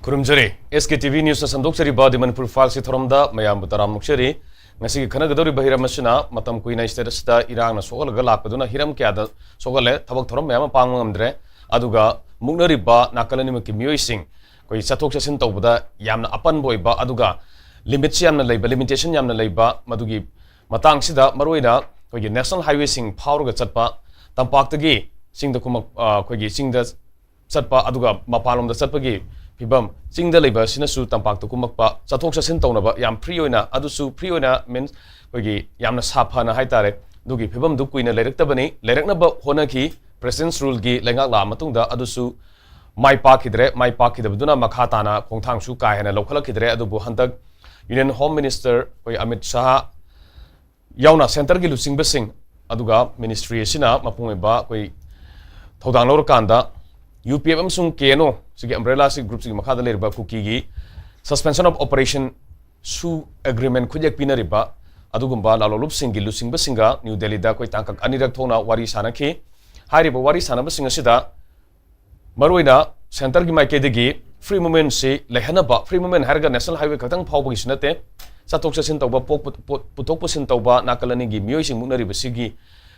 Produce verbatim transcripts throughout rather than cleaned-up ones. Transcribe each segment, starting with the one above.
ꯈꯨꯔꯨꯝꯖꯔꯤ꯫ ꯑꯦꯁ ꯀꯦ T V ꯅ꯭ꯌꯨꯁꯅ ꯁꯟꯗꯣꯛꯆꯔꯤꯕ ꯗꯤ ꯃꯅꯤꯄꯨꯔ ꯐꯥꯏꯜꯁꯤ ꯊꯧꯔꯝꯗ ꯃꯌꯥꯝꯕꯨ ꯇꯔꯥꯝꯅ ꯑꯣꯛꯆꯔꯤ꯫ ꯉꯁꯤꯒꯤ ꯈꯟꯅꯒꯗꯧꯔꯤꯕ ꯍꯤꯔꯝ ꯑꯁꯤꯅ ꯃꯇꯝ ꯀꯨꯏꯅ ꯁ꯭ꯇꯦꯠ ꯑꯁꯤꯗ ꯏꯔꯥꯡꯅ ꯁꯣꯛꯍꯜꯂꯒ ꯂꯥꯛꯄꯗꯨꯅ ꯍꯤꯔꯝ ꯀꯌꯥꯗ ꯁꯣꯛꯍꯜꯂꯦ, ꯊꯕꯛ ꯊꯧꯔꯝ ꯃꯌꯥꯝ ꯑꯃ ꯄꯥꯡꯕ ꯉꯝꯗ꯭ꯔꯦ꯫ ꯑꯗꯨꯒ ꯃꯨꯛꯅꯔꯤꯕ ꯅꯥꯀꯜ ꯑꯅꯤꯃꯛꯀꯤ ꯃꯤꯑꯣꯏꯁꯤꯡ ꯑꯩꯈꯣꯏ ꯆꯠꯊꯣꯛ ꯆꯠꯁꯤꯟ ꯇꯧꯕꯗ ꯌꯥꯝꯅ ꯑꯄꯟꯕ ꯑꯣꯏꯕ, ꯑꯗꯨꯒ ꯂꯤꯃꯤꯠꯁꯤ ꯌꯥꯝꯅ ꯂꯩꯕ, ꯂꯤꯃꯤꯇꯦꯁꯟ ꯌꯥꯝꯅ ꯂꯩꯕ, ꯃꯗꯨꯒꯤ ꯃꯇꯥꯡꯁꯤꯗ ꯃꯔꯨꯑꯣꯏꯅ ꯑꯩꯈꯣꯏꯒꯤ ꯅꯦꯁꯅꯦꯜ ꯍꯥꯏꯋꯦꯁꯤꯡ ꯐꯥꯎꯔꯒ ꯆꯠꯄ, ꯇꯝꯄꯥꯛꯇꯒꯤ ꯆꯤꯡꯗ ꯀꯨꯝꯃꯛ-, ꯑ, ꯑꯩꯈꯣꯏꯒꯤ ꯆꯤꯡꯗ ꯆꯠꯄ, ꯑꯗꯨꯒ ꯃꯄꯥꯟꯂꯣꯝꯗ ꯆꯠꯄꯒꯤ ꯐꯤꯕꯝ, ꯆꯤꯡꯗ ꯂꯩꯕ ꯑꯁꯤꯅꯁꯨ ꯇꯝꯄꯥꯛꯇ ꯀꯨꯝꯃꯛꯄ, ꯆꯠꯊꯣꯛ ꯆꯠꯁꯤꯟ ꯇꯧꯅꯕ ꯌꯥꯝ ꯐ꯭ꯔꯤ ꯑꯣꯏꯅ, ꯑꯗꯨꯁꯨ ꯐ꯭ꯔꯤ ꯑꯣꯏꯅ ꯃꯤꯟꯁ ꯑꯩꯈꯣꯏꯒꯤ ꯌꯥꯝꯅ ꯁꯥꯐꯅ ꯍꯥꯏꯇꯥꯔꯦ, ꯑꯗꯨꯒꯤ ꯐꯤꯕꯝꯗꯨ ꯀꯨꯏꯅ ꯂꯩꯔꯛꯇꯕꯅꯤ꯫ ꯂꯩꯔꯛꯅꯕ ꯍꯣꯠꯅꯈꯤ꯫ ꯄ꯭ꯔꯦꯁꯤꯗꯦꯟꯁ ꯔꯨꯜꯒꯤ ꯂꯩꯉꯥꯛ ꯂꯥꯛꯑ ꯃꯇꯨꯡꯗ ꯑꯗꯨꯁꯨ ꯃꯥꯏ ꯄꯥꯛꯈꯤꯗ꯭ꯔꯦ꯫ ꯃꯥꯏ ꯄꯥꯛꯈꯤꯗꯕꯗꯨꯅ ꯃꯈꯥ ꯇꯥꯅ ꯈꯣꯡꯊꯥꯡꯁꯨ ꯀꯥ ꯍꯦꯟꯅ ꯂꯧꯈꯠꯂꯛꯈꯤꯗ꯭ꯔꯦ꯫ ꯑꯗꯨꯕꯨ ꯍꯟꯗꯛ ꯌꯨꯅꯤꯌꯟ ꯍꯣꯝ ꯃꯤꯅꯤꯁꯇꯔ ꯑꯩꯈꯣꯏ ꯑꯃꯤꯠ ꯁꯥꯍ ꯌꯥꯎꯅ ꯁꯦꯟꯇꯔꯒꯤ ꯂꯨꯆꯤꯡꯕꯁꯤꯡ, ꯑꯗꯨꯒ ꯃꯤꯅꯤꯁꯇ꯭ꯔꯤ ꯑꯁꯤꯅ ꯃꯄꯨꯡ ꯑꯣꯏꯕ ꯑꯩꯈꯣꯏ ꯊꯧꯗꯥꯡ ꯂꯧꯔꯀꯥꯟꯗ, ꯌꯨ ꯄꯤ ꯑꯦꯐ ꯑꯃꯁꯨꯡ ꯀꯦ ꯑꯦꯟ ꯑꯣ ꯁꯤꯒꯤ ꯑꯝꯕ꯭ꯔꯦꯂꯥ ꯁꯤ ꯒ꯭ꯔꯨꯞꯁꯤꯒꯤ ꯃꯈꯥꯗ ꯂꯩꯔꯤꯕ ꯀꯨꯀꯤꯒꯤ suspension of operation ꯁꯨ ꯑꯦꯒ꯭ꯔꯤꯃꯦꯟ ꯈꯨꯠꯌꯦꯛ ꯄꯤꯅꯔꯤꯕ ꯑꯗꯨꯒꯨꯝꯕ ꯂꯥꯂꯣꯡꯂꯨꯞꯁꯤꯡꯒꯤ ꯂꯨꯆꯤꯡꯕꯁꯤꯡꯒ ꯅ꯭ꯌꯨ ꯗꯦꯜꯂꯤꯗ ꯑꯩꯈꯣꯏ ꯇꯥꯡꯀꯛ ꯑꯅꯤꯔꯛ ꯊꯣꯛꯅ ꯋꯥꯔꯤ ꯁꯥꯟꯅꯈꯤ꯫ ꯍꯥꯏꯔꯤꯕ ꯋꯥꯔꯤ ꯁꯥꯟꯅꯕꯁꯤꯡ ꯑꯁꯤꯗ ꯃꯔꯨꯑꯣꯏꯅ ꯁꯦꯟꯇꯔꯒꯤ ꯃꯥꯏꯀꯩꯗꯒꯤ ꯐ꯭ꯔꯤ ꯃꯨꯚꯃꯦꯟꯁꯤ ꯂꯩꯍꯟꯅꯕ, ꯐ꯭ꯔꯤ ꯃꯨꯚꯃꯦꯟ ꯍꯥꯏꯔꯒ ꯅꯦꯁꯅꯦꯜ ꯍꯥꯏꯋꯦ ꯈꯛꯇꯪ ꯐꯥꯎꯕꯒꯤꯁꯨ ꯅꯠꯇꯦ, ꯆꯠꯊꯣꯛ ꯆꯠꯁꯤꯟ ꯇꯧꯕ, ꯄꯣꯠ ꯄꯨ-, ꯄꯣꯠ ꯄꯨꯊꯣꯛ ꯄꯨꯁꯤꯟ ꯇꯧꯕ ꯅꯥꯀꯜ ꯑꯅꯤꯒꯤ ꯃꯤꯑꯣꯏꯁꯤꯡ ꯃꯨꯛꯅꯔꯤꯕꯁꯤꯒꯤ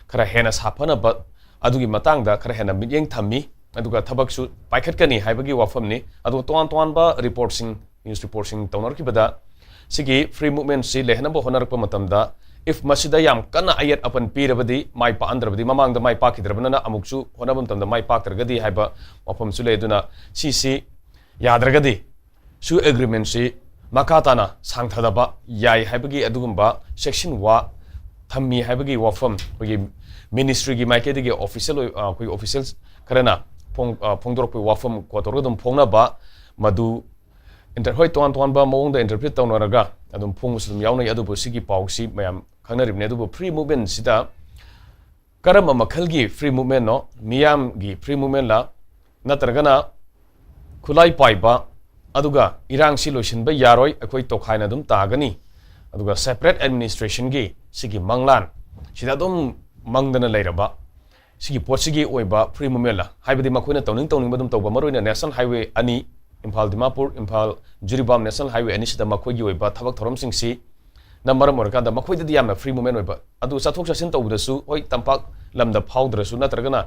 ꯈꯔ ꯍꯦꯟꯅ ꯁꯥꯐꯅꯕ, ꯑꯗꯨꯒꯤ ꯃꯇꯥꯡꯗ ꯈꯔ ꯍꯦꯟꯅ ꯃꯤꯠꯌꯦꯡ ꯊꯝꯃꯤ꯫ ꯑꯗꯨꯒ ꯊꯕꯛꯁꯨ ꯄꯥꯏꯈꯠꯀꯅꯤ ꯍꯥꯏꯕꯒꯤ ꯋꯥꯐꯝꯅꯤ꯫ ꯑꯗꯨꯒ ꯇꯣꯉꯥꯟ ꯇꯣꯉꯥꯟꯕ ꯔꯤꯄꯣꯔꯠꯁꯤꯡ, ꯅ꯭ꯌꯨꯁ ꯔꯤꯄꯣꯔꯠꯁꯤꯡ ꯇꯧꯅꯔꯛꯈꯤꯕꯗ, ꯁꯤꯒꯤ ꯐ꯭ꯔꯤ ꯃꯨꯚꯃꯦꯟꯁꯤ ꯂꯩꯍꯟꯅꯕ ꯍꯣꯠꯅꯔꯛꯄ ꯃꯇꯝꯗ, if ꯃꯁꯤꯗ ꯌꯥꯝ ꯀꯟꯅ ꯑꯌꯦꯠ ꯑꯄꯟ ꯄꯤꯔꯕꯗꯤ, ꯃꯥꯏ ꯄꯥꯛꯍꯟꯗ꯭ꯔꯕꯗꯤ, ꯃꯃꯥꯡꯗ ꯃꯥꯏ ꯄꯥꯛꯈꯤꯗ꯭ꯔꯕꯅꯤꯅ ꯑꯃꯨꯛꯁꯨ ꯍꯣꯠꯅꯕ ꯃꯇꯝꯗ ꯃꯥꯏ ꯄꯥꯛꯇ꯭ꯔꯒꯗꯤ ꯍꯥꯏꯕ ꯋꯥꯐꯝꯁꯨ ꯂꯩ꯫ ꯑꯗꯨꯅ ꯁꯤꯁꯤ ꯌꯥꯗ꯭ꯔꯒꯗꯤ ꯁꯨ ꯑꯦꯒ꯭ꯔꯤꯃꯦꯟꯁꯤ ꯃꯈꯥ ꯇꯥꯅ ꯁꯥꯡꯊꯗꯕ ꯌꯥꯏ ꯍꯥꯏꯕꯒꯤ ꯑꯗꯨꯒꯨꯝꯕ ꯆꯦꯛꯁꯤꯟ ꯋꯥ ꯊꯝꯃꯤ ꯍꯥꯏꯕꯒꯤ ꯋꯥꯐꯝ ꯑꯩꯈꯣꯏꯒꯤ ꯃꯤꯅꯤꯁꯇ꯭ꯔꯤꯒꯤ ꯃꯥꯏꯀꯩꯗꯒꯤ ꯑꯣꯐꯤꯁꯤꯌꯦꯜ ꯑꯣꯏ-, ꯑ, ꯑꯩꯈꯣꯏꯒꯤ ꯑꯣꯐꯤꯁꯤꯌꯦꯜꯁ ꯈꯔꯅ ꯐꯣꯡ-, ꯑ, ꯐꯣꯡꯗꯣꯔꯛꯄꯒꯤ ꯋꯥꯐꯝ ꯀꯣꯠ ꯇꯧꯔꯒ ꯑꯗꯨꯝ ꯐꯣꯡꯅꯕ, ꯃꯗꯨ ꯏꯟꯇꯔ-, ꯍꯣꯏ, ꯇꯣꯉꯥꯟ ꯇꯣꯉꯥꯟꯕ ꯃꯑꯣꯡꯗ ꯏꯟꯇꯔꯄ꯭ꯔꯤꯠ ꯇꯧꯅꯔꯒ ꯑꯗꯨꯝ ꯐꯣꯡꯕꯁꯨ ꯑꯗꯨꯝ ꯌꯥꯎꯅꯩ꯫ ꯑꯗꯨꯕꯨ ꯁꯤꯒꯤ ꯄꯥꯎꯁꯤ ꯃꯌꯥꯝ ꯈꯪꯅꯔꯤꯕꯅꯤ꯫ ꯑꯗꯨꯕꯨ ꯐ꯭ꯔꯤ ꯃꯨꯚꯃꯦꯟꯁꯤꯗ ꯀꯔꯝꯕ ꯃꯈꯜꯒꯤ ꯐ꯭ꯔꯤ ꯃꯨꯚꯃꯦꯟꯅꯣ? ꯃꯤꯌꯥꯝꯒꯤ ꯐ꯭ꯔꯤ ꯃꯨꯚꯃꯦꯟꯂ? ꯅꯠꯇ꯭ꯔꯒꯅ ꯈꯨꯠꯂꯥꯏ ꯄꯥꯏꯕ, ꯑꯗꯨꯒ ꯏꯔꯥꯡꯁꯤ ꯂꯣꯏꯁꯤꯟꯕ ꯌꯥꯔꯣꯏ, ꯑꯩꯈꯣꯏ ꯇꯣꯈꯥꯏꯅ ꯑꯗꯨꯝ ꯇꯥꯒꯅꯤ, ꯑꯗꯨꯒ ꯁꯦꯄꯔꯦꯠ ꯑꯦꯗꯃꯤꯅꯤꯁꯇ꯭ꯔꯦꯁꯟꯒꯤ ꯁꯤꯒꯤ ꯃꯪꯂꯥꯟ ꯁꯤꯗ ꯑꯗꯨꯝ ꯃꯪꯗꯅ ꯂꯩꯔꯕ ꯁꯤꯒꯤ ꯄꯣꯠꯁꯤꯒꯤ ꯑꯣꯏꯕ ꯐ꯭ꯔꯤ ꯃꯨꯚꯃꯦꯟꯂ? ꯍꯥꯏꯕꯗꯤ ꯃꯈꯣꯏꯅ ꯇꯧꯅꯤꯡ ꯇꯧꯅꯤꯡꯕ ꯑꯗꯨꯝ ꯇꯧꯕ, ꯃꯔꯨꯑꯣꯏꯅ ꯅꯦꯁꯅꯦꯜ ꯍꯥꯏꯋꯦ ꯑꯅꯤ ꯏꯝꯐꯥꯜ ꯗꯤꯃꯥꯄꯨꯔ, ꯏꯝꯐꯥꯜ ꯖꯤꯔꯤꯕꯥꯝ ꯅꯦꯁꯅꯦꯜ ꯍꯥꯏꯋꯦ ꯑꯅꯤꯁꯤꯗ ꯃꯈꯣꯏꯒꯤ ꯑꯣꯏꯕ ꯊꯕꯛ ꯊꯧꯔꯝꯁꯤꯡꯁꯤ ꯅ ꯃꯔꯝ ꯑꯣꯏꯔꯀꯥꯟꯗ ꯃꯈꯣꯏꯗꯗꯤ ꯌꯥꯝꯅ ꯐ꯭ꯔꯤ ꯃꯨꯚꯃꯦꯟ ꯑꯣꯏꯕ꯫ ꯑꯗꯨ ꯆꯠꯊꯣꯛ ꯆꯠꯁꯤꯟ ꯇꯧꯕꯗꯁꯨ, ꯍꯣꯏ, ꯇꯝꯄꯥꯛ ꯂꯝꯗ ꯐꯥꯎꯗ꯭ꯔꯁꯨ ꯅꯠꯇ꯭ꯔꯒꯅ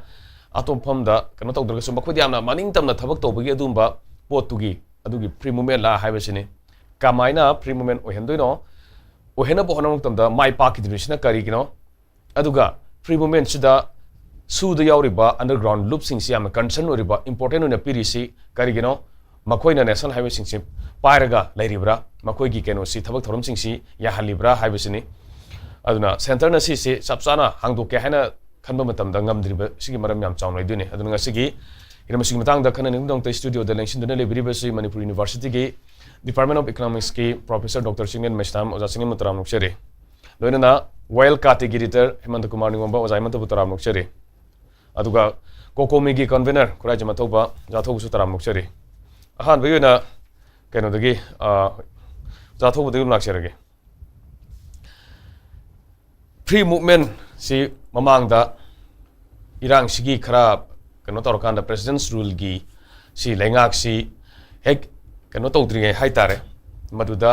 ꯑꯇꯣꯞꯄ ꯃꯐꯝꯗ ꯀꯩꯅꯣ ꯇꯧꯗ꯭ꯔꯒꯁꯨ, ꯃꯈꯣꯏꯗꯤ ꯌꯥꯝꯅ ꯃꯅꯤꯡ ꯇꯝꯅ ꯊꯕꯛ ꯇꯧꯕꯒꯤ ꯑꯗꯨꯒꯨꯝꯕ ꯄꯣꯠꯇꯨꯒꯤ, ꯑꯗꯨꯒꯤ ꯐ꯭ꯔꯤ ꯃꯨꯚꯃꯦꯟ ꯂꯥ ꯍꯥꯏꯕꯁꯤꯅꯤ꯫ ꯀꯃꯥꯏꯅ ꯐ꯭ꯔꯤ ꯃꯨꯚꯃꯦꯟ ꯑꯣꯏꯍꯟꯗꯣꯏꯅꯣ? ꯑꯣꯏꯍꯟꯅꯕ ꯍꯣꯠꯅꯕ ꯃꯇꯝꯗ ꯃꯥꯏ ꯄꯥꯛꯈꯤꯗ꯭ꯔꯤꯁꯤꯅ ꯀꯔꯤꯒꯤꯅꯣ? ꯑꯗꯨꯒ ꯐ꯭ꯔꯤ ꯃꯨꯚꯃꯦꯟꯁꯤꯗ ꯁꯨꯗ ꯌꯥꯎꯔꯤꯕ ꯑꯟꯗꯔꯒ꯭ꯔꯥꯎꯟ ꯂꯨꯞꯁꯤꯡꯁꯤ ꯌꯥꯝꯅ ꯀꯟꯁꯔꯟ ꯑꯣꯏꯔꯤꯕ, ꯏꯝꯄꯣꯔꯇꯦꯟ ꯑꯣꯏꯅ ꯄꯤꯔꯤꯁꯤ ꯀꯔꯤꯒꯤꯅꯣ? ꯃꯈꯣꯏꯅ ꯅꯦꯁꯅꯦꯜ ꯍꯥꯏꯋꯦꯁꯤꯡꯁꯤ ꯄꯥꯏꯔꯒ ꯂꯩꯔꯤꯕ꯭ꯔꯥ? ꯃꯈꯣꯏꯒꯤ ꯀꯩꯅꯣꯁꯤ, ꯊꯕꯛ ꯊꯧꯔꯝꯁꯤꯡꯁꯤ ꯌꯥꯍꯜꯂꯤꯕ꯭ꯔꯥ ꯍꯥꯏꯕꯁꯤꯅꯤ꯫ ꯑꯗꯨꯅ ꯁꯦꯟꯇꯔꯅ ꯁꯤꯁꯤ ꯆꯞ ꯆꯥꯅ ꯍꯥꯡꯗꯣꯛꯀꯦ ꯍꯥꯏꯅ ꯈꯟꯕ ꯃꯇꯝꯗ ꯉꯝꯗ꯭ꯔꯤꯕ ꯁꯤꯒꯤ ꯃꯔꯝ ꯌꯥꯝ ꯆꯥꯎꯅ ꯂꯩꯗꯣꯏꯅꯤ꯫ ꯑꯗꯨꯅ ꯉꯁꯤꯒꯤ ꯍꯤꯔꯝ ꯑꯁꯤꯒꯤ ꯃꯇꯥꯡꯗ ꯈꯟꯅ ꯅꯩꯅꯕꯒꯤꯗꯃꯛꯇ ꯁ꯭ꯇꯨꯗꯤꯑꯣꯗ ꯂꯦꯡꯁꯤꯟꯗꯨꯅ ꯂꯩꯕꯤꯔꯤꯕꯁꯤ ꯃꯅꯤꯄꯨꯔ ꯌꯨꯅꯤꯚꯔꯁꯤꯇꯤꯒꯤ Department of Economicsꯀꯤ ꯄ꯭ꯔꯣꯐꯦꯁꯔ ꯗꯣꯛꯇꯔ ꯆꯤꯡꯂꯦꯟ ꯃꯩꯁꯅꯥꯝ꯫ ꯑꯣꯖꯥ ꯆꯤꯡꯂꯦꯟꯕꯨ ꯇꯔꯥꯝꯅ ꯑꯣꯛꯆꯔꯤ꯫ ꯂꯣꯏꯅꯅ ꯋꯥꯏꯜ ꯀꯥꯔꯠꯀꯤ ꯏꯗꯤꯇꯔ ꯍꯦꯃꯟꯇ ꯀꯨꯃꯥꯔ ꯅꯤꯉꯣꯝꯕ, ꯑꯣꯖꯥ ꯍꯦꯃꯟꯇꯕꯨ ꯇꯔꯥꯝꯅ ꯑꯣꯛꯆꯔꯤ꯫ ꯑꯗꯨꯒ ꯀꯣꯀꯣꯃꯤꯒꯤ ꯀꯟꯚꯦꯅꯔ ꯈꯨꯔꯥꯏꯖꯝ ꯑꯊꯧꯕ, ꯑꯣꯖꯥ ꯑꯊꯧꯕꯁꯨ ꯇꯔꯥꯝꯅ ꯑꯣꯛꯆꯔꯤ꯫ ꯑꯍꯥꯟꯕꯒꯤ ꯑꯣꯏꯅ ꯀꯩꯅꯣꯗꯒꯤ, ꯑ, ꯑꯣꯖꯥ ꯑꯊꯧꯕꯗꯒꯤ ꯑꯗꯨꯝ ꯂꯥꯛꯆꯔꯒꯦ꯫ ꯐ꯭ꯔꯤ ꯃꯨꯚꯃꯦꯟꯁꯤ ꯃꯃꯥꯡꯗ ꯏꯔꯥꯡꯁꯤꯒꯤ ꯈꯔ ꯀꯩꯅꯣ ꯇꯧꯔꯀꯥꯟꯗ, ꯄ꯭ꯔꯦꯁꯤꯗꯦꯟꯁ ꯔꯨꯜꯒꯤ ꯁꯤ ꯂꯩꯉꯥꯛꯁꯤ ꯍꯦꯛ ꯀꯩꯅꯣ ꯇꯧꯗ꯭ꯔꯤꯉꯩ ꯍꯥꯏꯇꯥꯔꯦ, ꯃꯗꯨꯗ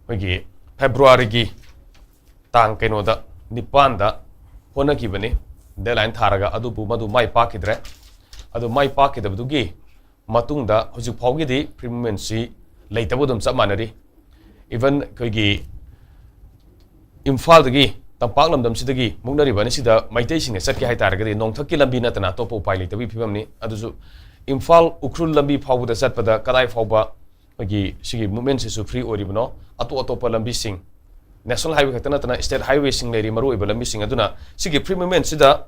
ꯑꯩꯈꯣꯏꯒꯤ ꯐꯦꯕ꯭ꯔꯨꯋꯥꯔꯤꯒꯤ ꯇꯥꯡ ꯀꯩꯅꯣꯗ, ꯅꯤꯄꯥꯟꯗ ꯍꯣꯠꯅꯈꯤꯕꯅꯤ, ꯗꯦꯗꯂꯥꯏꯟ ꯊꯥꯔꯒ꯫ ꯑꯗꯨꯕꯨ ꯃꯗꯨ ꯃꯥꯏ ꯄꯥꯛꯈꯤꯗ꯭ꯔꯦ꯫ ꯑꯗꯨ ꯃꯥꯏ ꯄꯥꯛꯈꯤꯗꯕꯗꯨꯒꯤ ꯃꯇꯨꯡꯗ ꯍꯧꯖꯤꯛ ꯐꯥꯎꯒꯤꯗꯤ ꯐ꯭ꯔꯤ ꯃꯨꯚꯃꯦꯟꯁꯤ ꯂꯩꯇꯕ ꯑꯗꯨꯝ ꯆꯞ ꯃꯥꯟꯅꯔꯤ꯫ ꯏꯚꯟ ꯑꯩꯈꯣꯏꯒꯤ ꯏꯝꯐꯥꯜꯗꯒꯤ, ꯇꯝꯄꯥꯛ ꯂꯝꯗꯝꯁꯤꯗꯒꯤ ꯃꯨꯛꯅꯔꯤꯕ ꯑꯅꯤꯁꯤꯗ ꯃꯩꯇꯩꯁꯤꯡꯅ ꯆꯠꯀꯦ ꯍꯥꯏ ꯇꯥꯔꯒꯗꯤ ꯅꯣꯡꯊꯛꯀꯤ ꯂꯝꯕꯤ ꯅꯠꯇꯅ ꯑꯇꯣꯞꯄ ꯎꯄꯥꯏ ꯂꯩꯇꯕꯒꯤ ꯐꯤꯕꯝꯅꯤ꯫ ꯑꯗꯨꯁꯨ ꯏꯝꯐꯥꯜ ꯎꯈ꯭ꯔꯨꯜ ꯂꯝꯕꯤ ꯐꯥꯎꯕꯗ ꯆꯠꯄꯗ ꯀꯗꯥꯏ ꯐꯥꯎꯕ ꯑꯩꯈꯣꯏꯒꯤ ꯁꯤꯒꯤ ꯃꯨꯚꯃꯦꯟꯁꯤꯁꯨ ꯐ꯭ꯔꯤ ꯑꯣꯏꯔꯤꯕꯅꯣ? ꯑꯇꯣꯞ ꯑꯇꯣꯞꯄ ꯂꯝꯕꯤꯁꯤꯡ, ꯅꯦꯁꯅꯦꯜ ꯍꯥꯏꯋꯦ ꯈꯛꯇ ꯅꯠꯇꯅ ꯁ꯭ꯇꯦꯠ ꯍꯥꯏꯋꯦꯁꯤꯡ ꯂꯩꯔꯤ, ꯃꯔꯨꯑꯣꯏꯕ ꯂꯝꯕꯤꯁꯤꯡ꯫ ꯑꯗꯨꯅ ꯁꯤꯒꯤ ꯐ꯭ꯔꯤ ꯃꯨꯚꯃꯦꯟꯁꯤꯗ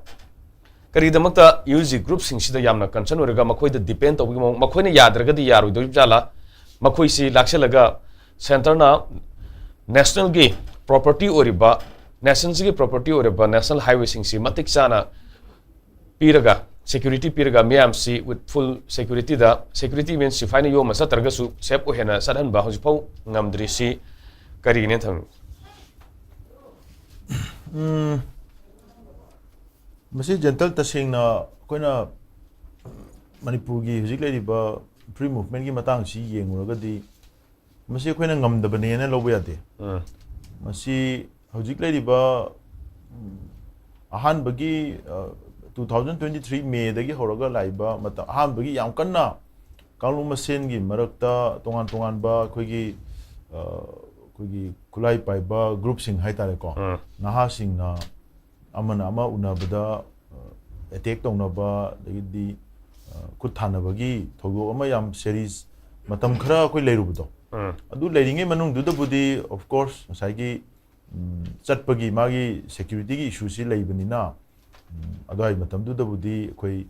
ꯀꯔꯤꯒꯤꯗꯃꯛꯇ ꯌꯨ ꯖꯤ ꯒ꯭ꯔꯨꯞꯁꯤꯡꯁꯤꯗ ꯌꯥꯝꯅ ꯀꯟꯁꯔꯟ ꯑꯣꯏꯔꯒ ꯃꯈꯣꯏꯗ ꯗꯤꯄꯦꯟ ꯇꯧꯕꯒꯤ ꯃꯑꯣꯡ, ꯃꯈꯣꯏꯅ ꯌꯥꯗ꯭ꯔꯒꯗꯤ ꯌꯥꯔꯣꯏꯗꯣꯔꯤꯕ ꯖꯥꯠꯂꯥ? ꯃꯈꯣꯏꯁꯤ ꯂꯥꯛꯁꯤꯜꯂꯒ ꯁꯦꯟꯇꯔꯅ ꯅꯦꯁꯅꯦꯜꯒꯤ ꯄ꯭ꯔꯣꯄꯔꯇꯤ ꯑꯣꯏꯔꯤꯕ, ꯅꯦꯁꯟꯁꯤꯒꯤ ꯄ꯭ꯔꯣꯄꯔꯇꯤ ꯑꯣꯏꯔꯤꯕ ꯅꯦꯁꯅꯦꯜ ꯍꯥꯏꯋꯦꯁꯤꯡꯁꯤ ꯃꯇꯤꯛ ꯆꯥꯅ ꯄꯤꯔꯒ, ꯁꯦꯀ꯭ꯌꯨꯔꯤꯇꯤ ꯄꯤꯔꯒ, ꯃꯤꯌꯥꯝꯁꯤ with full securityꯗ, ꯁꯦꯀ꯭ꯌꯨꯔꯤꯇꯤ ꯃꯤꯟꯁ ꯁꯤꯐꯥꯏꯅ ꯌꯣꯝꯃ ꯆꯠꯇ꯭ꯔꯒꯁꯨ ꯁꯦꯐ ꯑꯣꯏꯍꯟꯅ ꯆꯠꯍꯟꯕ ꯍꯧꯖꯤꯛꯐꯥꯎ ꯉꯝꯗ꯭ꯔꯤꯁꯤ ꯀꯔꯤꯒꯤꯅꯦ ꯊꯝꯃꯤ? ꯎꯝ, ꯃꯁꯤ ꯖꯦꯟꯇꯜ, ꯇꯁꯦꯡꯅ ꯑꯩꯈꯣꯏꯅ ꯃꯅꯤꯄꯨꯔꯒꯤ ꯍꯧꯖꯤꯛ ꯂꯩꯔꯤꯕ free movementꯀꯤ ꯃꯇꯥꯡꯁꯤ ꯌꯦꯡꯉꯨꯔꯒꯗꯤ, ꯃꯁꯤ ꯑꯩꯈꯣꯏꯅ ꯉꯝꯗꯕꯅꯦꯅ ꯂꯧꯕ ꯌꯥꯗꯦ꯫ ꯎꯝ꯫ ꯃꯁꯤ ꯍꯧꯖꯤꯛ ꯂꯩꯔꯤꯕ, ꯎꯝ, ꯑꯍꯥꯟꯕꯒꯤ, ꯑ, two thousand twenty three Mayꯗꯒꯤ ꯍꯧꯔꯒ ꯂꯥꯛꯏꯕ ꯃꯇꯝ, ꯑꯍꯥꯟꯕꯒꯤ ꯌꯥꯝ ꯀꯟꯅ ꯀꯥꯡꯂꯨꯞ ꯃꯁꯦꯟꯒꯤ ꯃꯔꯛꯇ ꯇꯣꯉꯥꯟ ꯇꯣꯉꯥꯟꯕ ꯑꯩꯈꯣꯏꯒꯤ, ꯑ, ꯑꯩꯈꯣꯏꯒꯤ ꯈꯨꯠꯂꯥꯏ ꯄꯥꯏꯕ groupꯁꯤꯡ ꯍꯥꯏꯇꯥꯔꯦꯀꯣ, ꯎꯝ꯫ ꯅꯍꯥꯁꯤꯡꯅ ꯑꯃꯅ ꯑꯃ ꯎꯅꯕꯗ, ꯑ, attack ꯇꯧꯅꯕ, ꯑꯗꯒꯤꯗꯤ, ꯑ, ꯈꯨꯠ ꯊꯥꯅꯕꯒꯤ ꯊꯧꯗꯣꯛ ꯑꯃ ꯌꯥꯝ serious ꯃꯇꯝ ꯈꯔ ꯑꯩꯈꯣꯏ ꯂꯩꯔꯨꯕꯗꯣ, ꯎꯝ꯫ ꯑꯗꯨ ꯂꯩꯔꯤꯉꯩ ꯃꯅꯨꯡꯗꯨꯗꯕꯨꯗꯤ, of course, ꯉꯁꯥꯏꯒꯤ, ꯎꯝ, ꯆꯠꯄꯒꯤ ꯃꯥꯒꯤ securityꯒꯤ issueꯁꯤ ꯂꯩꯕꯅꯤꯅ, ꯎꯝ, ꯑꯗꯨꯋꯥꯏ ꯃꯇꯝꯗꯨꯗꯕꯨꯗꯤ ꯑꯩꯈꯣꯏ,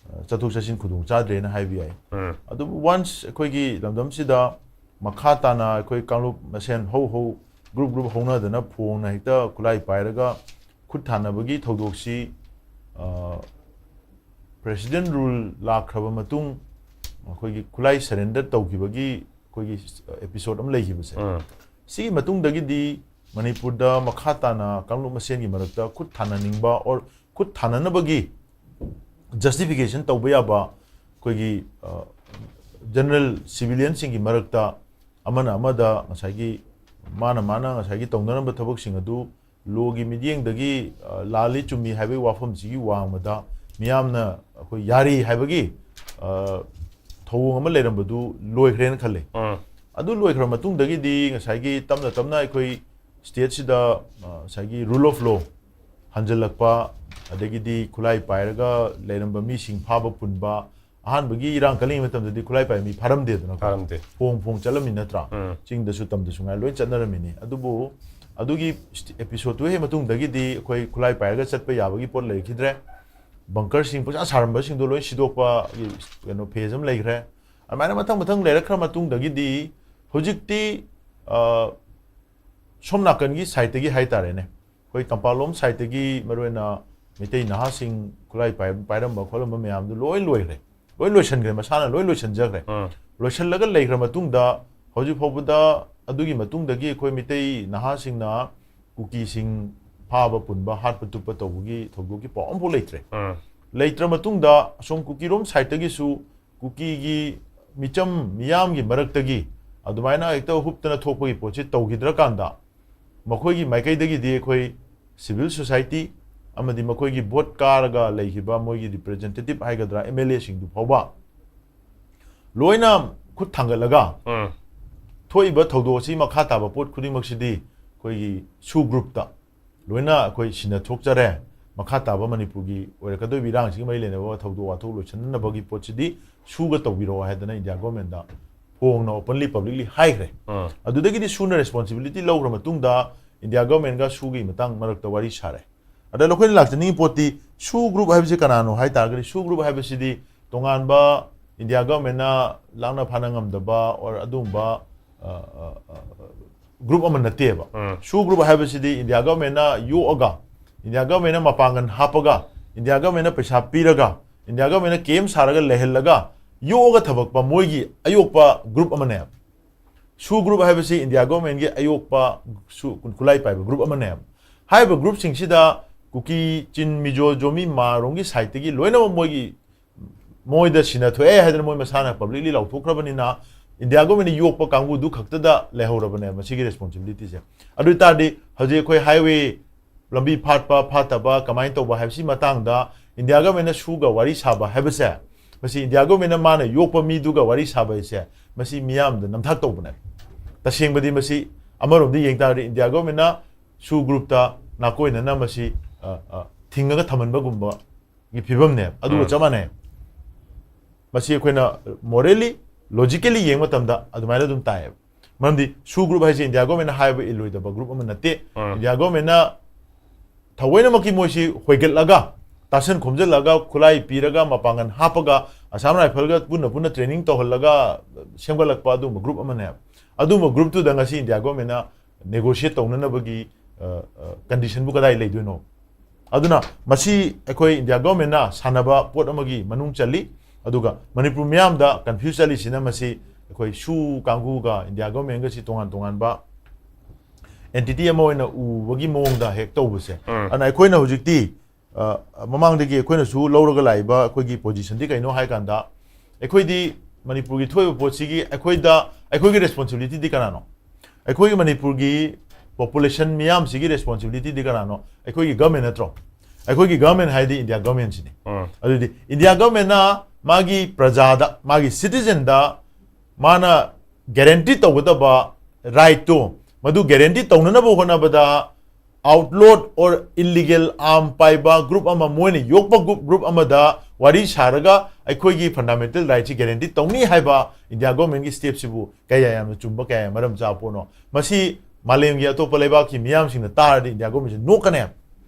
ꯑ, ꯆꯠꯊꯣꯛ ꯆꯠꯁꯤꯟ ꯈꯨꯗꯣꯡ ꯆꯥꯗ꯭ꯔꯦꯅ ꯍꯥꯏꯕ ꯌꯥꯏ꯫ ꯎꯝ꯫ ꯑꯗꯨꯕꯨ once ꯑꯩꯈꯣꯏꯒꯤ ꯂꯝꯗꯝꯁꯤꯗ ꯃꯈꯥ ꯇꯥꯅ ꯑꯩꯈꯣꯏ ꯀꯥꯡꯂꯨꯞ ꯃꯁꯦꯟ ꯍꯧ ꯍꯧ, group group ꯍꯧꯅꯗꯅ ꯐꯣꯡꯅ ꯍꯦꯛꯇ ꯈꯨꯠꯂꯥꯏ ꯄꯥꯏꯔꯒ ꯈꯨꯠ ꯊꯥꯅꯕꯒꯤ ꯊꯧꯗꯣꯛꯁꯤ, ꯑ, President rule ꯂꯥꯛꯈ꯭ꯔꯕ ꯃꯇꯨꯡ ꯑꯩꯈꯣꯏꯒꯤ ꯈꯨꯠꯂꯥꯏ surrender ꯇꯧꯈꯤꯕꯒꯤ ꯑꯩꯈꯣꯏꯒꯤ episode ꯑꯃ ꯂꯩꯈꯤꯕꯁꯦ, ꯎꯝ꯫ ꯁꯤꯒꯤ ꯃꯇꯨꯡꯗꯒꯤꯗꯤ ꯃꯅꯤꯄꯨꯔꯗ ꯃꯈꯥ ꯇꯥꯅ ꯀꯥꯡꯂꯨꯞ ꯃꯁꯦꯟꯒꯤ ꯃꯔꯛꯇ ꯈꯨꯠ ꯊꯥꯅꯅꯤꯡꯕ or ꯈꯨꯠ ꯊꯥꯅꯅꯕꯒꯤ justification ꯇꯧꯕ ꯌꯥꯕ ꯑꯩꯈꯣꯏꯒꯤ, ꯑ, general civilianꯁꯤꯡꯒꯤ ꯃꯔꯛꯇ ꯑꯃꯅ ꯑꯃꯗ ꯉꯁꯥꯏꯒꯤ ꯃꯥꯅ ꯃꯥꯅ ꯉꯁꯥꯏꯒꯤ ꯇꯧꯅꯔꯝꯕ ꯊꯕꯛꯁꯤꯡ ꯑꯗꯨ lawꯒꯤ ꯃꯤꯠꯌꯦꯡꯗꯒꯤ, ꯑ, ꯂꯥꯜꯂꯤ ꯆꯨꯝꯃꯤ ꯍꯥꯏꯕꯒꯤ ꯋꯥꯐꯝꯁꯤꯒꯤ ꯋꯥꯡꯃꯗ ꯃꯤꯌꯥꯝꯅ ꯑꯩꯈꯣꯏ ꯌꯥꯔꯤ ꯍꯥꯏꯕꯒꯤ, ꯑ, ꯊꯧꯑꯣꯡ ꯑꯃ ꯂꯩꯔꯝꯕꯗꯨ ꯂꯣꯏꯈ꯭ꯔꯦꯅ ꯈꯜꯂꯦ꯫ ꯎꯝ꯫ ꯑꯗꯨ ꯂꯣꯏꯈ꯭ꯔ ꯃꯇꯨꯡꯗꯒꯤꯗꯤ ꯉꯁꯥꯏꯒꯤ ꯇꯞꯅ ꯇꯞꯅ ꯑꯩꯈꯣꯏ stateꯁꯤꯗ, ꯑ, ꯉꯁꯥꯏꯒꯤ rule of law ꯍꯟꯖꯤꯜꯂꯛꯄ, ꯑꯗꯒꯤꯗꯤ ꯈꯨꯠꯂꯥꯏ ꯄꯥꯏꯔꯒ ꯂꯩꯔꯝꯕ ꯃꯤꯁꯤꯡ ꯐꯥꯕ ꯄꯨꯟꯕ, ꯑꯍꯥꯟꯕꯒꯤ ꯏꯔꯥꯡ ꯀꯜꯂꯤꯉꯩ ꯃꯇꯝꯗꯗꯤ ꯈꯨꯠꯂꯥꯏ ꯄꯥꯏꯕ ꯃꯤ ꯐꯥꯔꯝꯗꯦꯗꯅꯀꯣ꯫ ꯐꯥꯔꯝꯗꯦ꯫ ꯐꯣꯡ ꯐꯣꯡ ꯆꯠꯂꯝꯃꯤ ꯅꯠꯇ꯭ꯔꯥ? ꯎꯝ꯫ ꯆꯤꯡꯗꯁꯨ ꯇꯝꯗꯁꯨ ꯉꯥꯏ ꯂꯣꯏ ꯆꯠꯅꯔꯝꯃꯤꯅꯤ꯫ ꯑꯗꯨꯕꯨ ꯑꯗꯨꯒꯤ episodeꯇꯨ ꯍꯦꯛ ꯃꯇꯨꯡꯗꯒꯤꯗꯤ ꯑꯩꯈꯣꯏ ꯈꯨꯠꯂꯥꯏ ꯄꯥꯏꯔꯒ ꯆꯠꯄ ꯌꯥꯕꯒꯤ ꯄꯣꯠ ꯂꯩꯔꯛꯈꯤꯗ꯭ꯔꯦ꯫ Bunkerꯁꯤꯡ ꯄꯨꯡꯁꯥ ꯁꯥꯔꯝꯕꯁꯤꯡꯗꯣ ꯂꯣꯏ ꯁꯤꯗꯣꯛꯄ, ꯀꯩꯅꯣ, phase ꯑꯃ ꯂꯩꯈ꯭ꯔꯦ꯫ ꯑꯗꯨꯃꯥꯏꯅ ꯃꯊꯪ ꯃꯊꯪ ꯂꯩꯔꯛꯈ꯭ꯔ ꯃꯇꯨꯡꯗꯒꯤꯗꯤ ꯍꯧꯖꯤꯛꯇꯤ, ꯑ, ꯁꯣꯝ ꯅꯥꯀꯟꯒꯤ sideꯇꯒꯤ ꯍꯥꯏꯇꯥꯔꯦꯅꯦ, ꯑꯩꯈꯣꯏ ꯀꯝꯄꯥꯜꯂꯣꯝ sideꯇꯒꯤ ꯃꯔꯨꯑꯣꯏꯅ ꯃꯩꯇꯩ ꯅꯍꯥꯁꯤꯡ ꯈꯨꯠꯂꯥꯏ ꯄꯥꯏ-, ꯄꯥꯏꯔꯝꯕ ꯈꯣꯠꯂꯝꯕ ꯃꯌꯥꯝꯗꯨ ꯂꯣꯏ ꯂꯣꯏꯈ꯭ꯔꯦ, ꯂꯣꯏ ꯂꯣꯏꯁꯤꯟꯈ꯭ꯔꯦ, ꯃꯁꯥꯅ ꯂꯣꯏ ꯂꯣꯏꯁꯤꯟꯖꯈ꯭ꯔꯦ꯫ ꯎꯝ꯫ ꯂꯣꯏꯁꯤꯜꯂꯒ ꯂꯩꯈ꯭ꯔ ꯃꯇꯨꯡꯗ ꯍꯧꯖꯤꯛ ꯐꯥꯎꯕꯗ ꯑꯗꯨꯒꯤ ꯃꯇꯨꯡꯗꯒꯤ ꯑꯩꯈꯣꯏ ꯃꯩꯇꯩ ꯅꯍꯥꯁꯤꯡꯅ ꯀꯨꯀꯤꯁꯤꯡ ꯐꯥꯕ ꯄꯨꯟꯕ, ꯍꯥꯠꯄ ꯇꯨꯞꯄ ꯇꯧꯕꯒꯤ ꯊꯧꯗꯣꯛꯀꯤ ꯄꯥꯎ ꯑꯃꯐꯥꯎ ꯂꯩꯇ꯭ꯔꯦ꯫ ꯎꯝ꯫ ꯂꯩꯇ꯭ꯔ ꯃꯇꯨꯡꯗ ꯑꯁꯣꯝ ꯀꯨꯀꯤꯔꯣꯝ sideꯇꯒꯤꯁꯨ ꯀꯨꯀꯤꯒꯤ ꯃꯤꯆꯝ ꯃꯤꯌꯥꯝꯒꯤ ꯃꯔꯛꯇꯒꯤ ꯑꯗꯨꯃꯥꯏꯅ ꯍꯦꯛꯇ ꯍꯨꯞꯇꯅ ꯊꯣꯛꯄꯒꯤ ꯄꯣꯠꯁꯤ ꯇꯧꯈꯤꯗ꯭ꯔꯀꯥꯟꯗ, ꯃꯈꯣꯏꯒꯤ ꯃꯥꯏꯀꯩꯗꯒꯤꯗꯤ ꯑꯩꯈꯣꯏ civil society ꯑꯃꯗꯤ ꯃꯈꯣꯏꯒꯤ vote ꯀꯥꯔꯒ ꯂꯩꯈꯤꯕ ꯃꯣꯏꯒꯤ representative ꯍꯥꯏꯒꯗ꯭ꯔꯥ, M L A ꯁꯤꯡꯗꯨ ꯐꯥꯎꯕ ꯂꯣꯏꯅ ꯈꯨꯠ ꯊꯥꯡꯒꯠꯂꯒ, ꯎꯝ꯫ ꯊꯣꯛꯏꯕ ꯊꯧꯗꯣꯛ ꯑꯁꯤ ꯃꯈꯥ ꯇꯥꯕ ꯄꯣꯠ ꯈꯨꯗꯤꯡꯃꯛꯁꯤꯗꯤ ꯑꯩꯈꯣꯏꯒꯤ SoO groupꯇ ꯂꯣꯏꯅ ꯑꯩꯈꯣꯏ ꯁꯤꯟꯅ ꯊꯣꯛꯆꯔꯦ꯫ ꯃꯈꯥ ꯇꯥꯕ ꯃꯅꯤꯄꯨꯔꯒꯤ ꯑꯣꯏꯔꯛꯀꯗꯧꯔꯤꯕ ꯏꯔꯥꯡꯁꯤꯒꯤ ꯃꯔꯤ ꯂꯩꯅꯕ ꯊꯧꯗꯣꯛ ꯋꯥꯊꯣꯛ ꯂꯣꯏꯁꯤꯟꯅꯅꯕꯒꯤ ꯄꯣꯠꯁꯤꯗꯤ SoOꯒ ꯇꯧꯕꯤꯔꯛꯑꯣ ꯍꯥꯏꯗꯅ India governmentꯇ ꯐꯣꯡꯅ openly publicly ꯍꯥꯏꯈ꯭ꯔꯦ꯫ ꯎꯝ꯫ ꯑꯗꯨꯗꯒꯤꯗꯤ SoOꯅ responsibility ꯂꯧꯈ꯭ꯔ ꯃꯇꯨꯡꯗ India governmentꯒ SoOꯒꯤ ꯃꯇꯥꯡ ꯃꯔꯛꯇ ꯋꯥꯔꯤ ꯁꯥꯔꯦ꯫ ꯑꯗ ꯑꯩꯈꯣꯏꯅ ꯂꯥꯛꯆꯅꯤꯡꯉꯤ ꯄꯣꯠꯇꯤ, SoO group ꯍꯥꯏꯕꯁꯤ ꯀꯅꯥꯅꯣ ꯍꯥꯏ ꯇꯥꯔꯒꯗꯤ, SoO group ꯍꯥꯏꯕꯁꯤꯗꯤ ꯇꯣꯉꯥꯟꯕ India governmentꯅ ꯂꯥꯛꯅ ꯐꯥꯅ ꯉꯝꯗꯕ or ꯑꯗꯨꯒꯨꯝꯕ, ꯑ, ꯑ, ꯑ, group ꯑꯃ ꯅꯠꯇꯦꯕ꯫ ꯎꯝ꯫ SoO group ꯍꯥꯏꯕꯁꯤꯗꯤ India governmentꯅ ꯌꯣꯛꯑꯒ, India governmentꯅ ꯃꯄꯥꯡꯒꯜ ꯍꯥꯞꯄꯒ, India governmentꯅ ꯄꯩꯁꯥ ꯄꯤꯔꯒ, India governmentꯅ camp ꯁꯥꯔꯒ ꯂꯩꯍꯜꯂꯒ ꯌꯣꯛꯑꯒ ꯊꯝꯃꯛꯄ ꯃꯣꯏꯒꯤ ꯑꯌꯣꯛꯄ group ꯑꯃꯅꯦꯕ꯫ SoO group ꯍꯥꯏꯕꯁꯤ India governmentꯀꯤ ꯑꯌꯣꯛꯄ SoO ꯈꯨꯠꯂꯥꯏ ꯄꯥꯏꯕ group ꯑꯃꯅꯦꯕ꯫ ꯍꯥꯏꯔꯤꯕ groupꯁꯤꯡꯁꯤꯗ ꯀꯨꯀꯤ, ꯆꯤꯟ, ꯃꯤꯖꯣ, ꯖꯣꯃꯤ, ꯃꯥꯔꯣꯝꯒꯤ sideꯇꯒꯤ ꯂꯣꯏꯅꯃꯛ ꯃꯣꯏꯒꯤ, ꯃꯣꯏꯗ ꯁꯤꯟꯅ ꯊꯣꯛꯑꯦ ꯍꯥꯏꯗꯅ ꯃꯣꯏ ꯃꯁꯥꯅ publicly ꯂꯥꯎꯊꯣꯛꯈ꯭ꯔꯕꯅꯤꯅ, India governmentꯅ ꯌꯣꯛꯄ ꯀꯥꯡꯕꯨꯗꯨ ꯈꯛꯇꯗ ꯂꯩꯍꯧꯔꯕꯅꯦ ꯃꯁꯤꯒꯤ responsibilityꯁꯦ꯫ ꯑꯗꯨ ꯑꯣꯏ ꯇꯥꯔꯗꯤ ꯍꯧꯖꯤꯛ ꯑꯩꯈꯣꯏ highway ꯂꯝꯕꯤ ꯐꯥꯠꯄ ꯐꯥꯠꯇꯕ ꯀꯃꯥꯏꯅ ꯇꯧꯕ ꯍꯥꯏꯕꯁꯤ ꯃꯇꯥꯡꯗ India governmentꯅ SoOꯒ ꯋꯥꯔꯤ ꯁꯥꯕ ꯍꯥꯏꯕꯁꯦ, ꯃꯁꯤ India governmentꯅ ꯃꯥꯅ ꯌꯣꯛꯄ ꯃꯤꯗꯨꯒ ꯋꯥꯔꯤ ꯁꯥꯕ ꯍꯥꯏꯁꯦ, ꯃꯁꯤ ꯃꯤꯌꯥꯝꯗ ꯅꯝꯊꯥꯛ ꯇꯧꯕꯅꯦ꯫ ꯇꯁꯦꯡꯕꯗꯤ ꯃꯁꯤ ꯑꯃꯔꯣꯝꯗ ꯌꯦꯡ ꯇꯥꯔꯗꯤ India governmentꯅ SoO groupꯇ ꯅꯥꯀꯣꯏꯅꯅ ꯃꯁꯤ, ꯑ, ꯑ, ꯊꯤꯡꯉꯒ ꯊꯝꯍꯟꯕꯒꯨꯝꯕꯒꯤ ꯐꯤꯕꯝꯅꯦꯕ꯫ ꯑꯗꯨꯒ ꯎꯝ꯫ ꯆꯞ ꯃꯥꯟꯅꯩ꯫ ꯃꯁꯤ ꯑꯩꯈꯣꯏꯅ morally, logically ꯌꯦꯡꯕ ꯃꯇꯝꯗ ꯑꯗꯨꯃꯥꯏꯅ ꯑꯗꯨꯝ ꯇꯥꯏꯌꯦꯕ꯫ ꯃꯔꯝꯗꯤ SoO group ꯍꯥꯏꯁꯦ India governmentꯅ ꯍꯥꯏꯕ ꯏꯜꯂꯣꯏꯗꯕ group ꯑꯃ ꯅꯠꯇꯦ꯫ ꯎꯝ꯫ India governmentꯅ ꯊꯑꯣꯏꯅꯃꯛꯀꯤ ꯃꯣꯏꯁꯤ ꯍꯣꯏꯒꯠꯂꯒ, ꯇꯥꯁꯟ ꯈꯣꯝꯖꯤꯜꯂꯒ, ꯈꯨꯠꯂꯥꯏ ꯄꯤꯔꯒ, ꯃꯄꯥꯡꯒꯜ ꯍꯥꯞꯄꯒ, Assam Riflesꯒ ꯄꯨꯟꯅ ꯄꯨꯟꯅ training ꯇꯧꯍꯜꯂꯒ ꯁꯦꯝꯒꯠꯂꯛꯄ ꯑꯗꯨꯒꯨꯝꯕ group ꯑꯃꯅꯦꯕ꯫ ꯑꯗꯨꯒꯨꯝꯕ groupꯇꯨꯗ ꯉꯁꯤ India governmentꯅ negotiate ꯇꯧꯅꯅꯕꯒꯤ, ꯑ, ꯑ, conditionꯕꯨ ꯀꯗꯥꯏ ꯂꯩꯗꯣꯏꯅꯣ? ꯑꯗꯨꯅ ꯃꯁꯤ ꯑꯩꯈꯣꯏ India governmentꯅ ꯁꯥꯟꯅꯕ ꯄꯣꯠ ꯑꯃꯒꯤ ꯃꯅꯨꯡ ꯆꯜꯂꯤ꯫ ꯑꯗꯨꯒ ꯃꯅꯤꯄꯨꯔ ꯃꯤꯌꯥꯝꯗ confuse ꯆꯠꯂꯤꯁꯤꯅ ꯃꯁꯤ ꯑꯩꯈꯣꯏ SoO ꯀꯥꯡꯕꯨꯒ India governmentꯒꯁꯤ ꯇꯣꯉꯥꯟ ꯇꯣꯉꯥꯟꯕ entity ꯑꯃ ꯑꯣꯏꯅ ꯎꯕꯒꯤ ꯃꯑꯣꯡꯗ ꯍꯦꯛ ꯇꯧꯕꯁꯦ꯫ ꯎꯝ꯫ ꯑꯗꯨꯅ ꯑꯩꯈꯣꯏꯅ ꯍꯧꯖꯤꯛꯇꯤ, ꯑ, ꯃꯃꯥꯡꯗꯒꯤ ꯑꯩꯈꯣꯏꯅꯁꯨ ꯂꯧꯔꯒ ꯂꯥꯛꯏꯕ ꯑꯩꯈꯣꯏꯒꯤ positionꯗꯤ ꯀꯩꯅꯣ ꯍꯥꯏ ꯀꯥꯟꯗ, ꯑꯩꯈꯣꯏꯗꯤ ꯃꯅꯤꯄꯨꯔꯒꯤ ꯊꯣꯛꯏꯕ ꯄꯣꯠꯁꯤꯒꯤ ꯑꯩꯈꯣꯏꯗ, ꯑꯩꯈꯣꯏꯒꯤ ꯔꯦꯁꯄꯣꯟꯁꯤꯕꯤꯂꯤꯇꯤꯗꯤ ꯀꯅꯥꯅꯣ? ꯑꯩꯈꯣꯏꯒꯤ ꯃꯅꯤꯄꯨꯔꯒꯤ ꯄꯣꯄꯨꯂꯦꯁꯟ ꯃꯤꯌꯥꯝꯁꯤꯒꯤ ꯔꯦꯁꯄꯣꯟꯁꯤꯕꯤꯂꯤꯇꯤꯗꯤ ꯀꯅꯥꯅꯣ? ꯑꯩꯈꯣꯏꯒꯤ ꯒꯚꯔꯟꯃꯦꯟ ꯅꯠꯇ꯭ꯔꯣ? ꯑꯩꯈꯣꯏꯒꯤ ꯒꯚꯔꯟꯃꯦꯟ ꯍꯥꯏꯗꯤ ꯏꯟꯗꯤꯌꯥ ꯒꯚꯔꯟꯃꯦꯟꯁꯤꯅꯤ꯫ ꯎꯝ. ꯑꯗꯨꯗꯤ ꯏꯟꯗꯤꯌꯥ ꯒꯚꯔꯟꯃꯦꯟꯅ ꯃꯥꯒꯤ ꯄ꯭ꯔꯖꯥꯗ, ꯃꯥꯒꯤ ꯁꯤꯇꯤꯖꯟꯗ ꯃꯥꯅ ꯒꯦꯔꯦꯟꯇꯤ ꯇꯧꯒꯗꯕ ꯔꯥꯏꯠꯇꯨ, ꯃꯗꯨ ꯒꯦꯔꯦꯟꯇꯤ ꯇꯧꯅꯅꯕ ꯍꯣꯠꯅꯕꯗ, ꯑꯥꯎꯠꯂꯣꯠ ꯑꯣꯔ ꯏꯜꯂꯤꯒꯦꯜ ꯑꯥꯔꯝ ꯄꯥꯏꯕ ꯒ꯭ꯔꯨꯞ ꯑꯃ, ꯃꯣꯏꯅ ꯌꯣꯛꯄ ꯒ꯭ꯔꯨꯞ, ꯒ꯭ꯔꯨꯞ ꯑꯃꯗ ꯋꯥꯔꯤ ꯁꯥꯔꯒ ꯑꯩꯈꯣꯏꯒꯤ ꯐꯟꯗꯥꯃꯦꯟꯇꯦꯜ ꯔꯥꯏꯠꯁꯤ ꯒꯦꯔꯦꯟꯇꯤ ꯇꯧꯅꯤ ꯍꯥꯏꯕ ꯏꯟꯗꯤꯌꯥ ꯒꯣꯔꯃꯦꯟꯒꯤ ꯁ꯭ꯇꯦꯞꯁꯤꯕꯨ ꯀꯌꯥ ꯌꯥꯝꯅ ꯆꯨꯝꯕ, ꯀꯌꯥ ꯌꯥꯝꯅ ꯃꯔꯝ ꯆꯥꯕ ꯄꯣꯠꯅꯣ? ꯃꯁꯤ ꯃꯥꯂꯦꯝꯒꯤ ꯑꯇꯣꯞꯄ ꯂꯩꯕꯥꯛꯀꯤ ꯃꯤꯌꯥꯝꯁꯤꯡꯅ ꯇꯥꯔꯗꯤ ꯏꯟꯗꯤꯌꯥ ꯒꯣꯔꯃꯦꯟꯁꯤ ꯅꯣꯛꯀꯅꯦꯕ꯫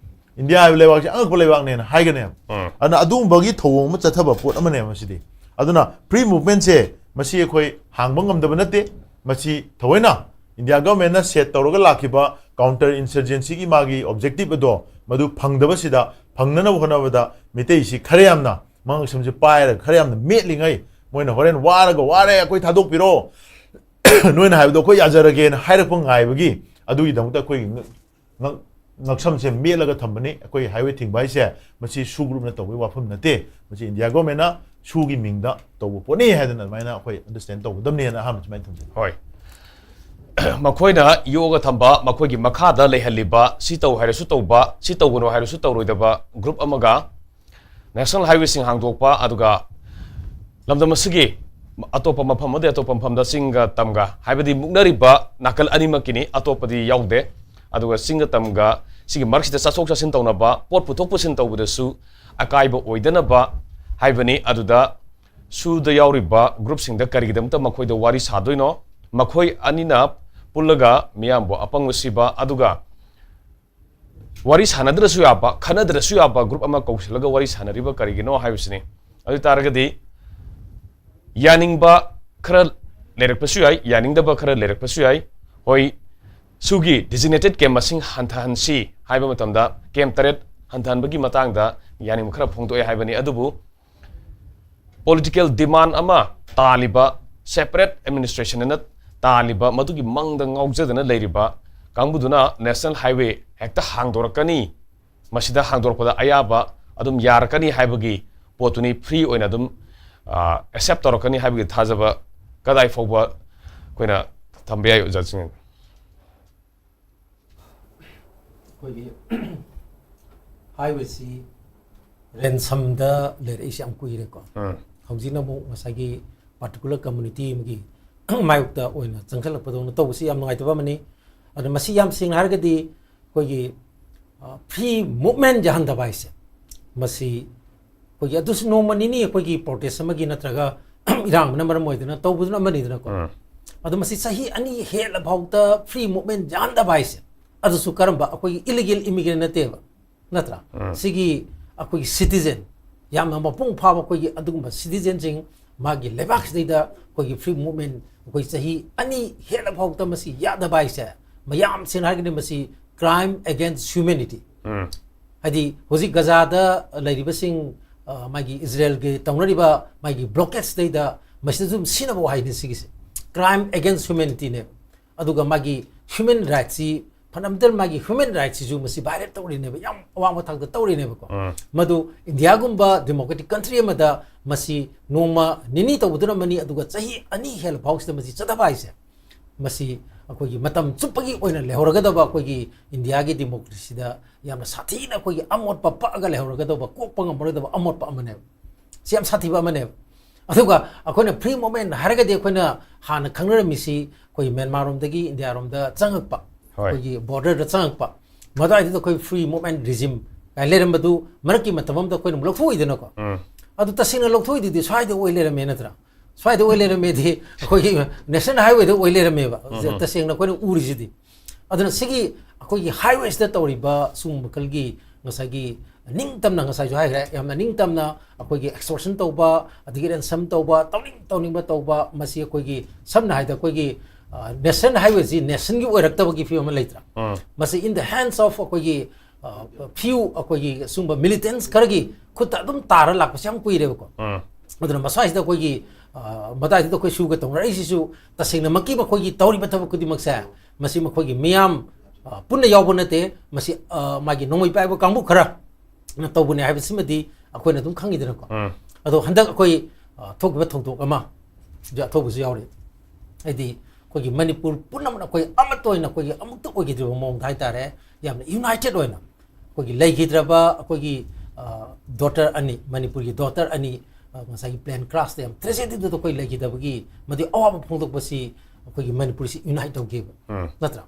ꯏꯟꯗꯤꯌꯥ ꯍꯥꯏꯕ ꯂꯩꯕꯥꯛꯁꯤ ꯑꯉꯛꯄ ꯂꯩꯕꯥꯛꯅꯦꯅ ꯍꯥꯏꯒꯅꯦꯕ꯫ ꯎꯝ. ꯑꯗꯨꯅ ꯑꯗꯨꯒꯨꯝꯕꯒꯤ ꯊꯧꯑꯣꯡ ꯑꯃ ꯆꯠꯊꯕ ꯄꯣꯠ ꯑꯃꯅꯦꯕ ꯃꯁꯤꯗꯤ꯫ ꯑꯗꯨꯅ ꯐ꯭ꯔꯤ ꯃꯨꯚꯃꯦꯟꯁꯦ ꯃꯁꯤ ꯑꯩꯈꯣꯏ ꯍꯥꯡꯕ ꯉꯝꯗꯕ ꯅꯠꯇꯦ꯫ ꯃꯁꯤ ꯊꯑꯣꯏꯅ ꯏꯟꯗꯤꯌꯥ ꯒꯚꯔꯟꯃꯦꯟꯠꯅ ꯁꯦꯠ ꯇꯧꯔꯒ ꯂꯥꯛꯈꯤꯕ ꯀꯥꯎꯟꯇꯔ ꯏꯟꯁꯔꯖꯦꯟꯁꯤꯒꯤ ꯃꯥꯒꯤ ꯑꯣꯕꯖꯦꯛꯇꯤꯚ ꯑꯗꯣ ꯃꯗꯨ ꯐꯪꯗꯕꯁꯤꯗ, ꯐꯪꯅꯅꯕ ꯍꯣꯠꯅꯕꯗ ꯃꯤꯇꯩꯁꯤ ꯈꯔ ꯌꯥꯝꯅ ꯃꯉꯛꯁꯝꯁꯦ ꯄꯥꯏꯔꯒ ꯈꯔ ꯌꯥꯝꯅ ꯃꯦꯠꯂꯤꯉꯩ, ꯃꯣꯏꯅ ꯍꯣꯔꯦꯟ "ꯋꯥꯔꯒ ꯋꯥꯔꯦ, ꯑꯩꯈꯣꯏ ꯊꯥꯗꯣꯛꯄꯤꯔꯣ, ꯅꯣꯏꯅ ꯍꯥꯏꯕꯗꯣ ꯑꯩꯈꯣꯏ ꯌꯥꯖꯔꯒꯦꯅ" ꯍꯥꯏꯔꯛꯄ ꯉꯥꯏꯕꯒꯤ, ꯑꯗꯨꯒꯤꯗꯃꯛꯇ ꯑꯩꯈꯣꯏꯒꯤ ꯉꯛ-, ꯉꯛ-, ꯉꯛꯁꯝꯁꯦ ꯃꯦꯠꯂꯒ ꯊꯝꯕꯅꯤ꯫ ꯑꯩꯈꯣꯏ ꯍꯥꯏꯋꯦ ꯊꯤꯡꯕ ꯍꯥꯏꯁꯦ ꯃꯁꯤ ꯁꯨ ꯒ꯭ꯔꯨꯞꯅ ꯇꯧꯕꯒꯤ ꯋꯥꯐꯝ ꯅꯠꯇꯦ꯫ ꯃꯁꯤ ꯏꯟꯗꯤꯌꯥ ꯒꯣꯔꯃꯦꯟꯅ ꯁꯨꯒꯤ ꯃꯤꯡꯗ ꯇꯧꯕ ꯄꯣꯠꯅꯤ ꯍꯥꯏꯗꯅ ꯑꯗꯨꯃꯥꯏꯅ ꯑꯩꯈꯣꯏ ꯑꯟꯗꯔꯁ꯭ꯇꯦꯟ ꯇꯧꯒꯗꯕꯅꯦꯅ ꯑꯍꯥꯟꯕ ꯁꯨꯃꯥꯏꯅ ꯊꯝꯖꯒꯦ꯫ ꯍꯣꯏ꯫ ꯃꯈꯣꯏꯅ ꯌꯣꯛꯑꯒ ꯊꯝꯕ, ꯃꯈꯣꯏꯒꯤ ꯃꯈꯥꯗ ꯂꯩꯍꯜꯂꯤꯕ, ꯁꯤ ꯇꯧ ꯍꯥꯏꯔꯁꯨ ꯇꯧꯕ, ꯁꯤ ꯇꯧꯒꯅꯨ ꯍꯥꯏꯔꯁꯨ ꯇꯧꯔꯣꯏꯗꯕ ꯒ꯭ꯔꯨꯞ ꯑꯃꯒ ꯅꯦꯁꯅꯦꯜ ꯍꯥꯏꯋꯦꯁꯤꯡ ꯍꯥꯡꯗꯣꯛꯄ, ꯑꯗꯨꯒ ꯂꯝꯗꯝ ꯑꯁꯤꯒꯤ ꯑꯇꯣꯞꯄ ꯃꯐꯝ ꯑꯃꯗꯤ ꯑꯇꯣꯞꯄ ꯃꯐꯝꯗ ꯆꯤꯡꯒ ꯇꯝꯒ ꯍꯥꯏꯕꯗꯤ ꯃꯨꯛꯅꯔꯤꯕ ꯅꯥꯀꯜ ꯑꯅꯤꯃꯛꯀꯤꯅꯤ, ꯑꯇꯣꯞꯄꯗꯤ ꯌꯥꯎꯗꯦ꯫ ꯑꯗꯨꯒ ꯆꯤꯡꯒ ꯇꯝꯒ ꯁꯤꯒꯤ ꯃꯔꯛꯁꯤꯗ ꯆꯠꯊꯣꯛ ꯆꯠꯁꯤꯟ ꯇꯧꯅꯕ, ꯄꯣꯠ ꯄꯨꯊꯣꯛ ꯄꯨꯁꯤꯟ ꯇꯧꯕꯗꯁꯨ ꯑꯀꯥꯏꯕ ꯑꯣꯏꯗꯅꯕ ꯍꯥꯏꯕꯅꯤ꯫ ꯑꯗꯨꯗ ꯁꯨꯗ ꯌꯥꯎꯔꯤꯕ ꯒ꯭ꯔꯨꯞꯁꯤꯡꯗ ꯀꯔꯤꯒꯤꯗꯃꯛꯇ ꯃꯈꯣꯏꯗ ꯋꯥꯔꯤ ꯁꯥꯗꯣꯏꯅꯣ? ꯃꯈꯣꯏ ꯑꯅꯤꯅ ꯄꯨꯜꯂꯒ ꯃꯤꯌꯥꯝꯕꯨ ꯑꯄꯪꯕ ꯁꯤꯕ, ꯑꯗꯨꯒ ꯋꯥꯔꯤ ꯁꯥꯟꯅꯗ꯭ꯔꯁꯨ ꯌꯥꯕ, ꯈꯟꯅꯗ꯭ꯔꯁꯨ ꯌꯥꯕ ꯒ꯭ꯔꯨꯞ ꯑꯃ ꯀꯧꯁꯤꯜꯂꯒ ꯋꯥꯔꯤ ꯁꯥꯟꯅꯔꯤꯕ ꯀꯔꯤꯒꯤꯅꯣ ꯍꯥꯏꯕꯁꯤꯅꯤ꯫ ꯑꯗꯨ ꯑꯣꯏ ꯇꯥꯔꯒꯗꯤ ꯌꯥꯅꯤꯡꯕ ꯈꯔ ꯂꯩꯔꯛꯄꯁꯨ ꯌꯥꯏ, ꯌꯥꯅꯤꯡꯗꯕ ꯈꯔ ꯂꯩꯔꯛꯄꯁꯨ ꯌꯥꯏ꯫ ꯍꯣꯏ, ꯁꯨꯒꯤ ꯗꯤꯖꯤꯒꯅꯦꯇꯦꯠ ꯀꯦꯝ ꯃꯁꯤꯡ ꯍꯟꯊꯍꯟꯁꯤ ꯍꯥꯏꯕ ꯃꯇꯝꯗ ꯀꯦꯝ ꯇꯔꯦꯠ ꯍꯟꯊꯍꯟꯕꯒꯤ ꯃꯇꯥꯡꯗ ꯌꯥꯅꯤꯡꯕ ꯈꯔ ꯐꯣꯡꯗꯣꯛꯑꯦ ꯍꯥꯏꯕꯅꯤ꯫ ꯑꯗꯨꯕꯨ ꯄꯣꯂꯤꯇꯤꯀꯦꯜ ꯗꯤꯃꯥꯟ ꯑꯃ ꯇꯥꯜꯂꯤꯕ, ꯁꯦꯄꯔꯦꯠ ꯑꯦꯗꯃꯤꯅꯤꯁꯇ꯭ꯔꯦꯁꯟ ꯑꯅ ꯇꯥꯜꯂꯤꯕ, ꯃꯗꯨꯒꯤ ꯃꯪꯗ ꯉꯥꯎꯖꯗꯅ ꯂꯩꯔꯤꯕ ꯀꯥꯡꯕꯨꯗꯨꯅ ꯅꯦꯁꯅꯦꯜ ꯍꯥꯏꯋꯦ ꯍꯦꯛꯇ ꯍꯥꯡꯗꯣꯔꯛꯀꯅꯤ, ꯃꯁꯤꯗ ꯍꯥꯡꯗꯣꯔꯛꯄꯗ ꯑꯌꯥꯕ ꯑꯗꯨꯝ ꯌꯥꯔꯛꯀꯅꯤ ꯍꯥꯏꯕꯒꯤ ꯄꯣꯠꯇꯨꯅꯤ ꯐ꯭ꯔꯤ ꯑꯣꯏꯅ ꯑꯗꯨꯝ ꯑꯦꯛꯁꯦꯞ ꯇꯧꯔꯛꯀꯅꯤ ꯍꯥꯏꯕꯒꯤ ꯊꯥꯖꯕ ꯀꯗꯥꯏ ꯐꯥꯎꯕ ꯑꯩꯈꯣꯏꯅ ꯊꯝꯕ ꯌꯥꯏ, ꯑꯣꯖꯥꯁꯤꯡ? ꯑꯩꯈꯣꯏꯒꯤ ꯍꯥꯏꯋꯦꯁꯤ ꯔꯦꯟꯁꯝꯗ ꯂꯩꯔꯛꯏꯁꯤ ꯌꯥꯝ ꯀꯨꯏꯔꯦꯀꯣ꯫ ꯎꯝ. ꯍꯧꯖꯤꯛꯅ ꯑꯃꯨꯛ ꯉꯁꯥꯏꯒꯤ ꯄꯥꯔꯇꯤꯀꯨꯂꯔ ꯀꯝꯃꯨꯅꯤꯇꯤ ꯑꯃꯒꯤ ꯃꯥꯌꯣꯛꯇ ꯑꯣꯏꯅ ꯆꯪꯁꯤꯜꯂꯛꯄꯗꯧꯅ ꯇꯧꯕꯁꯤ ꯌꯥꯝ ꯅꯨꯡꯉꯥꯏꯇꯕ ꯑꯃꯅꯤ꯫ ꯑꯗꯨꯅ ꯃꯁꯤ ꯌꯥꯝ ꯁꯦꯡꯅ ꯍꯥꯏꯔꯒꯗꯤ ꯑꯩꯈꯣꯏꯒꯤ ꯐ꯭ꯔꯤ ꯃꯨꯞꯃꯦꯟ ꯌꯥꯍꯟꯗꯕ ꯍꯥꯏꯁꯦ, ꯃꯁꯤ ꯑꯩꯈꯣꯏꯒꯤ ꯑꯗꯨꯁꯨ ꯅꯣꯡꯃ ꯅꯤꯅꯤ ꯑꯩꯈꯣꯏꯒꯤ ꯄ꯭ꯔꯣꯇꯦꯁ ꯑꯃꯒꯤ ꯅꯠꯇ꯭ꯔꯒ ꯏꯔꯥꯡ ꯑꯃꯅ ꯃꯔꯝ ꯑꯣꯏꯗꯅ ꯇꯧꯕꯗꯨꯅ ꯑꯃꯅꯤꯗꯅꯀꯣ꯫ ꯎꯝ. ꯑꯗꯣ ꯃꯁꯤ ꯆꯍꯤ ꯑꯅꯤ ꯍꯦꯜꯂ ꯐꯥꯎꯗ ꯐ꯭ꯔꯤ ꯃꯨꯞꯃꯦꯟ ꯌꯥꯍꯟꯗꯕ ꯍꯥꯏꯁꯦ, ꯑꯗꯨꯁꯨ ꯀꯔꯝꯕ ꯑꯩꯈꯣꯏꯒꯤ ꯏꯂꯤꯒꯦꯜ ꯏꯃꯤꯒ꯭ꯔꯦꯟ ꯅꯠꯇꯦꯕ, ꯅꯠꯇ꯭ꯔꯥ? ꯎꯝ. ꯁꯤꯒꯤ ꯑꯩꯈꯣꯏꯒꯤ ꯁꯤꯇꯤꯖꯦꯟ, ꯌꯥꯝꯅ ꯃꯄꯨꯡ ꯐꯥꯕ ꯑꯩꯈꯣꯏꯒꯤ ꯑꯗꯨꯒꯨꯝꯕ ꯁꯤꯇꯤꯖꯦꯟꯁꯤꯡ ꯃꯥꯒꯤ ꯂꯩꯕꯥꯛꯁꯤꯗꯩꯗ ꯑꯩꯈꯣꯏꯒꯤ ꯐ꯭ꯔꯤ ꯃꯨꯞꯃꯦꯟ ꯑꯩꯈꯣꯏ ꯆꯍꯤ ꯑꯅꯤ ꯍꯦꯜꯂ ꯐꯥꯎꯗ ꯃꯁꯤ ꯌꯥꯗꯕ ꯍꯥꯏꯁꯦ, ꯃꯌꯥꯝ ꯁꯦꯡꯅ ꯍꯥꯏꯔꯒꯗꯤ ꯃꯁꯤ crime against humanity꯫ ꯎꯝ. ꯍꯥꯏꯗꯤ ꯍꯧꯖꯤꯛ ꯒꯖꯥꯗ ꯂꯩꯔꯤꯕꯁꯤꯡ, ꯑ, ꯃꯥꯒꯤ ꯏꯖꯔꯦꯜꯒꯤ ꯇꯧꯅꯔꯤꯕ ꯃꯥꯒꯤ ꯕ꯭ꯂꯣꯀꯦꯠꯁꯤꯗꯩꯗ ꯃꯁꯤꯗ ꯑꯗꯨꯝ ꯁꯤꯖꯤꯟꯅꯕ ꯋꯥꯍꯩꯅꯤ ꯁꯤꯒꯤꯁꯦ꯫ Crime against humanityꯅꯦꯕ꯫ ꯑꯗꯨꯒ ꯃꯥꯒꯤ ꯍ꯭ꯌꯨꯃꯦꯟ ꯔꯥꯏꯠꯁꯤ, ꯐꯟꯗꯥꯃꯦꯟꯇꯦꯜ ꯃꯥꯒꯤ ꯍ꯭ꯌꯨꯃꯦꯟ ꯔꯥꯏꯠꯁꯤꯁꯨ ꯃꯁꯤ ꯚꯥꯏꯑꯣꯂꯦꯠ ꯇꯧꯔꯤꯅꯦꯕ, ꯌꯥꯝ ꯑꯋꯥꯡꯕ ꯊꯥꯛꯇ ꯇꯧꯔꯤꯅꯦꯕꯀꯣ꯫ ꯎꯝ. ꯃꯗꯨ ꯏꯟꯗꯤꯌꯥꯒꯨꯝꯕ ꯗꯦꯃꯣꯀ꯭ꯔꯦꯇꯤꯛ ꯀꯟꯇ꯭ꯔꯤ ꯑꯃꯗ ꯃꯁꯤ ꯅꯣꯡꯃ ꯅꯤꯅꯤ ꯇꯧꯕꯗꯨꯅ ꯑꯃꯅꯤ, ꯑꯗꯨꯒ ꯆꯍꯤ ꯑꯅꯤ ꯍꯦꯜꯂ ꯐꯥꯎꯁꯤꯗ ꯃꯁꯤ ꯆꯠꯊꯕ ꯍꯥꯏꯁꯦ, ꯃꯁꯤ ꯑꯩꯈꯣꯏꯒꯤ ꯃꯇꯝ ꯆꯨꯞꯄꯒꯤ ꯑꯣꯏꯅ ꯂꯩꯍꯧꯔꯒꯗꯕ ꯑꯩꯈꯣꯏꯒꯤ ꯏꯟꯗꯤꯌꯥꯒꯤ ꯗꯦꯃꯣꯀ꯭ꯔꯦꯁꯤꯗ ꯌꯥꯝꯅ ꯁꯥꯊꯤꯅ ꯑꯩꯈꯣꯏꯒꯤ ꯑꯃꯣꯠꯄ ꯄꯛꯑꯒ ꯂꯩꯍꯧꯔꯒꯗꯧꯕ, ꯀꯣꯛꯄ ꯉꯝꯃꯔꯣꯏꯗꯕ ꯑꯃꯣꯠꯄ ꯑꯃꯅꯦꯕ꯫ ꯁꯤ ꯌꯥꯝ ꯁꯥꯊꯤꯕ ꯑꯃꯅꯦꯕ꯫ ꯑꯗꯨꯒ ꯑꯩꯈꯣꯏꯅ ꯐ꯭ꯔꯤ ꯃꯨꯞꯃꯦꯟ ꯍꯥꯏꯔꯒꯗꯤ ꯑꯩꯈꯣꯏꯅ ꯍꯥꯟꯅ ꯈꯪꯅꯔꯝꯃꯤꯁꯤ ꯑꯩꯈꯣꯏ ꯃ꯭ꯌꯥꯟꯃꯥꯔꯔꯣꯝꯗꯒꯤ ꯏꯟꯗꯤꯌꯥꯔꯣꯝꯗ ꯆꯪꯉꯛꯄ, ꯍꯣꯏ. ꯑꯩꯈꯣꯏꯒꯤ ꯕꯣꯔꯗꯔꯗ ꯆꯪꯉꯛꯄ, ꯃꯗꯨꯋꯥꯏꯗꯨꯗ ꯑꯩꯈꯣꯏ ꯐ꯭ꯔꯤ ꯃꯨꯞꯃꯦꯟ ꯔꯤꯖꯤꯝ ꯀꯥꯏꯅ ꯂꯩꯔꯝꯕꯗꯨ ꯃꯔꯛꯀꯤ ꯃꯇꯝ ꯑꯃꯗ ꯑꯩꯈꯣꯏꯅ ꯑꯃꯨꯛ ꯂꯧꯊꯣꯛꯏꯗꯅꯀꯣ꯫ ꯎꯝ. ꯑꯗꯨ ꯇꯁꯦꯡꯅ ꯂꯧꯊꯣꯛꯏꯗꯨꯗꯤ ꯁ꯭ꯋꯥꯏꯗ ꯑꯣꯏ ꯂꯩꯔꯝꯃꯦ, ꯅꯠꯇ꯭ꯔꯥ? ꯁ꯭ꯋꯥꯏꯗ ꯑꯣꯏ ꯂꯩꯔꯝꯃꯦꯗꯤ ꯑꯩꯈꯣꯏꯒꯤ ꯅꯦꯁꯅꯦꯜ ꯍꯥꯏꯋꯦꯗ ꯑꯣꯏ ꯂꯩꯔꯝꯃꯦꯕ꯫ ꯎꯝ. ꯇꯁꯦꯡꯅ ꯑꯩꯈꯣꯏꯅ ꯎꯔꯤꯁꯤꯗꯤ꯫ ꯑꯗꯨꯅ ꯁꯤꯒꯤ ꯑꯩꯈꯣꯏꯒꯤ ꯍꯥꯏꯋꯦꯁꯤꯗ ꯇꯧꯔꯤꯕ ꯁꯤꯒꯨꯝꯕ ꯃꯈꯜꯒꯤ ꯉꯁꯥꯏꯒꯤ ꯅꯤꯡꯇꯝꯅ, ꯉꯁꯥꯏꯁꯨ ꯍꯥꯏꯈ꯭ꯔꯦ, ꯌꯥꯝꯅ ꯅꯤꯡꯇꯝꯅ ꯑꯩꯈꯣꯏꯒꯤ ꯑꯦꯛꯁꯇꯣꯔꯁꯟ ꯇꯧꯕ, ꯑꯗꯒꯤ ꯔꯦꯟꯁꯝ ꯇꯧꯕ, ꯇꯧꯅꯤꯡ ꯇꯧꯅꯤꯡꯕ ꯇꯧꯕ, ꯃꯁꯤ ꯑꯩꯈꯣꯏꯒꯤ ꯁꯝꯅ ꯍꯥꯏꯔꯕꯗ ꯑꯩꯈꯣꯏꯒꯤ, ꯑ, ꯅꯦꯁꯅꯦꯜ ꯍꯥꯏꯋꯦꯁꯤ ꯅꯦꯁꯟꯒꯤ ꯑꯣꯏꯔꯛꯇꯕꯒꯤ ꯐꯤꯕꯝ ꯑꯃ ꯂꯩꯇ꯭ꯔꯥ? ꯎꯝ. ꯃꯁꯤ in the hands of ꯑꯩꯈꯣꯏꯒꯤ, ꯑ, few ꯑꯩꯈꯣꯏꯒꯤ ꯁꯤꯒꯨꯝꯕ ꯃꯤꯂꯤꯇꯦꯟꯁ ꯈꯔꯒꯤ ꯈꯨꯠꯇ ꯑꯗꯨꯝ ꯇꯥꯔ ꯂꯥꯛꯄꯁꯦ ꯌꯥꯝ ꯀꯨꯏꯔꯦꯕꯀꯣ꯫ ꯎꯝ. ꯑꯗꯨꯅ ꯃꯁ꯭ꯋꯥꯏꯁꯤꯗ ꯑꯩꯈꯣꯏꯒꯤ, ꯑ, ꯃꯇꯥꯏꯁꯤꯗ ꯑꯩꯈꯣꯏ ꯁꯨꯒ ꯇꯧꯅꯔꯛꯏꯁꯤꯁꯨ ꯇꯁꯦꯡꯅꯃꯛꯀꯤ ꯃꯈꯣꯏꯒꯤ ꯇꯧꯔꯤꯕ ꯊꯕꯛ ꯈꯨꯗꯤꯡꯃꯛꯁꯦ ꯃꯁꯤ ꯃꯈꯣꯏꯒꯤ ꯃꯤꯌꯥꯝ, ꯑ, ꯄꯨꯟꯅ ꯌꯥꯎꯕ ꯅꯠꯇꯦ, ꯃꯁꯤ, ꯑ, ꯃꯥꯒꯤ ꯅꯣꯡꯃꯩ ꯄꯥꯏꯕ ꯀꯥꯡꯕꯨ ꯈꯔꯅ ꯇꯧꯕꯅꯦ ꯍꯥꯏꯕꯁꯤꯃꯗꯤ ꯑꯩꯈꯣꯏꯅ ꯑꯗꯨꯝ ꯈꯪꯉꯤꯗꯅꯀꯣ꯫ ꯎꯝ. ꯑꯗꯣ ꯍꯟꯗꯛ ꯑꯩꯈꯣꯏ ꯑ, ꯊꯣꯛꯈꯤꯕ ꯊꯧꯗꯣꯛ ꯑꯃ ꯍꯧꯖꯤꯛ ꯑꯊꯧꯕꯁꯨ ꯌꯥꯎꯔꯤ꯫ ꯍꯥꯏꯗꯤ ꯑꯩꯈꯣꯏꯒꯤ ꯃꯅꯤꯄꯨꯔ ꯄꯨꯝꯅꯃꯛꯅ ꯑꯩꯈꯣꯏ ꯑꯃꯠꯇ ꯑꯣꯏꯅ, ꯑꯩꯈꯣꯏꯒꯤ ꯑꯃꯨꯛꯇ ꯑꯣꯏꯈꯤꯗ꯭ꯔꯤꯕ ꯃꯑꯣꯡꯗ ꯍꯥꯏꯇꯥꯔꯦ, ꯌꯥꯝꯅ ꯌꯨꯅꯥꯏꯇꯦꯠ ꯑꯣꯏꯅ ꯑꯩꯈꯣꯏꯒꯤ ꯂꯩꯈꯤꯗ꯭ꯔꯕ ꯑꯩꯈꯣꯏꯒꯤ, ꯑ, ꯗꯣꯇꯔ ꯑꯅꯤ, ꯃꯅꯤꯄꯨꯔꯒꯤ ꯗꯣꯇꯔ ꯑꯅꯤ, ꯑ, ꯉꯁꯥꯏꯒꯤ ꯄ꯭ꯂꯦꯟ ꯀ꯭ꯔꯥꯁꯇ ꯌꯥꯝ ꯇ꯭ꯔꯦꯖꯦꯗꯤꯗꯨꯗ ꯑꯩꯈꯣꯏ ꯂꯩꯈꯤꯗꯕꯒꯤ ꯃꯗꯨꯒꯤ ꯑꯋꯥꯕ ꯐꯣꯡꯗꯣꯛꯄꯁꯤ ꯑꯩꯈꯣꯏꯒꯤ ꯃꯅꯤꯄꯨꯔꯁꯤ ꯌꯨꯅꯥꯏꯠ ꯇꯧꯈꯤꯕ, ꯎꯝ꯫ ꯅꯠꯇ꯭ꯔꯥ?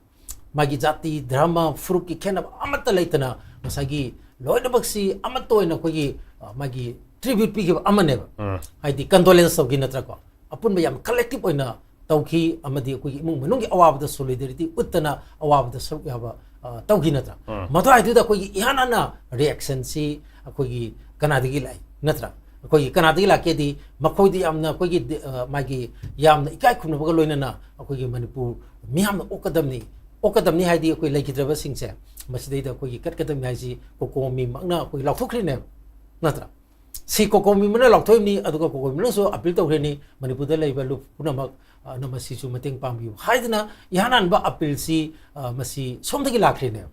ꯃꯥꯒꯤ ꯖꯥꯇꯤ, ꯙꯔꯃ, ꯐꯨꯔꯨꯞꯀꯤ ꯈꯦꯠꯅꯕ ꯑꯃꯠꯇ ꯂꯩꯇꯅ ꯉꯁꯥꯏꯒꯤ ꯂꯣꯏꯅꯃꯛꯁꯤ ꯑꯃꯠꯇ ꯑꯣꯏꯅ ꯑꯩꯈꯣꯏꯒꯤ, ꯑ, ꯃꯥꯒꯤ ꯇ꯭ꯔꯤꯕ꯭ꯌꯨꯠ ꯄꯤꯈꯤꯕ ꯑꯃꯅꯦꯕ꯫ ꯎꯝ꯫ ꯍꯥꯏꯗꯤ ꯀꯟꯗꯣꯂꯦꯟꯁ ꯇꯧꯈꯤ, ꯅꯠꯇ꯭ꯔꯥꯀꯣ? ꯑꯄꯨꯟꯕ ꯌꯥꯝ ꯀꯂꯦꯛꯇꯤꯞ ꯑꯣꯏꯅ ꯇꯧꯈꯤ, ꯑꯃꯗꯤ ꯑꯩꯈꯣꯏꯒꯤ ꯏꯃꯨꯡ ꯃꯅꯨꯡꯒꯤ ꯑꯋꯥꯕꯗ ꯁꯣꯂꯤꯗꯦꯔꯤꯇꯤ ꯎꯠꯇꯅ ꯑꯋꯥꯕꯗ ꯁꯔꯨꯛ ꯌꯥꯕ, ꯑ, ꯇꯧꯈꯤ, ꯅꯠꯇ꯭ꯔꯥ? ꯎꯝ꯫ ꯃꯗꯨꯋꯥꯏꯗꯨꯗ ꯑꯩꯈꯣꯏꯒꯤ ꯏꯍꯥꯟ ꯍꯥꯟꯅ ꯔꯤꯌꯦꯛꯁꯟꯁꯤ ꯑꯩꯈꯣꯏꯒꯤ ꯀꯅꯥꯗꯒꯤ ꯂꯥꯛꯏ, ꯅꯠꯇ꯭ꯔꯥ? ꯑꯩꯈꯣꯏꯒꯤ ꯀꯅꯥꯗꯒꯤ ꯂꯥꯛꯀꯦꯗꯤ ꯃꯈꯣꯏꯗꯤ ꯌꯥꯝꯅ ꯑꯩꯈꯣꯏꯒꯤ ꯗꯤ-, ꯑ, ꯃꯥꯒꯤ ꯌꯥꯝꯅ ꯏꯀꯥꯏ ꯈꯨꯝꯅꯕꯒ ꯂꯣꯏꯅꯅ ꯑꯩꯈꯣꯏꯒꯤ ꯃꯅꯤꯄꯨꯔ ꯃꯤꯌꯥꯝꯅ ꯑꯣꯛꯀꯗꯕꯅꯤ, ꯑꯣꯛꯀꯗꯕꯅꯤ ꯍꯥꯏꯗꯤ ꯑꯩꯈꯣꯏ ꯂꯩꯈꯤꯗ꯭ꯔꯕꯁꯤꯡꯁꯦ ꯃꯁꯤꯗꯩꯗ ꯑꯩꯈꯣꯏꯒꯤ ꯀꯠꯀꯗꯕꯅꯤ ꯍꯥꯏꯁꯤ ꯀꯣꯀꯣꯃꯤꯃꯛꯅ ꯑꯩꯈꯣꯏ ꯂꯥꯎꯊꯣꯛꯈ꯭ꯔꯤꯅꯦꯕ, ꯅꯠꯇ꯭ꯔꯥ? ꯁꯤ ꯀꯣꯀꯣꯃꯤꯃꯛꯅ ꯂꯥꯎꯊꯣꯛꯏꯕꯅꯤ, ꯑꯗꯨꯒ ꯀꯣꯀꯣꯃꯤꯃꯛꯅꯁꯨ ꯑꯄꯤꯜ ꯇꯧꯈ꯭ꯔꯤꯅꯤ, ꯃꯅꯤꯄꯨꯔꯗ ꯂꯩꯕ ꯂꯨꯞ ꯄꯨꯝꯅꯃꯛ, ꯑ, ꯅ ꯃꯁꯤꯁꯨ ꯃꯇꯦꯡ ꯄꯥꯡꯕꯤꯌꯨ ꯍꯥꯏꯗꯅ ꯏꯍꯥꯟ ꯍꯥꯟꯕ ꯑꯄꯤꯜꯁꯤ, ꯑ, ꯃꯁꯤ ꯁꯣꯝꯗꯒꯤ ꯂꯥꯛꯈ꯭ꯔꯤꯅꯦꯕ꯫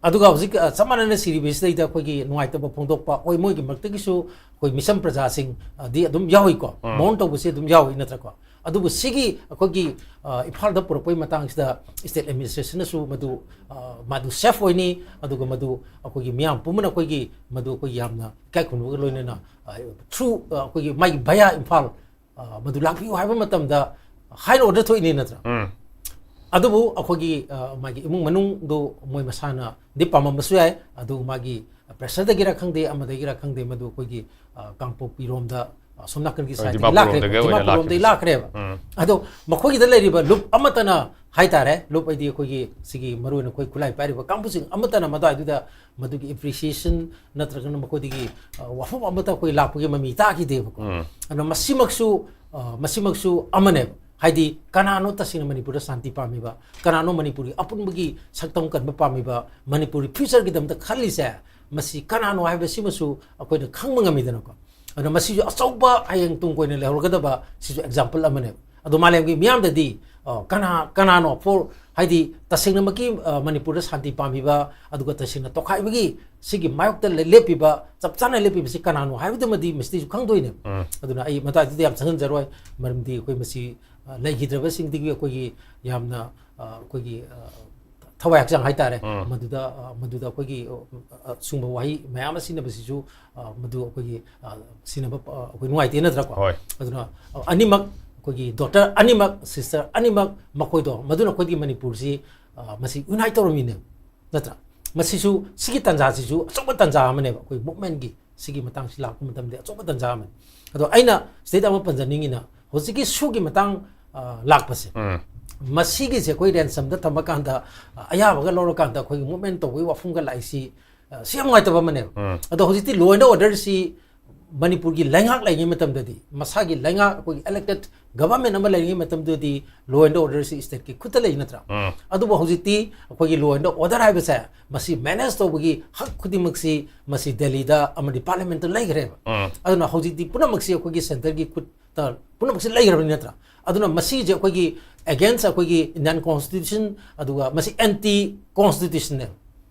ꯑꯗꯨꯒ ꯍꯧꯖꯤꯛ, ꯑ, ꯆꯞ ꯃꯥꯟꯅꯅ ꯁꯤꯔꯤꯕꯁꯤꯗꯩꯗ ꯑꯩꯈꯣꯏꯒꯤ ꯅꯨꯡꯉꯥꯏꯇꯕ ꯐꯣꯡꯗꯣꯛꯄ, ꯍꯣꯏ, ꯃꯣꯏꯒꯤ ꯃꯔꯛꯇꯒꯤꯁꯨ ꯑꯩꯈꯣꯏ ꯃꯤꯆꯝ ꯄ꯭ꯔꯖꯥꯁꯤꯡ, ꯑ, ꯗꯤ ꯑꯗꯨꯝ ꯌꯥꯎꯏꯀꯣ, ꯎꯝ꯫ ꯃꯣꯔꯟ ꯇꯧꯕꯁꯤ ꯑꯗꯨꯝ ꯌꯥꯎꯏ, ꯅꯠꯇ꯭ꯔꯀꯣ? ꯑꯗꯨꯕꯨ ꯁꯤꯒꯤ ꯑꯩꯈꯣꯏꯒꯤ, ꯑ, ꯏꯝꯐꯥꯜꯗ ꯄꯨꯔꯛꯄꯒꯤ ꯃꯇꯥꯡꯁꯤꯗ ꯁ꯭ꯇꯦꯠ ꯑꯦꯗꯃꯤꯅꯤꯁꯇ꯭ꯔꯦꯁꯟꯅꯁꯨ ꯃꯗꯨ, ꯑ, ꯃꯗꯨ ꯁꯦꯐ ꯑꯣꯏꯅꯤ, ꯑꯗꯨꯒ ꯃꯗꯨ ꯑꯩꯈꯣꯏꯒꯤ ꯃꯤꯌꯥꯝ ꯄꯨꯝꯕꯅ ꯑꯩꯈꯣꯏꯒꯤ ꯃꯗꯨ ꯑꯩꯈꯣꯏ ꯌꯥꯝꯅ ꯏꯀꯥꯏ ꯈꯨꯝꯅꯕꯒ ꯂꯣꯏꯅꯅ, ꯑ, ꯊ꯭ꯔꯨ, ꯑ, ꯑꯩꯈꯣꯏꯒꯤ ꯃꯥꯒꯤ ꯚꯌꯥ ꯏꯝꯐꯥꯜ, ꯑ, ꯃꯗꯨ ꯂꯥꯛꯄꯤꯌꯨ ꯍꯥꯏꯕ ꯃꯇꯝꯗ ꯍꯥꯏ ꯑꯣꯔꯗꯔ ꯊꯣꯛꯏꯅꯤ, ꯅꯠꯇ꯭ꯔꯥ? ꯎꯝ꯫ ꯑꯗꯨꯕꯨ ꯑꯩꯈꯣꯏꯒꯤ, ꯑ, ꯃꯥꯒꯤ ꯏꯃꯨꯡ ꯃꯅꯨꯡꯗꯨ ꯃꯣꯏ ꯃꯁꯥꯅꯗꯤ ꯄꯥꯝꯃꯝꯕꯁꯨ ꯌꯥꯏ, ꯑꯗꯨ ꯃꯥꯒꯤ ꯄ꯭ꯔꯦꯁꯔꯗꯒꯤꯔ ꯈꯪꯗꯦ, ꯑꯃꯗꯒꯤꯔ ꯈꯪꯗꯦ, ꯃꯗꯨ ꯑꯩꯈꯣꯏꯒꯤ, ꯑ, ꯀꯥꯡꯄꯣꯛꯄꯤꯔꯣꯝꯗ, ꯑ, ꯁꯣꯝ ꯅꯥꯀꯟꯒꯤ ꯍꯣꯏ, ꯁꯥꯏꯠꯇꯒꯤ ꯗꯤꯃꯥꯄꯨꯔ ꯂꯥꯛꯈ꯭ꯔꯦꯕ, ꯂꯣꯝꯗꯒꯤ ꯑꯣꯏꯅ ꯗꯤꯃꯥꯄꯨꯔ ꯂꯣꯝꯗꯒꯤ ꯂꯥꯛꯈꯤꯕꯁꯦ꯫ ꯂꯥꯛꯈ꯭ꯔꯦꯕ꯫ ꯎꯝ꯫ ꯑꯗꯣ ꯃꯈꯣꯏꯒꯤꯗ ꯂꯩꯔꯤꯕ ꯂꯨꯞ ꯑꯃꯠꯇꯅ ꯍꯥꯏꯇꯥꯔꯦ, ꯂꯨꯞ ꯍꯥꯏꯗꯤ ꯑꯩꯈꯣꯏꯒꯤ ꯁꯤꯒꯤ ꯃꯔꯨꯑꯣꯏꯅ ꯑꯩꯈꯣꯏ ꯈꯨꯠꯂꯥꯏ ꯄꯥꯏꯔꯤꯕ ꯀꯥꯡꯕꯨꯁꯤꯡ ꯑꯃꯠꯇꯅ ꯃꯗꯨꯋꯥꯏꯗꯨꯗ ꯃꯗꯨꯒꯤ ꯑꯦꯄ꯭ꯔꯤꯁꯤꯌꯦꯁꯟ ꯅꯠꯇ꯭ꯔꯒꯅ ꯃꯈꯣꯏꯗꯒꯤ, ꯑ, ꯋꯥꯐꯝ ꯑꯃꯠꯇ ꯑꯩꯈꯣꯏ ꯂꯥꯛꯄꯒꯤ ꯃꯃꯤ ꯇꯥꯈꯤꯗꯦꯕꯀꯣ꯫ ꯎꯝ꯫ ꯑꯗꯨꯅ ꯃꯁꯤꯃꯛꯁꯨ, ꯑ, ꯃꯁꯤꯃꯛꯁꯨ ꯑꯃꯅꯦꯕ꯫ ꯍꯥꯏꯗꯤ ꯀꯅꯥꯅꯣ ꯇꯁꯦꯡꯅ ꯃꯅꯤꯄꯨꯔꯗ ꯁꯥꯟꯇꯤ ꯄꯥꯝꯃꯤꯕ, ꯀꯅꯥꯅꯣ ꯃꯅꯤꯄꯨꯔꯒꯤ ꯑꯄꯨꯟꯕꯒꯤ ꯁꯛꯇꯝ ꯀꯟꯕ ꯄꯥꯝꯃꯤꯕ, ꯃꯅꯤꯄꯨꯔꯒꯤ ꯐ꯭ꯌꯨꯆꯔꯒꯤꯗꯃꯛꯇ ꯈꯜꯂꯤꯁꯦ, ꯃꯁꯤ ꯀꯅꯥꯅꯣ ꯍꯥꯏꯕꯁꯤꯃꯁꯨ ꯑꯩꯈꯣꯏꯅ ꯈꯪꯕ ꯉꯝꯃꯤꯗꯅꯀꯣ꯫ ꯑꯗꯨꯅ ꯃꯁꯤꯁꯨ ꯑꯆꯧꯕ ꯍꯌꯦꯡ ꯇꯨꯡ ꯀꯣꯏꯅ ꯂꯩꯍꯧꯔꯒꯗꯕ ꯁꯤꯁꯨ ꯑꯦꯛꯖꯥꯝꯄꯜ ꯑꯃꯅꯦꯕ꯫ ꯑꯗꯣ ꯃꯥꯂꯦꯝꯒꯤ ꯃꯤꯌꯥꯝꯗꯗꯤ, ꯑ, ꯀꯅꯥ, ꯀꯅꯥꯅꯣ for ꯍꯥꯏꯗꯤ ꯇꯁꯦꯡꯅꯃꯛꯀꯤ, ꯑ, ꯃꯅꯤꯄꯨꯔꯗ ꯁꯥꯟꯇꯤ ꯄꯥꯝꯃꯤꯕ, ꯑꯗꯨꯒ ꯇꯁꯦꯡꯅ ꯇꯣꯈꯥꯏꯕꯒꯤ ꯁꯤꯒꯤ ꯃꯥꯌꯣꯛꯇ ꯂꯦ-, ꯂꯦꯞꯄꯤꯕ, ꯆꯞ ꯆꯥꯅ ꯂꯦꯞꯄꯤꯕꯁꯤ ꯀꯅꯥꯅꯣ ꯍꯥꯏꯕꯗꯨꯃꯗꯤ ꯃꯁꯤꯗꯩꯁꯨ ꯈꯪꯗꯣꯏꯅꯦ꯫ ꯎꯝ꯫ ꯑꯗꯨꯅ ꯑꯩ ꯃꯇꯥꯡꯗꯨꯗ ꯌꯥꯝ ꯆꯪꯍꯟꯖꯔꯣꯏ, ꯃꯔꯝꯗꯤ ꯑꯩꯈꯣꯏ ꯃꯁꯤ, ꯑ, ꯂꯩꯈꯤꯗ꯭ꯔꯕꯁꯤꯡꯗꯒꯤ ꯑꯩꯈꯣꯏꯒꯤ ꯌꯥꯝꯅ, ꯑ, ꯑꯩꯈꯣꯏꯒꯤ, ꯑ, ꯊꯋꯥꯏ ꯍꯛꯆꯥꯡ ꯍꯥꯏꯇꯥꯔꯦ, ꯎꯝ꯫ ꯃꯗꯨꯗ, ꯑ, ꯃꯗꯨꯗ ꯑꯩꯈꯣꯏꯒꯤ, ꯑ, ꯑ, ꯁꯨꯝꯕ ꯋꯥꯍꯩ ꯃꯌꯥꯝ ꯑꯃ ꯁꯤꯖꯤꯟꯅꯕꯁꯤꯁꯨ, ꯑ, ꯃꯗꯨ ꯑꯩꯈꯣꯏꯒꯤ, ꯑ, ꯁꯤꯖꯤꯟꯅꯕ, ꯑ, ꯑꯩꯈꯣꯏ ꯅꯨꯡꯉꯥꯏꯇꯦ ꯅꯠꯇ꯭ꯔꯥꯀꯣ? ꯍꯣꯏ꯫ ꯑꯗꯨꯅ, ꯑ, ꯑꯅꯤꯃꯛ, ꯑꯩꯈꯣꯏꯒꯤ ꯗꯣꯛꯇꯔ ꯑꯅꯤꯃꯛ, ꯁꯤꯁꯇꯔ ꯑꯅꯤꯃꯛ, ꯃꯈꯣꯏꯗꯣ, ꯃꯗꯨꯅ ꯑꯩꯈꯣꯏꯒꯤ ꯃꯅꯤꯄꯨꯔꯁꯤ, ꯑ, ꯃꯁꯤ ꯌꯨꯅꯥꯏꯠ ꯇꯧꯔꯝꯃꯤꯅꯦ, ꯅꯠꯇ꯭ꯔꯥ? ꯃꯁꯤꯁꯨ, ꯁꯤꯒꯤ ꯇꯥꯟꯖꯥꯁꯤꯁꯨ ꯑꯆꯧꯕ ꯇꯥꯟꯖꯥ ꯑꯃꯅꯦꯕ, ꯑꯩꯈꯣꯏ ꯃꯨꯞꯃꯦꯟꯒꯤ ꯁꯤꯒꯤ ꯃꯇꯥꯡꯁꯤ ꯂꯥꯛꯄ ꯃꯇꯝꯗ ꯑꯆꯧꯕ ꯇꯥꯟꯖꯥ ꯑꯃꯅꯤ꯫ ꯑꯗꯣ ꯑꯩꯅ ꯁꯤꯗꯩꯗ ꯑꯃ ꯄꯟꯖꯅꯤꯡꯉꯤꯅ, ꯍꯧꯖꯤꯛꯀꯤ ꯁꯨꯒꯤ ꯃꯇꯥꯡ, ꯑ, ꯂꯥꯛꯄꯁꯦ, ꯎꯝ꯫ ꯃꯁꯤꯒꯤꯁꯦ ꯑꯩꯈꯣꯏ ꯔꯦꯟꯁꯝꯗ ꯊꯝꯕ ꯀꯥꯟꯗ, ꯑ, ꯑꯌꯥꯕꯒ ꯂꯧꯔꯀꯥꯟꯗ ꯑꯩꯈꯣꯏꯒꯤ ꯃꯨꯞꯃꯦꯟ ꯇꯧꯕꯒꯤ ꯋꯥꯐꯝꯒ ꯂꯥꯛꯏꯁꯤ, ꯑ, ꯁꯤ ꯌꯥꯝ ꯅꯨꯡꯉꯥꯏꯇꯕ ꯑꯃꯅꯦꯕ꯫ ꯎꯝ꯫ ꯑꯗꯣ ꯍꯧꯖꯤꯛꯇꯤ law and order ꯁꯤ ꯃꯅꯤꯄꯨꯔꯒꯤ ꯂꯩꯉꯥꯛ ꯂꯩꯔꯤꯉꯩ ꯃꯇꯝꯗꯗꯤ, ꯃꯁꯥꯒꯤ ꯂꯩꯉꯥꯛ, ꯑꯩꯈꯣꯏꯒꯤ elected government ꯑꯃ ꯂꯩꯔꯤꯉꯩ ꯃꯇꯝꯗꯗꯤ law and order ꯁꯤ state ꯀꯤ ꯈꯨꯠꯇ ꯂꯩ ꯅꯠꯇ꯭ꯔꯥ? ꯎꯝ꯫ ꯑꯗꯨꯕꯨ ꯍꯧꯖꯤꯛꯇꯤ ꯑꯩꯈꯣꯏꯒꯤ law and order ꯍꯥꯏꯕꯁꯦ, ꯃꯁꯤ manage ꯇꯧꯕꯒꯤ ꯍꯛ ꯈꯨꯗꯤꯡꯃꯛꯁꯤ ꯃꯁꯤ ꯗꯦꯜꯂꯤꯗ ꯑꯃꯗꯤ parliament ꯇ ꯂꯩꯈ꯭ꯔꯦꯕ꯫ ꯎꯝ꯫ ꯑꯗꯨꯅ ꯍꯧꯖꯤꯛꯇꯤ ꯄꯨꯝꯅꯃꯛꯁꯤ ꯑꯩꯈꯣꯏꯒꯤ centre ꯒꯤ ꯈꯨꯠꯇ ꯄꯨꯝꯅꯃꯛꯁꯤ ꯂꯩꯈ꯭ꯔꯕꯅꯤ ꯅꯠꯇ꯭ꯔꯥ? ꯑꯗꯨꯅ ꯃꯁꯤꯁꯦ ꯑꯩꯈꯣꯏꯒꯤ against ꯑꯩꯈꯣꯏꯒꯤ Indian constitution, ꯑꯗꯨꯒ ꯃꯁꯤ anti constitutional ꯅꯦꯕ꯫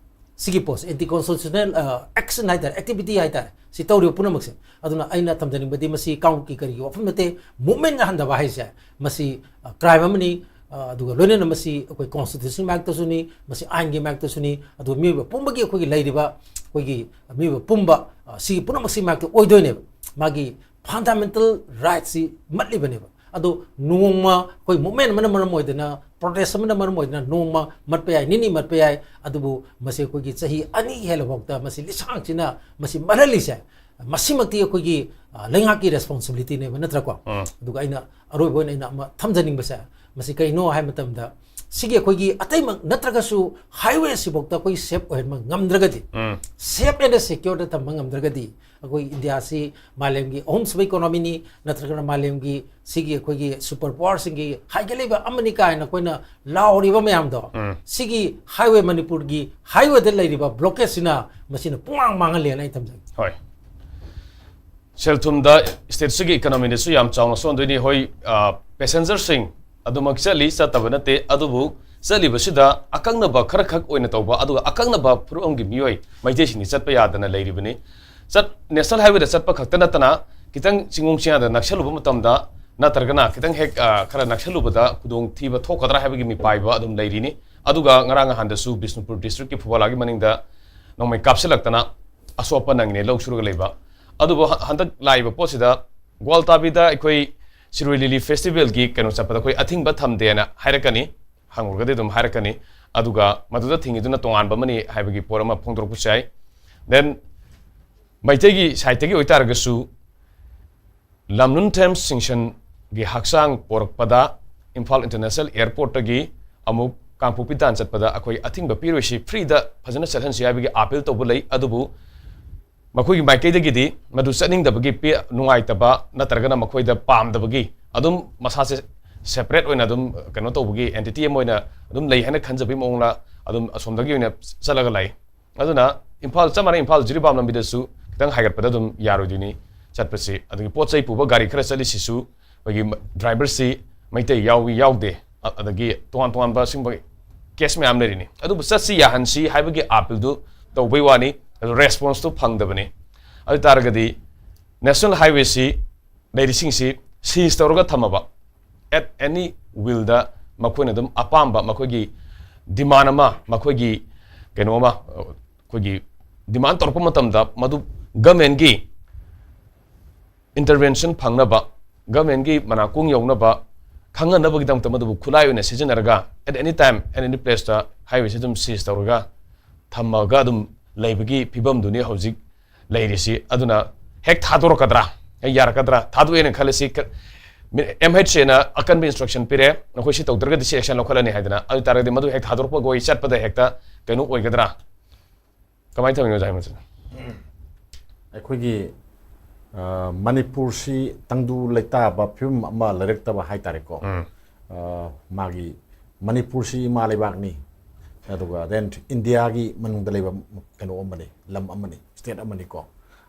ꯁꯤꯒꯤ ꯄꯣꯠꯁꯦ anti constitutional, ꯑ, action ꯍꯥꯏꯇꯥꯔꯦ, activity ꯍꯥꯏꯇꯥꯔꯦ, ꯁꯤ ꯇꯧꯔꯤꯕ ꯄꯨꯝꯅꯃꯛꯁꯦ꯫ ꯑꯗꯨꯅ ꯑꯩꯅ ꯊꯝꯖꯅꯤꯡꯕꯗꯤ ꯃꯁꯤ ꯀꯥꯡꯂꯨꯞꯀꯤ ꯀꯔꯤꯒꯤ ꯋꯥꯐꯝ ꯅꯠꯇꯦ, movement ꯍꯟꯊꯕ ꯍꯥꯏꯁꯦ ꯃꯁꯤ, ꯑ, crime ꯑꯃꯅꯤ꯫ ꯑ, ꯑꯗꯨꯒ ꯂꯣꯏꯅꯅ ꯃꯁꯤ ꯑꯩꯈꯣꯏ constitution ꯃꯥꯌꯣꯛꯇꯁꯨꯅꯤ, ꯃꯁꯤ ꯑꯥꯏꯟꯒꯤ ꯃꯥꯌꯣꯛꯇꯁꯨꯅꯤ, ꯑꯗꯨꯒ ꯃꯤꯑꯣꯏꯕ ꯄꯨꯝꯕꯒꯤ ꯑꯩꯈꯣꯏꯒꯤ ꯂꯩꯔꯤꯕ ꯑꯩꯈꯣꯏꯒꯤ ꯃꯤꯑꯣꯏꯕ ꯄꯨꯝꯕ, ꯑ, ꯁꯤꯒꯤ ꯄꯨꯝꯅꯃꯛꯁꯤ ꯃꯥꯌꯣꯛꯇ ꯑꯣꯏꯗꯣꯏꯅꯦꯕ꯫ ꯃꯥꯒꯤ fundamental right ꯁꯤ ꯃꯠꯂꯤꯕꯅꯦꯕ꯫ ꯑꯗꯣ ꯅꯣꯡꯃ ꯑꯩꯈꯣꯏ movement ꯑꯃꯅ ꯃꯔꯝ ꯑꯣꯏꯗꯅ, protest ꯑꯃꯅ ꯃꯔꯝ ꯑꯣꯏꯗꯅ ꯅꯣꯡꯃ ꯃꯠꯄ ꯌꯥꯏ, ꯅꯤꯅꯤ ꯃꯠꯄ ꯌꯥꯏ, ꯑꯗꯨꯕꯨ ꯃꯁꯤ ꯑꯩꯈꯣꯏꯒꯤ ꯆꯍꯤ ꯑꯅꯤ ꯍꯦꯜꯂꯐꯥꯎꯗ ꯃꯁꯤ ꯂꯤꯁꯥꯡꯁꯤꯅ ꯃꯁꯤ ꯃꯠꯍꯜꯂꯤꯁꯦ, ꯃꯁꯤꯃꯛꯇꯤ ꯑꯩꯈꯣꯏꯒꯤ, ꯑ, ꯂꯩꯉꯥꯛꯀꯤ responsibility ꯅꯦꯕ, ꯅꯠꯇ꯭ꯔꯥꯀꯣ? ꯎꯝ꯫ ꯑꯗꯨꯒ ꯑꯩꯅ ꯑꯔꯣꯏꯕ ꯑꯣꯏꯅ ꯑꯩꯅ ꯑꯃ ꯊꯝꯖꯅꯤꯡꯕꯁꯦ, ꯃꯁꯤ ꯀꯩꯅꯣ ꯍꯥꯏꯕ ꯃꯇꯝꯗ, ꯁꯤꯒꯤ ꯑꯩꯈꯣꯏꯒꯤ ꯑꯇꯩꯃꯛ ꯅꯠꯇ꯭ꯔꯒꯁꯨ highway ꯑꯁꯤꯐꯥꯎꯗ ꯑꯩꯈꯣꯏ safe ꯑꯣꯏꯍꯟꯕ ꯉꯝꯗ꯭ꯔꯒꯗꯤ, ꯎꯝ꯫ safe and secure ꯗ ꯊꯝꯕ ꯉꯝꯗ꯭ꯔꯒꯗꯤ, ꯑꯩꯈꯣꯏ ꯏꯟꯗꯤꯌꯥꯁꯤ ꯃꯥꯂꯦꯝꯒꯤ ꯑꯍꯨꯝꯁꯨꯕ economy ꯅꯤ, ꯅꯠꯇ꯭ꯔꯒꯅ ꯃꯥꯂꯦꯝꯒꯤ ꯁꯤꯒꯤ ꯑꯩꯈꯣꯏꯒꯤ super power ꯁꯤꯡꯒꯤ ꯍꯥꯏꯒꯠꯂꯤꯕ ꯑꯃꯅꯤ ꯀꯥꯏꯅ ꯑꯩꯈꯣꯏꯅ ꯂꯥꯎꯔꯤꯕ ꯃꯌꯥꯝꯗꯣ, ꯎꯝ꯫ ꯁꯤꯒꯤ highway, ꯃꯅꯤꯄꯨꯔꯒꯤ highway ꯗ ꯂꯩꯔꯤꯕ blockage ꯁꯤꯅ ꯃꯁꯤꯅ ꯄꯨꯡꯃꯥꯡ ꯃꯥꯡꯍꯜꯂꯦꯅ ꯑꯩ ꯊꯝꯖꯒꯦ꯫ ꯍꯣꯏ꯫ ꯁꯦꯜ ꯊꯨꯝꯗ state ꯁꯤꯒꯤ economy ꯗꯁꯨ ꯌꯥꯝ ꯆꯥꯎꯅ ꯁꯣꯛꯍꯟꯗꯣꯏꯅꯤ꯫ ꯍꯣꯏ, ꯑ, passenger ꯁꯤꯡ ꯑꯗꯨꯃꯛ ꯆꯠꯂꯤ, ꯆꯠꯇꯕ ꯅꯠꯇꯦ, ꯑꯗꯨꯕꯨ ꯆꯠꯂꯤꯕꯁꯤꯗ ꯑꯀꯛꯅꯕ ꯈꯔꯈꯛ ꯑꯣꯏꯅ ꯇꯧꯕ, ꯑꯗꯨꯒ ꯑꯀꯛꯅꯕ ꯐꯨꯔꯨꯞ ꯑꯃꯒꯤ ꯃꯤꯑꯣꯏ ꯃꯩꯇꯩꯁꯤꯡꯗꯤ ꯆꯠꯄ ꯌꯥꯗꯅ ꯂꯩꯔꯤꯕꯅꯤ꯫ ꯆꯠ-, ꯅꯦꯁꯅꯦꯜ ꯍꯥꯏꯋꯦꯗ ꯆꯠꯄ ꯈꯛꯇ ꯅꯠꯇꯅ, ꯈꯤꯇꯪ ꯆꯤꯡꯈꯣꯡ ꯆꯤꯡꯌꯥꯗ ꯅꯛꯁꯜꯂꯨꯕ ꯃꯇꯝꯗ, ꯅꯠꯇ꯭ꯔꯒꯅ ꯈꯤꯇꯪ ꯍꯦꯛ, ꯑ, ꯈꯔ ꯅꯛꯁꯜꯂꯨꯕꯗ ꯈꯨꯗꯣꯡꯊꯤꯕ ꯊꯣꯛꯀꯗ꯭ꯔꯥ ꯍꯥꯏꯕꯒꯤ ꯃꯤꯄꯥꯏꯕ ꯑꯗꯨꯝ ꯂꯩꯔꯤꯅꯤ꯫ ꯑꯗꯨꯒ ꯉꯔꯥꯡ ꯅꯍꯥꯟꯗꯁꯨ ꯕꯤꯁꯅꯨꯄꯨꯔ ꯗꯤꯁꯇ꯭ꯔꯤꯛꯀꯤ ꯐꯨꯕꯂꯥꯒꯤ ꯃꯅꯤꯡꯗ ꯅꯣꯡꯃꯩ ꯀꯥꯞꯁꯤꯜꯂꯛꯇꯅ ꯑꯁꯣꯛꯄ ꯅꯪꯉꯤꯅꯦ, ꯂꯧ ꯁꯨꯔꯒ ꯂꯩꯕ꯫ ꯑꯗꯨꯕꯨ ꯍ-, ꯍꯟꯗꯛ ꯂꯥꯛꯏꯕ ꯄꯣꯠꯁꯤꯗ, ꯒ꯭ꯋꯥꯜꯇꯥꯕꯤꯗ ꯑꯩꯈꯣꯏ ꯁꯤꯔꯣꯏ ꯂꯤꯂꯤ ꯐꯦꯁꯇꯤꯚꯦꯜꯒꯤ ꯀꯩꯅꯣ ꯆꯠꯄꯗ ꯑꯩꯈꯣꯏ ꯑꯊꯤꯡꯕ ꯊꯝꯗꯦꯅ ꯍꯥꯏꯔꯛꯀꯅꯤ, ꯍꯪꯉꯨꯔꯒꯗꯤ ꯑꯗꯨꯝ ꯍꯥꯏꯔꯛꯀꯅꯤ꯫ ꯑꯗꯨꯒ ꯃꯗꯨꯗ ꯊꯤꯡꯉꯤꯗꯨꯅ ꯇꯣꯉꯥꯟꯕ ꯑꯃꯅꯤ ꯍꯥꯏꯕꯒꯤ ꯄꯣꯠ ꯑꯃ ꯐꯣꯡꯗꯣꯔꯛꯄꯁꯨ ꯌꯥꯏ꯫ Then ꯃꯩꯇꯩꯒꯤ ꯁꯥꯏꯠꯇꯒꯤ ꯑꯣꯏꯇꯥꯔꯒꯁꯨ, ꯂꯝꯂꯨꯟꯊꯦꯝ ꯁꯤꯡꯁꯟꯒꯤ ꯍꯛꯆꯥꯡ ꯄꯣꯔꯛꯄꯗ ꯏꯝꯐꯥꯜ ꯏꯟꯇꯔꯅꯦꯁꯅꯦꯜ ꯑꯦꯌꯔꯄꯣꯔꯠꯇꯒꯤ ꯑꯃꯨꯛ ꯀꯥꯡꯄꯣꯛꯄꯤ ꯇꯥꯟ ꯆꯠꯄꯗ ꯑꯩꯈꯣꯏ ꯑꯊꯤꯡꯕ ꯄꯤꯔꯣꯏꯁꯤ, ꯐ꯭ꯔꯤꯗ ꯐꯖꯅ ꯆꯠꯍꯟꯁꯤ ꯍꯥꯏꯕꯒꯤ ꯑꯥꯄꯤꯜ ꯇꯧꯕ ꯂꯩ꯫ ꯑꯗꯨꯕꯨ ꯃꯈꯣꯏꯒꯤ ꯃꯥꯏꯀꯩꯗꯒꯤꯗꯤ ꯃꯗꯨ ꯆꯠꯅꯤꯡꯗꯕꯒꯤ ꯄꯦ-, ꯅꯨꯡꯉꯥꯏꯇꯕ ꯅꯠꯇ꯭ꯔꯒꯅ ꯃꯈꯣꯏꯗ ꯄꯥꯝꯗꯕꯒꯤ ꯑꯗꯨꯝ ꯃꯁꯥꯁꯦ ꯁꯦꯄꯔꯦꯠ ꯑꯣꯏꯅ ꯑꯗꯨꯝ ꯀꯩꯅꯣ ꯇꯧꯕꯒꯤ ꯑꯦꯟꯇꯤꯇꯤ ꯑꯃ ꯑꯣꯏꯅ ꯑꯗꯨꯝ ꯂꯩ ꯍꯥꯏꯅ ꯈꯟꯖꯕꯒꯤ ꯃꯑꯣꯡꯗ ꯑꯗꯨꯝ ꯑꯁꯣꯝꯗꯒꯤ ꯑꯣꯏꯅ ꯆꯠꯂꯒ ꯂꯩ꯫ ꯑꯗꯨꯅ ꯏꯝꯐꯥꯜ, ꯆꯞ ꯃꯥꯟꯅꯩ, ꯏꯝꯐꯥꯜ ꯖꯤꯔꯤꯕꯥꯝ ꯂꯝꯕꯤꯗꯁꯨ ꯈꯤꯇꯪ ꯍꯥꯏꯒꯠꯄꯗ ꯑꯗꯨꯝ ꯌꯥꯔꯣꯏꯗꯣꯏꯅꯤ ꯆꯠꯄꯁꯤ꯫ ꯑꯗꯒꯤ ꯄꯣꯠ ꯆꯩ ꯄꯨꯕ ꯒꯥꯔꯤ ꯈꯔ ꯆꯠꯂꯤꯁꯤꯁꯨ ꯑꯩꯈꯣꯏꯒꯤ ꯃ-, ꯗ꯭ꯔꯥꯏꯚꯔꯁꯤ ꯃꯩꯇꯩ ꯌꯥꯎꯏ ꯌꯥꯎꯗꯦ, ꯑ-, ꯑꯗꯒꯤ ꯇꯣꯉꯥꯟ ꯇꯣꯉꯥꯟꯕ ꯁꯤꯒꯨꯝꯕ ꯀꯦꯁ ꯃꯌꯥꯝ ꯂꯩꯔꯤꯅꯤ꯫ ꯑꯗꯨꯕꯨ ꯆꯠꯁꯤ ꯌꯥꯍꯟꯁꯤ ꯍꯥꯏꯕꯒꯤ ꯑꯥꯄꯤꯜꯗꯨ ꯇꯧꯕꯩ ꯋꯥꯅꯤ, ꯑꯗꯨ ꯔꯦꯁꯄꯣꯟꯁꯇꯨ ꯐꯪꯗꯕꯅꯤ꯫ ꯑꯗꯨ ꯇꯥꯔꯒꯗꯤ ꯅꯦꯁꯅꯦꯜ ꯍꯥꯏꯋꯦꯁꯤ ꯂꯩꯔꯤꯁꯤꯡꯁꯤ ꯁꯤꯖ ꯇꯧꯔꯒ ꯊꯝꯃꯕ, at any willꯗ ꯃꯈꯣꯏꯅ ꯑꯗꯨꯝ ꯑꯄꯥꯝꯕ ꯃꯈꯣꯏꯒꯤ ꯗꯤꯃꯥꯟ ꯑꯃ, ꯃꯈꯣꯏꯒꯤ ꯀꯩꯅꯣ ꯑꯃ, ꯑꯩꯈꯣꯏꯒꯤ ꯗꯤꯃꯥꯟ ꯇꯧꯔꯛꯄ ꯃꯇꯝꯗ ꯃꯗꯨ ꯒꯃꯦꯟꯒꯤ ꯏꯟꯇꯔꯚꯦꯟꯁꯟ ꯐꯪꯅꯕ, ꯒꯃꯦꯟꯒꯤ ꯃꯅꯥꯀꯣꯡ ꯌꯧꯅꯕ ꯈꯪꯍꯟꯅꯕꯒꯤꯗꯃꯛꯇ ꯃꯗꯨꯕꯨ ꯈꯨꯠꯂꯥꯏ ꯑꯣꯏꯅ ꯁꯤꯖꯤꯟꯅꯔꯒ, at any time, at any placeꯇ ꯍꯥꯏꯋꯦꯁꯤ ꯑꯗꯨꯝ ꯁꯤꯖ ꯇꯧꯔꯒ ꯊꯝꯃꯒ ꯑꯗꯨꯝ ꯂꯩꯕꯒꯤ ꯐꯤꯕꯝꯗꯨꯅꯤ ꯍꯧꯖꯤꯛ ꯂꯩꯔꯤꯁꯤ꯫ ꯑꯗꯨꯅ ꯍꯦꯛ ꯊꯥꯗꯣꯔꯛꯀꯗ꯭ꯔꯥ, ꯍꯦꯛ ꯌꯥꯔꯛꯀꯗ꯭ꯔꯥ, ꯊꯥꯗꯣꯛꯑꯦꯅ ꯈꯜꯂꯁꯤ, ꯀ-, ꯃꯤ-, ꯑꯦꯝ ꯑꯩꯆ ꯑꯦꯅ ꯑꯀꯟꯕ ꯏꯟꯁꯇ꯭ꯔꯛꯁꯟ ꯄꯤꯔꯦ, "ꯅꯈꯣꯏ ꯁꯤ ꯇꯧꯗ꯭ꯔꯒꯗꯤ ꯁꯤ ꯑꯦꯛꯁꯟ ꯂꯧꯈꯠꯂꯅꯤ" ꯍꯥꯏꯗꯅ꯫ ꯑꯗꯨ ꯇꯥꯔꯒꯗꯤ ꯃꯗꯨ ꯍꯦꯛ ꯊꯥꯗꯣꯔꯛꯄꯒ ꯑꯩ ꯆꯠꯄꯗ ꯍꯦꯛꯇ ꯀꯩꯅꯣ ꯑꯣꯏꯒꯗ꯭ꯔꯥ? ꯀꯃꯥꯏꯅ ꯇꯧꯔꯤꯅꯣ, ꯑꯣꯖꯥ ꯍꯦꯃꯟꯁꯤꯅ? ꯑꯩꯈꯣꯏꯒꯤ, ꯑ, ꯃꯅꯤꯄꯨꯔꯁꯤ ꯇꯪꯗꯨ ꯂꯩꯇꯥꯕ ꯐꯤꯕꯝ ꯑꯃ ꯂꯩꯔꯛꯇꯕ ꯍꯥꯏꯇꯥꯔꯦꯀꯣ꯫ ꯎꯝ꯫ ꯑ, ꯃꯥꯒꯤ ꯃꯅꯤꯄꯨꯔꯁꯤ ꯏꯃꯥ ꯂꯩꯕꯥꯛꯅꯤ, ꯑꯗꯨꯒ then ꯏꯟꯗꯤꯌꯥꯒꯤ ꯃꯅꯨꯡꯗ ꯂꯩꯕ ꯀꯩꯅꯣ ꯑꯃꯅꯤ, ꯂꯝ ꯑꯃꯅꯤ, ꯁ꯭ꯇꯦꯠ ꯑꯃꯅꯤꯀꯣ꯫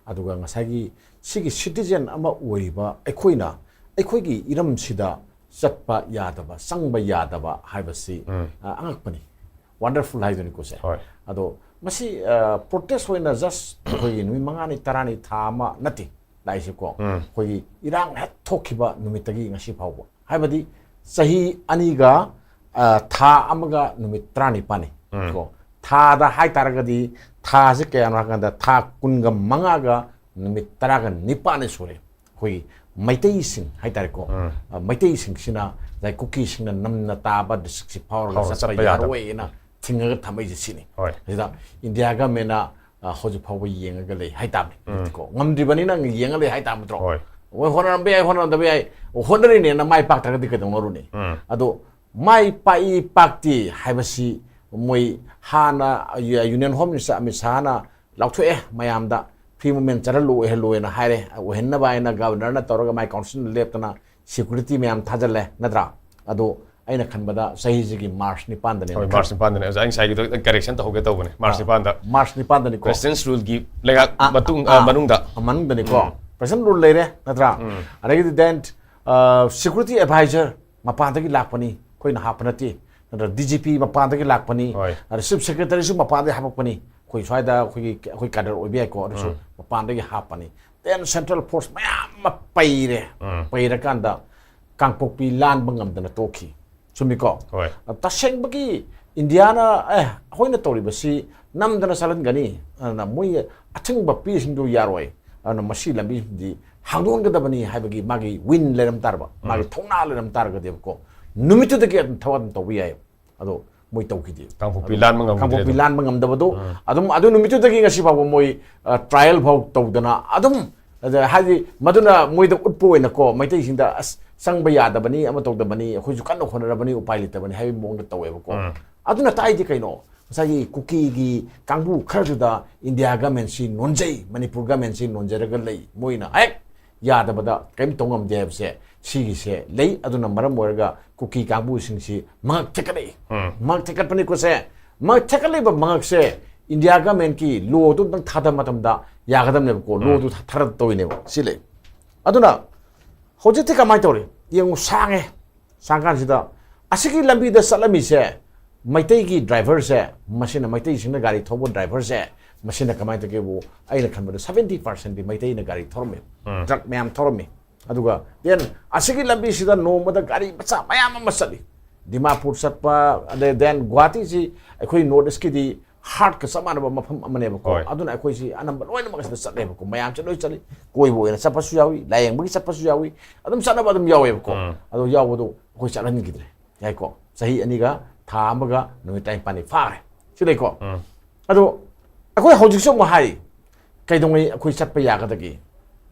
ꯑꯗꯨꯒ ꯉꯁꯥꯏꯒꯤ ꯁꯤꯒꯤ ꯁꯤꯇꯤꯖꯦꯟ ꯑꯃ ꯑꯣꯏꯔꯤꯕ ꯑꯩꯈꯣꯏꯅ ꯑꯩꯈꯣꯏꯒꯤ ꯏꯔꯝꯁꯤꯗ ꯆꯠꯄ ꯌꯥꯗꯕ, ꯆꯪꯕ ꯌꯥꯗꯕ ꯍꯥꯏꯕꯁꯤ, ꯎꯝ. ꯑ, ꯑꯉꯛꯄꯅꯤ꯫ ꯋꯥꯟꯗꯔꯐꯨꯜ ꯍꯥꯏꯗꯨꯅꯤꯀꯣ ꯁꯦ꯫ ꯍꯣꯏ. ꯑꯗꯣ ꯃꯁꯤ, ꯑ, ꯄ꯭ꯔꯣꯇꯦꯁ ꯑꯣꯏꯅ ꯖꯁ ꯑꯩꯈꯣꯏꯒꯤ ꯅꯨꯃꯤꯠ ꯃꯉꯥꯅꯤ, ꯇꯔꯥꯅꯤ, ꯊꯥ ꯑꯃ ꯅꯠꯇꯦ ꯂꯥꯛꯏꯁꯦꯀꯣ꯫ ꯎꯝ. ꯑꯩꯈꯣꯏꯒꯤ ꯏꯔꯥꯡ ꯍꯦꯛ ꯊꯣꯛꯈꯤꯕ ꯅꯨꯃꯤꯠꯇꯒꯤ ꯉꯁꯤ ꯐꯥꯎꯕ, ꯍꯥꯏꯕꯗꯤ ꯆꯍꯤ ꯑꯅꯤꯒ, ꯑ, ꯊꯥ ꯑꯃꯒ ꯅꯨꯃꯤꯠ ꯇꯔꯥꯅꯤꯄꯥꯜꯅꯤ ꯎꯝ. ꯀꯣ꯫ ꯊꯥꯗ ꯍꯥꯏꯇꯥꯔꯒꯗꯤ, ꯊꯥꯁꯦ ꯀꯌꯥꯅꯣ ꯍꯥꯏꯀꯥꯟꯗ, ꯊꯥ ꯀꯨꯟꯒ ꯃꯉꯥꯒ ꯅꯨꯃꯤꯠ ꯇꯔꯥꯒ ꯅꯤꯄꯥꯜꯅꯤ ꯁꯨꯔꯦ꯫ ꯑꯩꯈꯣꯏꯒꯤ ꯃꯩꯇꯩꯁꯤꯡ ꯍꯥꯏꯇꯥꯔꯦꯀꯣ꯫ ꯎꯝ. ꯑ, ꯃꯩꯇꯩꯁꯤꯡꯁꯤꯅ ꯉꯁꯥꯏ ꯀꯨꯀꯤꯁꯤꯡꯅ ꯅꯝꯅ ꯇꯥꯕ ꯗꯤꯁꯇ꯭ꯔꯤꯛꯁꯤ ꯐꯥꯎꯔꯒ ꯐꯥꯎꯔꯒ ꯆꯠꯄ ꯆꯠꯄ ꯌꯥꯗꯕ. ꯌꯥꯔꯣꯏꯅ ꯊꯤꯡꯉꯒ ꯊꯝꯃꯛꯏꯁꯦ ꯁꯤꯅꯤ꯫ ꯍꯣꯏ. ꯁꯤꯗ ꯏꯟꯗꯤꯌꯥ ꯒꯃꯦꯟꯅ, ꯑ, ꯍꯧꯖꯤꯛ ꯐꯥꯎꯕ ꯌꯦꯡꯉꯒ ꯂꯩ ꯍꯥꯏꯇꯥꯕꯅꯤ꯫ ꯎꯝ. ꯀꯣ, ꯉꯝꯗ꯭ꯔꯤꯕꯅꯤꯅ ꯌꯦꯡꯉ ꯂꯩ ꯍꯥꯏꯇꯥꯕ ꯅꯠꯇ꯭ꯔꯣ? ꯍꯣꯏ. ꯍꯣꯏ, ꯍꯣꯠꯅꯔꯝꯕ ꯌꯥꯏ, ꯍꯣꯠꯅꯔꯝꯗꯕ ꯌꯥꯏ꯫ ꯍꯣꯠꯅꯔꯤꯅꯦꯅ ꯃꯥꯏ ꯄꯥꯛꯇ꯭ꯔꯒꯗꯤ ꯀꯩꯗꯧꯅꯔꯨꯅꯤ? ꯎꯝ. ꯑꯗꯣ ꯃꯥꯏ ꯄꯥꯛꯏ ꯄꯥꯛꯇꯦ ꯍꯥꯏꯕꯁꯤ ꯃꯣꯏ ꯍꯥꯟꯅ ꯌꯨꯅꯤꯌꯟ ꯍꯣꯝ ꯃꯤꯅꯤꯁꯇꯔ ꯑꯃꯤꯠ ꯁꯥꯍꯅ ꯂꯥꯎꯊꯣꯛꯑꯦ ꯃꯌꯥꯝꯗ, ꯐ꯭ꯔꯤ ꯃꯨꯚꯃꯦꯟ ꯆꯠꯍꯜꯂꯨ ꯑꯣꯏꯍꯜꯂꯨꯅ ꯍꯥꯏꯔꯦ꯫ ꯑꯣꯏꯍꯟꯅꯕ ꯍꯥꯏꯅ ꯒꯕꯔꯅꯔꯅ ꯇꯧꯔꯒ ꯃꯥꯏ ꯀꯥꯎꯟꯁꯤꯜꯅ ꯂꯦꯞꯇꯅ ꯁꯦꯀ꯭ꯌꯨꯔꯤꯇꯤ ꯃꯌꯥꯝ ꯊꯥꯖꯜꯂꯦ ꯅꯠꯇ꯭ꯔꯥ? ꯑꯗꯣ ꯑꯩꯅ ꯈꯟꯕꯗ ꯆꯍꯤꯁꯤꯒꯤ ꯃꯥꯔꯆ ꯅꯤꯄꯥꯟꯗꯅꯦꯅ ꯍꯣꯏ, ꯈꯜꯂꯤ꯫ ꯃꯥꯔꯆ ꯅꯤꯄꯥꯟꯗꯅꯦ꯫ ꯑꯣꯖꯥ, ꯑꯩ ꯉꯁꯥꯏꯒꯤꯗꯣ ꯈꯤꯇꯪ ꯀꯔꯦꯛꯁꯟ ꯇꯧꯍꯧꯒꯦ ꯇꯧꯕꯅꯦ꯫ ꯃꯥꯔꯆ ꯅꯤꯄꯥꯟꯗ ꯃꯥꯔꯆ ꯅꯤꯄꯥꯟꯗꯅꯤꯀꯣ꯫ ꯄ꯭ꯔꯦꯁꯤꯗꯦꯟꯁ ꯔꯨꯜꯒꯤ ꯂꯩꯉꯥꯛ ꯑꯥ, ꯃꯇꯨꯡ, ꯑꯥ, ꯑ, ꯃꯅꯨꯡꯗ. ꯃꯅꯨꯡꯗꯅꯤꯀꯣ꯫ ꯄ꯭ꯔꯦꯁꯤꯗꯦꯟꯁ ꯔꯨꯜ ꯂꯩꯔꯦ ꯅꯠꯇ꯭ꯔꯥ? ꯑꯗꯒꯤꯗꯤ ꯗꯦꯟ ꯁꯦꯀ꯭ꯌꯨꯔꯤꯇꯤ ꯑꯦꯗꯚꯥꯏꯖꯔ ꯃꯄꯥꯟꯗꯒꯤ ꯂꯥꯛꯄꯅꯤ, ꯑꯩꯈꯣꯏꯅ ꯍꯥꯞꯄ ꯅꯠꯇꯦ ꯅꯠꯇ꯭ꯔꯥ? ꯗꯤ ꯖꯤ ꯄꯤ ꯃꯄꯥꯟꯗꯒꯤ ꯂꯥꯛꯄꯅꯤ, ꯍꯣꯏ. ꯑꯗ ꯆꯤꯐ ꯁꯦꯀ꯭ꯔꯦꯇꯔꯤꯁꯨ ꯃꯄꯥꯟꯗꯒꯤ ꯍꯥꯞꯄꯛꯄꯅꯤ꯫ ꯑꯩꯈꯣꯏ ꯁ꯭ꯋꯥꯏꯗ ꯑꯩꯈꯣꯏꯒꯤ, ꯑꯩꯈꯣꯏ ꯀꯥꯗꯔ ꯑꯣꯏꯕ ꯌꯥꯏꯀꯣ, ꯑꯗꯨꯁꯨ ꯃꯄꯥꯟꯗꯒꯤ ꯍꯥꯞꯄꯅꯤ꯫ ꯗꯦꯟ ꯁꯦꯟꯇ꯭ꯔꯦꯜ ꯐꯣꯔꯁ ꯃꯌꯥꯝ ꯑꯃ ꯄꯩꯔꯦ꯫ ꯎꯝ. ꯄꯩꯔꯀꯥꯟꯗ ꯀꯥꯡꯄꯣꯛꯄꯤ ꯂꯥꯟꯕ ꯉꯝꯗꯅ ꯇꯣꯛꯈꯤ꯫ ꯆꯨꯝꯃꯤꯀꯣ? ꯍꯣꯏ. ꯇꯁꯦꯡꯕꯒꯤ ꯏꯟꯗꯤꯌꯥꯅ, "ꯑꯦ, ꯑꯩꯈꯣꯏꯅ ꯇꯧꯔꯤꯕꯁꯤ ꯅꯝꯗꯅ ꯆꯠꯍꯟꯒꯅꯤ", ꯑꯗꯨꯅ ꯃꯣꯏ ꯑꯊꯤꯡꯕ ꯄꯤꯁꯤꯡꯗꯨ ꯌꯥꯔꯣꯏ, ꯑꯗꯨꯅ ꯃꯁꯤ ꯂꯝꯕꯤꯁꯤꯗꯤ ꯍꯥꯡꯗꯣꯛꯍꯟꯒꯗꯕꯅꯤ ꯍꯥꯏꯕꯒꯤ ꯃꯥꯒꯤ ꯋꯤꯟ ꯂꯩꯔꯝ ꯇꯥꯔꯕ, ꯃꯥꯒꯤ ꯊꯧꯅꯥ ꯂꯩꯔꯝ ꯇꯥꯔꯒꯗꯤꯕꯀꯣ, ꯅꯨꯃꯤꯠꯇꯨꯗꯒꯤ ꯑꯗꯨꯝ ꯊꯕꯛ ꯑꯗꯨꯝ ꯇꯧꯕ ꯌꯥꯏ꯫ ꯑꯗꯣ ꯃꯣꯏ ꯇꯧꯈꯤꯗꯦ꯫ ꯀꯥꯡꯄꯣꯛꯄꯤ ꯑꯗꯣ ꯂꯥꯟꯕ ꯉꯝꯈꯤꯗ꯭ꯔꯦ ꯀꯥꯡꯄꯣꯛꯄꯤ ꯑꯗꯨꯝ. ꯂꯥꯟꯕ ꯉꯝꯗꯕꯗꯣ ꯑꯗꯨꯝ ꯑꯗꯨ ꯅꯨꯃꯤꯠꯇꯨꯗꯒꯤ ꯉꯁꯤ ꯐꯥꯎꯕ ꯃꯣꯏ, ꯑ, ꯇ꯭ꯔꯥꯏꯌꯦꯜ ꯐꯥꯎ ꯇꯧꯗꯅ ꯑꯗꯨꯝ, ꯑꯗ ꯍꯥꯏꯗꯤ ꯃꯗꯨꯅ ꯃꯣꯏꯗ ꯎꯠꯄ ꯑꯣꯏꯅꯀꯣ, ꯃꯩꯇꯩꯁꯤꯡꯗ ꯑꯁ ꯆꯪꯕ ꯌꯥꯗꯕꯅꯤ, ꯑꯃ ꯇꯧꯗꯕꯅꯤ, ꯑꯩꯈꯣꯏꯁꯨ ꯀꯟꯅ ꯍꯣꯠꯅꯔꯕꯅꯤ, ꯎꯄꯥꯏ ꯂꯩꯇꯕꯅꯤ ꯍꯥꯏꯕꯒꯤ ꯃꯑꯣꯡꯗ ꯇꯧꯋꯦꯕꯀꯣ꯫ ꯎꯝ. ꯑꯗꯨꯅ ꯇꯥꯛꯏꯗꯤ ꯀꯩꯅꯣ? ꯉꯁꯥꯏꯒꯤ ꯀꯨꯀꯤꯒꯤ ꯀꯥꯡꯕꯨ ꯈꯔꯗꯨꯗ ꯏꯟꯗꯤꯌꯥ ꯒꯃꯦꯟꯁꯤ ꯅꯣꯟꯖꯩ, ꯃꯅꯤꯄꯨꯔ ꯒꯃꯦꯟꯁꯤ ꯅꯣꯟꯖꯔꯒ ꯂꯩ, ꯃꯣꯏꯅ ꯍꯦꯛ ꯌꯥꯗꯕꯗ ꯀꯔꯤꯝ ꯇꯧ ꯉꯝꯗꯦ ꯍꯥꯏꯕꯁꯦ ꯁꯤꯒꯤꯁꯦ ꯂꯩ꯫ ꯑꯗꯨꯅ ꯃꯔꯝ ꯑꯣꯏꯔꯒ ꯀꯨꯀꯤ ꯀꯥꯡꯕꯨꯁꯤꯡꯁꯤ ꯃꯉꯛ ꯊꯦꯛꯀꯠꯂꯛꯏ꯫ ꯎꯝ. ꯃꯉꯛ ꯊꯦꯛꯀꯠꯄꯅꯤꯀꯣ ꯁꯦ꯫ ꯃꯉꯛ ꯊꯦꯛꯀꯠꯂꯤꯕ ꯃꯉꯛꯁꯦ ꯏꯟꯗꯤꯌꯥ ꯒꯃꯦꯟꯀꯤ ꯂꯣꯗꯨ ꯑꯝꯇꯪ ꯊꯥꯗꯕ ꯃꯇꯝꯗ ꯌꯥꯒꯗꯕꯅꯦꯕꯀꯣ꯫ ꯂꯣꯗꯨ ꯊꯥ-, ꯊꯥꯗ ꯇꯧꯔꯤꯅꯦꯕ꯫ ꯁꯤ ꯂꯩ꯫ ꯑꯗꯨꯅ ꯍꯧꯖꯤꯛꯇꯤ ꯀꯃꯥꯏꯅ ꯇꯧꯔꯤ? ꯌꯦꯡꯉꯨ, ꯁꯥꯡꯉꯦ꯫ ꯁꯥꯡ ꯀꯥꯟꯁꯤꯗ ꯑꯁꯤꯒꯤ ꯂꯝꯕꯤꯗ ꯆꯠꯂꯝꯃꯤꯁꯦ, ꯃꯩꯇꯩꯒꯤ ꯗ꯭ꯔꯥꯏꯚꯔꯁꯦ, ꯃꯁꯤꯅ, ꯃꯩꯇꯩꯁꯤꯡꯅ ꯒꯥꯔꯤ ꯊꯧꯕ ꯗ꯭ꯔꯥꯏꯚꯔꯁꯦ, ꯃꯁꯤꯅ ꯀꯃꯥꯏꯅ ꯇꯧꯒꯦꯕꯨ, ꯑꯩꯅ ꯈꯟꯕꯗ seventy percentꯗꯤ ꯃꯩꯇꯩꯅ ꯒꯥꯔꯤ ꯊꯧꯔꯝꯃꯤ, ꯎꯝ꯫ ꯇ꯭ꯔꯛ ꯃꯌꯥꯝ ꯊꯧꯔꯝꯃꯤ꯫ ꯑꯗꯨꯒ then ꯑꯁꯤꯒꯤ ꯂꯝꯕꯤꯁꯤꯗ ꯅꯣꯡꯃꯗ ꯒꯥꯔꯤ ꯃꯆꯥ ꯃꯌꯥꯝ ꯑꯃ ꯆꯠꯂꯤ꯫ ꯗꯤꯃꯥꯄꯨꯔ ꯆꯠꯄ, ꯑꯗꯩ then ꯒꯨꯍꯥꯇꯤꯁꯤ ꯑꯩꯈꯣꯏ North Eastꯀꯤꯗꯤ heartꯀ ꯆꯞ ꯃꯥꯟꯅꯕ ꯃꯐꯝ ꯑꯃꯅꯦꯕꯀꯣ꯫ ꯍꯣꯏ꯫ ꯑꯗꯨꯅ ꯑꯩꯈꯣꯏꯁꯤ ꯑꯅꯝꯕ ꯂꯣꯏꯅꯃꯛ ꯑꯁꯤꯗ ꯆꯠꯂꯦꯕꯀꯣ꯫ ꯃꯌꯥꯝꯁꯦ ꯂꯣꯏ ꯆꯠꯂꯤ꯫ ꯀꯣꯏꯕ ꯑꯣꯏꯅ ꯆꯠꯄꯁꯨ ꯌꯥꯎꯏ, ꯂꯥꯏꯌꯦꯡꯕꯒꯤ ꯆꯠꯄꯁꯨ ꯌꯥꯎꯏ, ꯑꯗꯨꯝ ꯆꯠꯅꯕ ꯑꯗꯨꯝ ꯌꯥꯎꯋꯦꯕꯀꯣ꯫ ꯎꯝ꯫ ꯑꯗꯣ ꯌꯥꯎꯕꯗꯣ ꯑꯩꯈꯣꯏ ꯆꯠꯍꯟꯈꯤꯗ꯭ꯔꯦ꯫ ꯌꯥꯏꯀꯣ? ꯆꯍꯤ ꯑꯅꯤꯒ ꯊꯥ ꯑꯃꯒ ꯅꯨꯃꯤꯠ ꯇꯔꯥꯅꯤꯄꯥꯜꯅꯤ ꯐꯥꯈ꯭ꯔꯦ꯫ ꯁꯤ ꯂꯩꯀꯣ? ꯎꯝ꯫ ꯑꯗꯣ ꯑꯩꯈꯣꯏ ꯍꯧꯖꯤꯛꯁꯨ ꯑꯃꯨꯛ ꯍꯥꯏꯔꯤ, ꯀꯩꯗꯧꯉꯩ ꯑꯩꯈꯣꯏ ꯆꯠꯄ ꯌꯥꯒꯗꯒꯦ?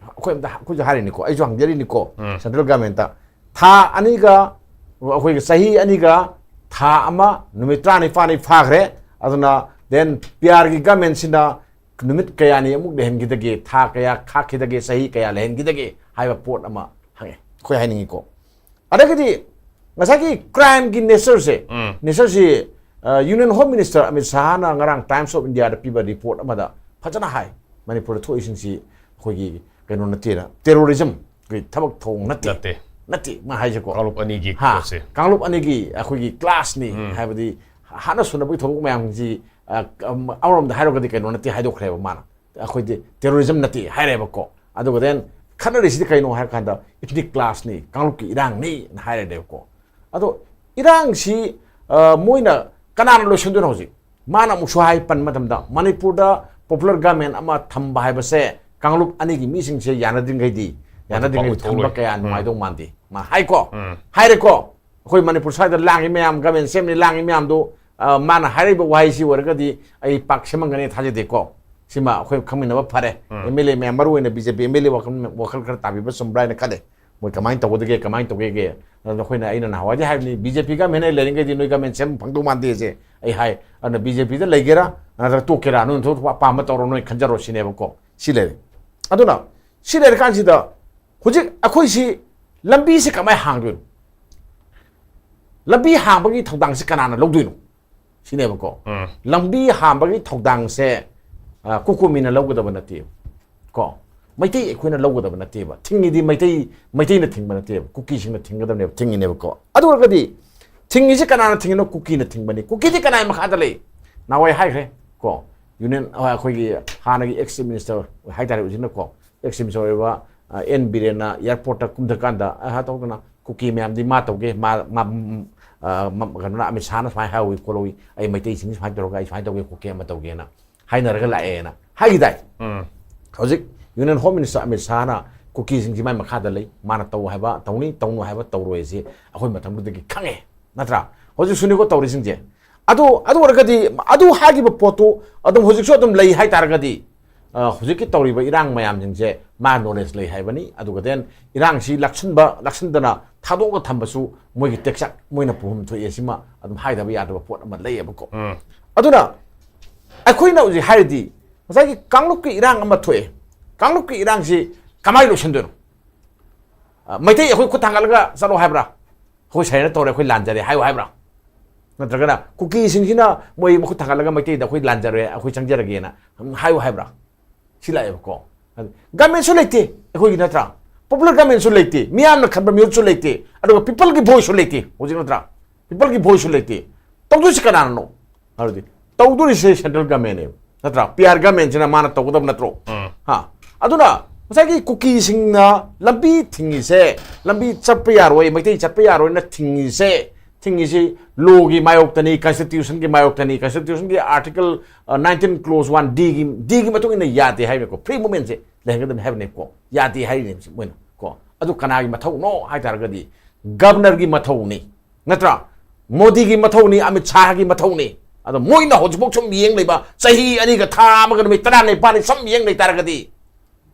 ꯑꯩꯈꯣꯏ ꯑꯝꯇ, ꯑꯩꯈꯣꯏꯁꯨ ꯍꯥꯏꯔꯤꯅꯤꯀꯣ, ꯑꯩꯁꯨ ꯍꯪꯖꯔꯤꯅꯤꯀꯣ, ꯎꯝ꯫ Central Governmentꯇ꯫ ꯊꯥ ꯑꯅꯤꯒ, ꯑꯩꯈꯣꯏꯒꯤ ꯆꯍꯤ ꯑꯅꯤꯒ ꯊꯥ ꯑꯃ ꯅꯨꯃꯤꯠ ꯇꯔꯥꯅꯤꯄꯥꯜꯅꯤ ꯐꯥꯈ꯭ꯔꯦ꯫ ꯑꯗꯨꯅ then PRꯒꯤ governmentꯁꯤꯅ ꯅꯨꯃꯤꯠ ꯀꯌꯥꯅꯤ ꯑꯃꯨꯛ ꯂꯩꯍꯟꯈꯤꯗꯒꯦ, ꯊꯥ ꯀꯌꯥ ꯈꯥꯛꯈꯤꯗꯒꯦ, ꯆꯍꯤ ꯀꯌꯥ ꯂꯩꯍꯟꯈꯤꯗꯒꯦ ꯍꯥꯏꯕ ꯄꯣꯠ ꯑꯃ ꯍꯪꯉꯦ, ꯑꯩꯈꯣꯏ ꯍꯥꯏꯅꯤꯡꯉꯤꯀꯣ꯫ ꯑꯗꯒꯤꯗꯤ ꯉꯁꯥꯏꯒꯤ crimeꯒꯤ natureꯁꯦ, ꯎꯝ꯫ Natureꯁꯤ, ꯑ, Union Home Minister ꯑꯃꯤꯠ ꯁꯥꯍꯅ ꯉꯔꯥꯡ Times of Indiaꯗ ꯄꯤꯕ report ꯑꯃꯗ ꯐꯖꯅ ꯍꯥꯏ, ꯃꯅꯤꯄꯨꯔꯗ ꯊꯣꯛꯏꯁꯤꯡꯁꯤ ꯑꯩꯈꯣꯏꯒꯤ ꯀꯩꯅꯣ ꯅꯠꯇꯦꯅ, terrorism, ꯑꯩꯈꯣꯏ ꯊꯕꯛ ꯊꯧꯑꯣꯡ ꯅꯠꯇꯦ꯫ ꯅꯠꯇꯦ꯫ ꯅꯠꯇꯦ, ꯃꯥ ꯍꯥꯏꯁꯦꯀꯣ꯫ ꯀꯥꯡꯂꯨꯞ ꯑꯅꯤꯒꯤ ꯍꯥ, ꯄꯣꯠꯁꯦ꯫ ꯀꯥꯡꯂꯨꯞ ꯑꯅꯤꯒꯤ ꯑꯩꯈꯣꯏꯒꯤ classꯅꯤ ꯎꯝ꯫ ꯍꯥꯏꯕꯗꯤ ꯍꯥꯠꯅ ꯁꯨꯅꯕꯒꯤ ꯊꯧꯗꯣꯛ ꯃꯌꯥꯝꯁꯤ, ꯑ, ꯑꯃꯔꯣꯝꯗ ꯍꯥꯏꯔꯒꯗꯤ ꯀꯩꯅꯣ ꯅꯠꯇꯦ ꯍꯥꯏꯗꯣꯛꯈ꯭ꯔꯦꯕ ꯃꯥꯅ꯫ ꯑꯩꯈꯣꯏꯗꯤ terrorism ꯅꯠꯇꯦ ꯍꯥꯏꯔꯦꯕꯀꯣ꯫ ꯑꯗꯨꯒ then ꯈꯠꯅꯔꯤꯁꯤꯗꯤ ꯀꯩꯅꯣ ꯍꯥꯏꯔ ꯀꯥꯟꯗ ethnic clashꯅꯤ, ꯀꯥꯡꯂꯨꯞꯀꯤ ꯏꯔꯥꯡꯅꯤ ꯍꯥꯏꯔꯦꯕꯀꯣ꯫ ꯑꯗꯣ ꯏꯔꯥꯡꯁꯤ, ꯑ, ꯃꯣꯏꯅ ꯀꯅꯥꯅ ꯂꯣꯏꯁꯤꯟꯗꯣꯏꯅꯣ ꯍꯧꯖꯤꯛ? ꯃꯥꯅ ꯑꯃꯨꯛꯁꯨ ꯍꯥꯏ ꯄꯟ ꯃꯇꯝꯗ ꯃꯅꯤꯄꯨꯔꯗ popular government ꯑꯃ ꯊꯝꯕ ꯍꯥꯏꯕꯁꯦ ꯀꯥꯡꯂꯨꯞ ꯑꯅꯤꯒꯤ ꯃꯤꯁꯤꯡꯁꯦ ꯌꯥꯅꯗ꯭ꯔꯤꯉꯩꯗꯤ, ꯌꯥꯅꯗ꯭ꯔꯤꯉꯩꯗꯤ ꯊꯝꯕ ꯀꯌꯥ ꯎꯝ꯫ ꯅꯨꯡꯉꯥꯏꯗꯧ ꯃꯥꯟꯗꯦ꯫ ꯃꯥ ꯍꯥꯏꯀꯣ? ꯎꯝ꯫ ꯍꯥꯏꯔꯦꯀꯣ? ꯑꯩꯈꯣꯏ ꯃꯅꯤꯄꯨꯔ ꯁ꯭ꯋꯥꯏꯗ ꯂꯥꯡꯉꯤ ꯃꯌꯥꯝ, government ꯁꯦꯝꯅꯤ ꯂꯥꯡꯉꯤ ꯃꯌꯥꯝꯗꯣ, ꯑ, ꯃꯥꯅ ꯍꯥꯏꯔꯤꯕ ꯋꯥꯍꯩꯁꯤ ꯑꯣꯏꯔꯒꯗꯤ ꯑꯩ ꯄꯥꯛ ꯁꯦꯝꯃꯝꯒꯅꯤ ꯊꯥꯖꯗꯦꯀꯣ꯫ ꯁꯤꯃ ꯑꯩꯈꯣꯏ ꯈꯪꯃꯤꯟꯅꯕ ꯐꯔꯦ꯫ ꯎꯝ꯫ MLA ꯃꯌꯥꯝ, ꯃꯔꯨ ꯑꯣꯏꯅ BJP MLA ꯋꯥꯈꯜ, ꯋꯥꯈꯜ ꯈꯔ ꯇꯥꯕꯤꯕ ꯆꯨꯝꯕ꯭ꯔꯥ ꯍꯥꯏꯅ ꯈꯜꯂꯦ꯫ ꯃꯣꯏ ꯀꯃꯥꯏꯅ ꯇꯧꯒꯗꯒꯦ, ꯀꯃꯥꯏꯅ ꯇꯧꯒꯦꯒꯦ? ꯑꯗꯨꯅ ꯑꯩꯈꯣꯏꯅ, ꯑꯩꯅ ꯅꯍꯥꯟꯋꯥꯏꯗꯤ ꯍꯥꯏꯕꯅꯤ, BJP government ꯍꯦꯛ ꯂꯩꯔꯤꯉꯩꯗꯤ ꯅꯣꯏ government ꯁꯦꯝꯕ ꯐꯪꯗꯧ ꯃꯥꯟꯗꯦꯁꯦ ꯑꯩ ꯍꯥꯏ꯫ ꯑꯗꯨꯅ BJPꯗ ꯂꯩꯒꯦꯔꯥ ꯅꯠꯇ꯭ꯔꯒ ꯇꯣꯛꯀꯦꯔꯥ, ꯅꯣꯏ ꯅꯊꯣꯛ ꯊꯣꯛꯄ ꯑꯄꯥꯝꯕ ꯇꯧꯔꯣ, ꯅꯣꯏ ꯈꯟꯖꯔꯣ ꯁꯤꯅꯦꯕꯀꯣ꯫ ꯁꯤ ꯂꯩꯔꯦ꯫ ꯑꯗꯨꯅ ꯁꯤ ꯂꯩꯔꯀꯥꯟꯁꯤꯗ ꯍꯧꯖꯤꯛ ꯑꯩꯈꯣꯏꯁꯤ ꯂꯝꯕꯤꯁꯤ ꯀꯃꯥꯏꯅ ꯍꯥꯡꯗꯣꯏꯅꯣ? ꯂꯝꯕꯤ ꯍꯥꯡꯕꯒꯤ ꯊꯧꯗꯥꯡꯁꯤ ꯀꯅꯥꯅ ꯂꯧꯗꯣꯏꯅꯣ? ꯁꯤꯅꯦꯕꯀꯣ꯫ ꯎꯝ꯫ ꯂꯝꯕꯤ ꯍꯥꯡꯕꯒꯤ ꯊꯧꯗꯥꯡꯁꯦ, ꯑ, ꯀꯣꯀꯣꯃꯤꯅ ꯂꯧꯒꯗꯕ ꯅꯠꯇꯦ꯫ ꯀꯣ? ꯃꯩꯇꯩ ꯑꯩꯈꯣꯏꯅ ꯂꯧꯒꯗꯕ ꯅꯠꯇꯦꯕ꯫ ꯊꯤꯡꯉꯤꯗꯤ ꯃꯩꯇꯩ, ꯃꯩꯇꯩꯅ ꯊꯤꯡꯕ ꯅꯠꯇꯦꯕ, ꯀꯨꯀꯤꯁꯤꯡꯅ ꯊꯤꯡꯒꯗꯕꯅꯦꯕ, ꯊꯤꯡꯉꯤꯅꯦꯕꯀꯣ꯫ ꯑꯗꯨ ꯑꯣꯏꯔꯒꯗꯤ ꯊꯤꯡꯉꯤꯁꯤ ꯀꯅꯥꯅ ꯊꯤꯡꯉꯤꯅꯣ? ꯀꯨꯀꯤꯅ ꯊꯤꯡꯕꯅꯤ꯫ ꯀꯨꯀꯤꯗꯤ ꯀꯅꯥꯒꯤ ꯃꯈꯥꯗ ꯂꯩ? ꯅꯍꯥꯟꯋꯥꯏ ꯍꯥꯏꯈ꯭ꯔꯦ ꯀꯣ, ꯌꯨꯅꯤꯌꯟ, ꯑꯩꯈꯣꯏꯒꯤ ꯍꯥꯟꯅꯒꯤ ꯑꯦꯛꯁ ꯆꯤꯐ ꯃꯤꯅꯤꯁꯇꯔ ꯍꯥꯏꯇꯥꯔꯦ, ꯍꯧꯖꯤꯛꯅꯀꯣ, ꯑꯦꯛꯁ ꯆꯤꯐ ꯃꯤꯅꯤꯁꯇꯔ ꯑꯣꯏꯔꯤꯕ, ꯑ, ꯑꯦꯟ ꯕꯤꯔꯦꯟꯅ ꯑꯦꯌꯥꯔꯄꯣꯔꯠꯇ ꯀꯨꯝꯊꯀꯥꯟꯗ, ꯑ, ꯇꯧꯗꯅ, "ꯀꯨꯀꯤ ꯃꯌꯥꯝꯗꯤ ꯃꯥ ꯇꯧꯒꯦ, ꯃꯥ, ꯃꯥ, ꯎꯝ, ꯑ, ꯃ-, ꯀꯩꯅꯣꯅ, ꯑꯃꯤꯠ ꯁꯥꯍꯅ ꯁꯨꯃꯥꯏꯅ ꯍꯥꯏꯍꯧꯋꯤ ꯈꯣꯠꯍꯧꯋꯤ, ꯑꯩ ꯃꯩꯇꯩꯁꯤꯡꯁꯤ ꯁꯨꯃꯥꯏꯅ ꯇꯧꯔꯒ ꯑꯩ ꯁꯨꯃꯥꯏꯅ ꯇꯧꯒꯦ ꯈꯣꯠꯀꯦ ꯑꯃ ꯇꯧꯒꯦꯅ ꯍꯥꯏꯅꯔꯒ ꯂꯥꯛꯑꯦꯅ" ꯍꯥꯏꯈꯤꯗꯥꯏ? ꯎꯝ꯫ ꯍꯧꯖꯤꯛ ꯌꯨꯅꯤꯌꯟ ꯍꯣꯝ ꯃꯤꯅꯤꯁꯇꯔ ꯑꯃꯤꯠ ꯁꯥꯍꯅ ꯀꯨꯀꯤꯁꯤꯡꯁꯤ ꯃꯥꯏ ꯃꯈꯥꯗ ꯂꯩ, ꯃꯥꯅ ꯇꯧ ꯍꯥꯏꯕ ꯇꯧꯅꯤ, ꯇꯧꯅꯨ ꯍꯥꯏꯕ ꯇꯧꯔꯣꯏꯁꯤ ꯑꯩꯈꯣꯏ ꯃꯇꯝꯗꯨꯗꯒꯤ ꯈꯪꯉꯦ, ꯅꯠꯇ꯭ꯔꯥ? ꯍꯧꯖꯤꯛꯁꯨꯅꯤꯀꯣ ꯇꯧꯔꯤꯁꯤꯡꯁꯦ꯫ ꯑꯗꯨ, ꯑꯗꯨ ꯑꯣꯏꯔꯒꯗꯤ, ꯑꯗꯨ ꯍꯥꯏꯈꯤꯕ ꯄꯣꯠꯇꯨ ꯑꯗꯨꯝ ꯍꯧꯖꯤꯛꯁꯨ ꯑꯗꯨꯝ ꯂꯩ ꯍꯥꯏꯇꯥꯔꯒꯗꯤ, ꯑ, ꯍꯧꯖꯤꯛꯀꯤ ꯇꯧꯔꯤꯕ ꯏꯔꯥꯡ ꯃꯌꯥꯝꯁꯤꯡꯁꯦ ꯃꯥ ꯅꯣꯂꯦꯖ ꯂꯩ ꯍꯥꯏꯕꯅꯤ꯫ ꯑꯗꯨꯒ then ꯏꯔꯥꯡꯁꯤ ꯂꯥꯛꯁꯤꯟꯕ, ꯂꯥꯛꯁꯤꯟꯗꯅ ꯊꯥꯗꯣꯛꯑꯒ ꯊꯝꯕꯁꯨ ꯃꯣꯏꯒꯤ ꯇꯦꯛꯆꯥꯛ, ꯃꯣꯏꯅ ꯄꯨꯐꯝ ꯊꯣꯛꯑꯦ꯫ ꯁꯤꯃ ꯑꯗꯨꯝ ꯍꯥꯏꯗꯕ ꯌꯥꯗꯕ ꯄꯣꯠ ꯑꯃ ꯂꯩꯌꯦꯕꯀꯣ꯫ ꯎꯝ꯫ ꯑꯗꯨꯅ ꯑꯩꯈꯣꯏꯅ ꯍꯧꯖꯤꯛ ꯍꯥꯏꯔꯗꯤ, ꯉꯁꯥꯏꯒꯤ ꯀꯥꯡꯂꯨꯞꯀꯤ ꯏꯔꯥꯡ ꯑꯃ ꯊꯣꯛꯑꯦ꯫ ꯀꯥꯡꯂꯨꯞꯀꯤ ꯏꯔꯥꯡꯁꯤ ꯀꯃꯥꯏꯅ ꯂꯣꯏꯁꯤꯟꯗꯣꯏꯅꯣ? ꯑ, ꯃꯩꯇꯩ ꯑꯩꯈꯣꯏ ꯈꯨꯠ ꯊꯥꯡꯒꯠꯂꯒ ꯆꯠꯂꯣ ꯍꯥꯏꯕ꯭ꯔꯥ? "ꯑꯩꯈꯣꯏ ꯁꯥꯏꯅ ꯇꯧꯔꯦ, ꯑꯩꯈꯣꯏ ꯂꯥꯟꯖꯔꯦ" ꯍꯥꯏꯌꯨ ꯍꯥꯏꯕ꯭ꯔꯥ? ꯅꯠꯇ꯭ꯔꯒꯅ ꯀꯨꯀꯤꯁꯤꯡꯁꯤꯅ ꯃꯣꯏ ꯃꯈꯨꯠ ꯊꯥꯡꯒꯠꯂꯒ ꯃꯩꯇꯩꯗ "ꯑꯩꯈꯣꯏ ꯂꯥꯟꯖꯔꯦ, ꯑꯩꯈꯣꯏ ꯆꯪꯖꯔꯒꯦꯅ" ꯍꯥꯏꯌꯨ ꯍꯥꯏꯕ꯭ꯔꯥ? ꯁꯤ ꯂꯥꯛꯑꯦꯕꯀꯣ꯫ ꯒꯃꯦꯟꯁꯨ ꯂꯩꯇꯦ ꯑꯩꯈꯣꯏꯒꯤ, ꯅꯠꯇ꯭ꯔꯥ? ꯄꯣꯄꯨꯂꯔ ꯒꯃꯦꯟꯁꯨ ꯂꯩꯇꯦ, ꯃꯤꯌꯥꯝꯅ ꯈꯟꯕ ꯃꯤꯍꯨꯠꯁꯨ ꯂꯩꯇꯦ, ꯑꯗꯨꯒ ꯄꯤꯄꯜꯒꯤ ꯚꯣꯏꯁꯁꯨ ꯂꯩꯇꯦ ꯍꯧꯖꯤꯛ, ꯅꯠꯇ꯭ꯔꯥ? ꯄꯤꯄꯜꯒꯤ ꯚꯣꯏꯁꯁꯨ ꯂꯩꯇꯦ꯫ ꯇꯧꯗꯣꯏꯁꯤ ꯀꯅꯥꯅꯅꯣ? ꯍꯥꯏꯔꯗꯤ ꯇꯧꯗꯣꯔꯤꯁꯦ ꯁꯦꯟꯇ꯭ꯔꯦꯜ ꯒꯃꯦꯟꯅꯦꯕ, ꯅꯠꯇ꯭ꯔꯥ? ꯄꯤ ꯑꯥꯔ ꯒꯃꯦꯟꯁꯤꯅ ꯃꯥꯅ ꯇꯧꯒꯗꯕ ꯅꯠꯇ꯭ꯔꯣ? ꯎꯝ꯫ ꯍꯥ? ꯑꯗꯨꯅ ꯉꯁꯥꯏꯒꯤ ꯀꯨꯀꯤꯁꯤꯡꯅ ꯂꯝꯕꯤ ꯊꯤꯡꯉꯤꯁꯦ, ꯂꯝꯕꯤ ꯆꯠꯄ ꯌꯥꯔꯣꯏ, ꯃꯩꯇꯩ ꯆꯠꯄ ꯌꯥꯔꯣꯏꯅ ꯊꯤꯡꯉꯤꯁꯦ, ꯊꯤꯡꯉꯤꯁꯤ ꯂꯣꯒꯤ ꯃꯥꯌꯣꯛꯇꯅꯤ, ꯀꯟꯁꯇꯤꯇ꯭ꯌꯨꯁꯟꯒꯤ ꯃꯥꯌꯣꯛꯇꯅꯤ, ꯀꯟꯁꯇꯤꯇ꯭ꯌꯨꯁꯟꯒꯤ ꯑꯥꯔꯇꯤꯀꯜ ꯅꯥꯏꯟꯇꯤꯟ ꯀ꯭ꯂꯣꯖ ꯋꯥꯟ ꯗꯤꯒꯤ, ꯗꯤꯒꯤ ꯃꯇꯨꯡ ꯏꯟꯅ ꯌꯥꯗꯦ ꯍꯥꯏꯕꯅꯤꯀꯣ, ꯐ꯭ꯔꯤ ꯃꯨꯚꯃꯦꯟꯁꯦ ꯂꯩꯍꯟꯒꯗꯕꯅꯤ ꯍꯥꯏꯕꯅꯤꯀꯣ, ꯌꯥꯗꯦ ꯍꯥꯏꯔꯤꯅꯦ ꯃꯣꯏꯅ ꯀꯣ꯫ ꯑꯗꯨ ꯀꯅꯥꯒꯤ ꯃꯊꯧꯅꯣ ꯍꯥꯏ ꯇꯥꯔꯒꯗꯤ ꯒꯕꯅꯔꯒꯤ ꯃꯊꯧꯅꯤ, ꯅꯠꯇ꯭ꯔꯥ? ꯃꯣꯗꯤꯒꯤ ꯃꯊꯧꯅꯤ, ꯑꯃꯤꯠ ꯁꯥꯍꯒꯤ ꯃꯊꯧꯅꯤ꯫ ꯑꯗꯣ ꯃꯣꯏꯅ ꯍꯧꯖꯤꯛꯐꯥꯎ ꯁꯨꯝ ꯌꯦꯡ ꯂꯩꯕ, ꯆꯍꯤ ꯑꯅꯤꯒ ꯊꯥ ꯑꯃꯒ ꯅꯨꯃꯤꯠ ꯇꯔꯥꯅꯤꯄꯥꯜꯅꯤ ꯁꯨꯝ ꯌꯦꯡ ꯂꯩ ꯇꯥꯔꯒꯗꯤ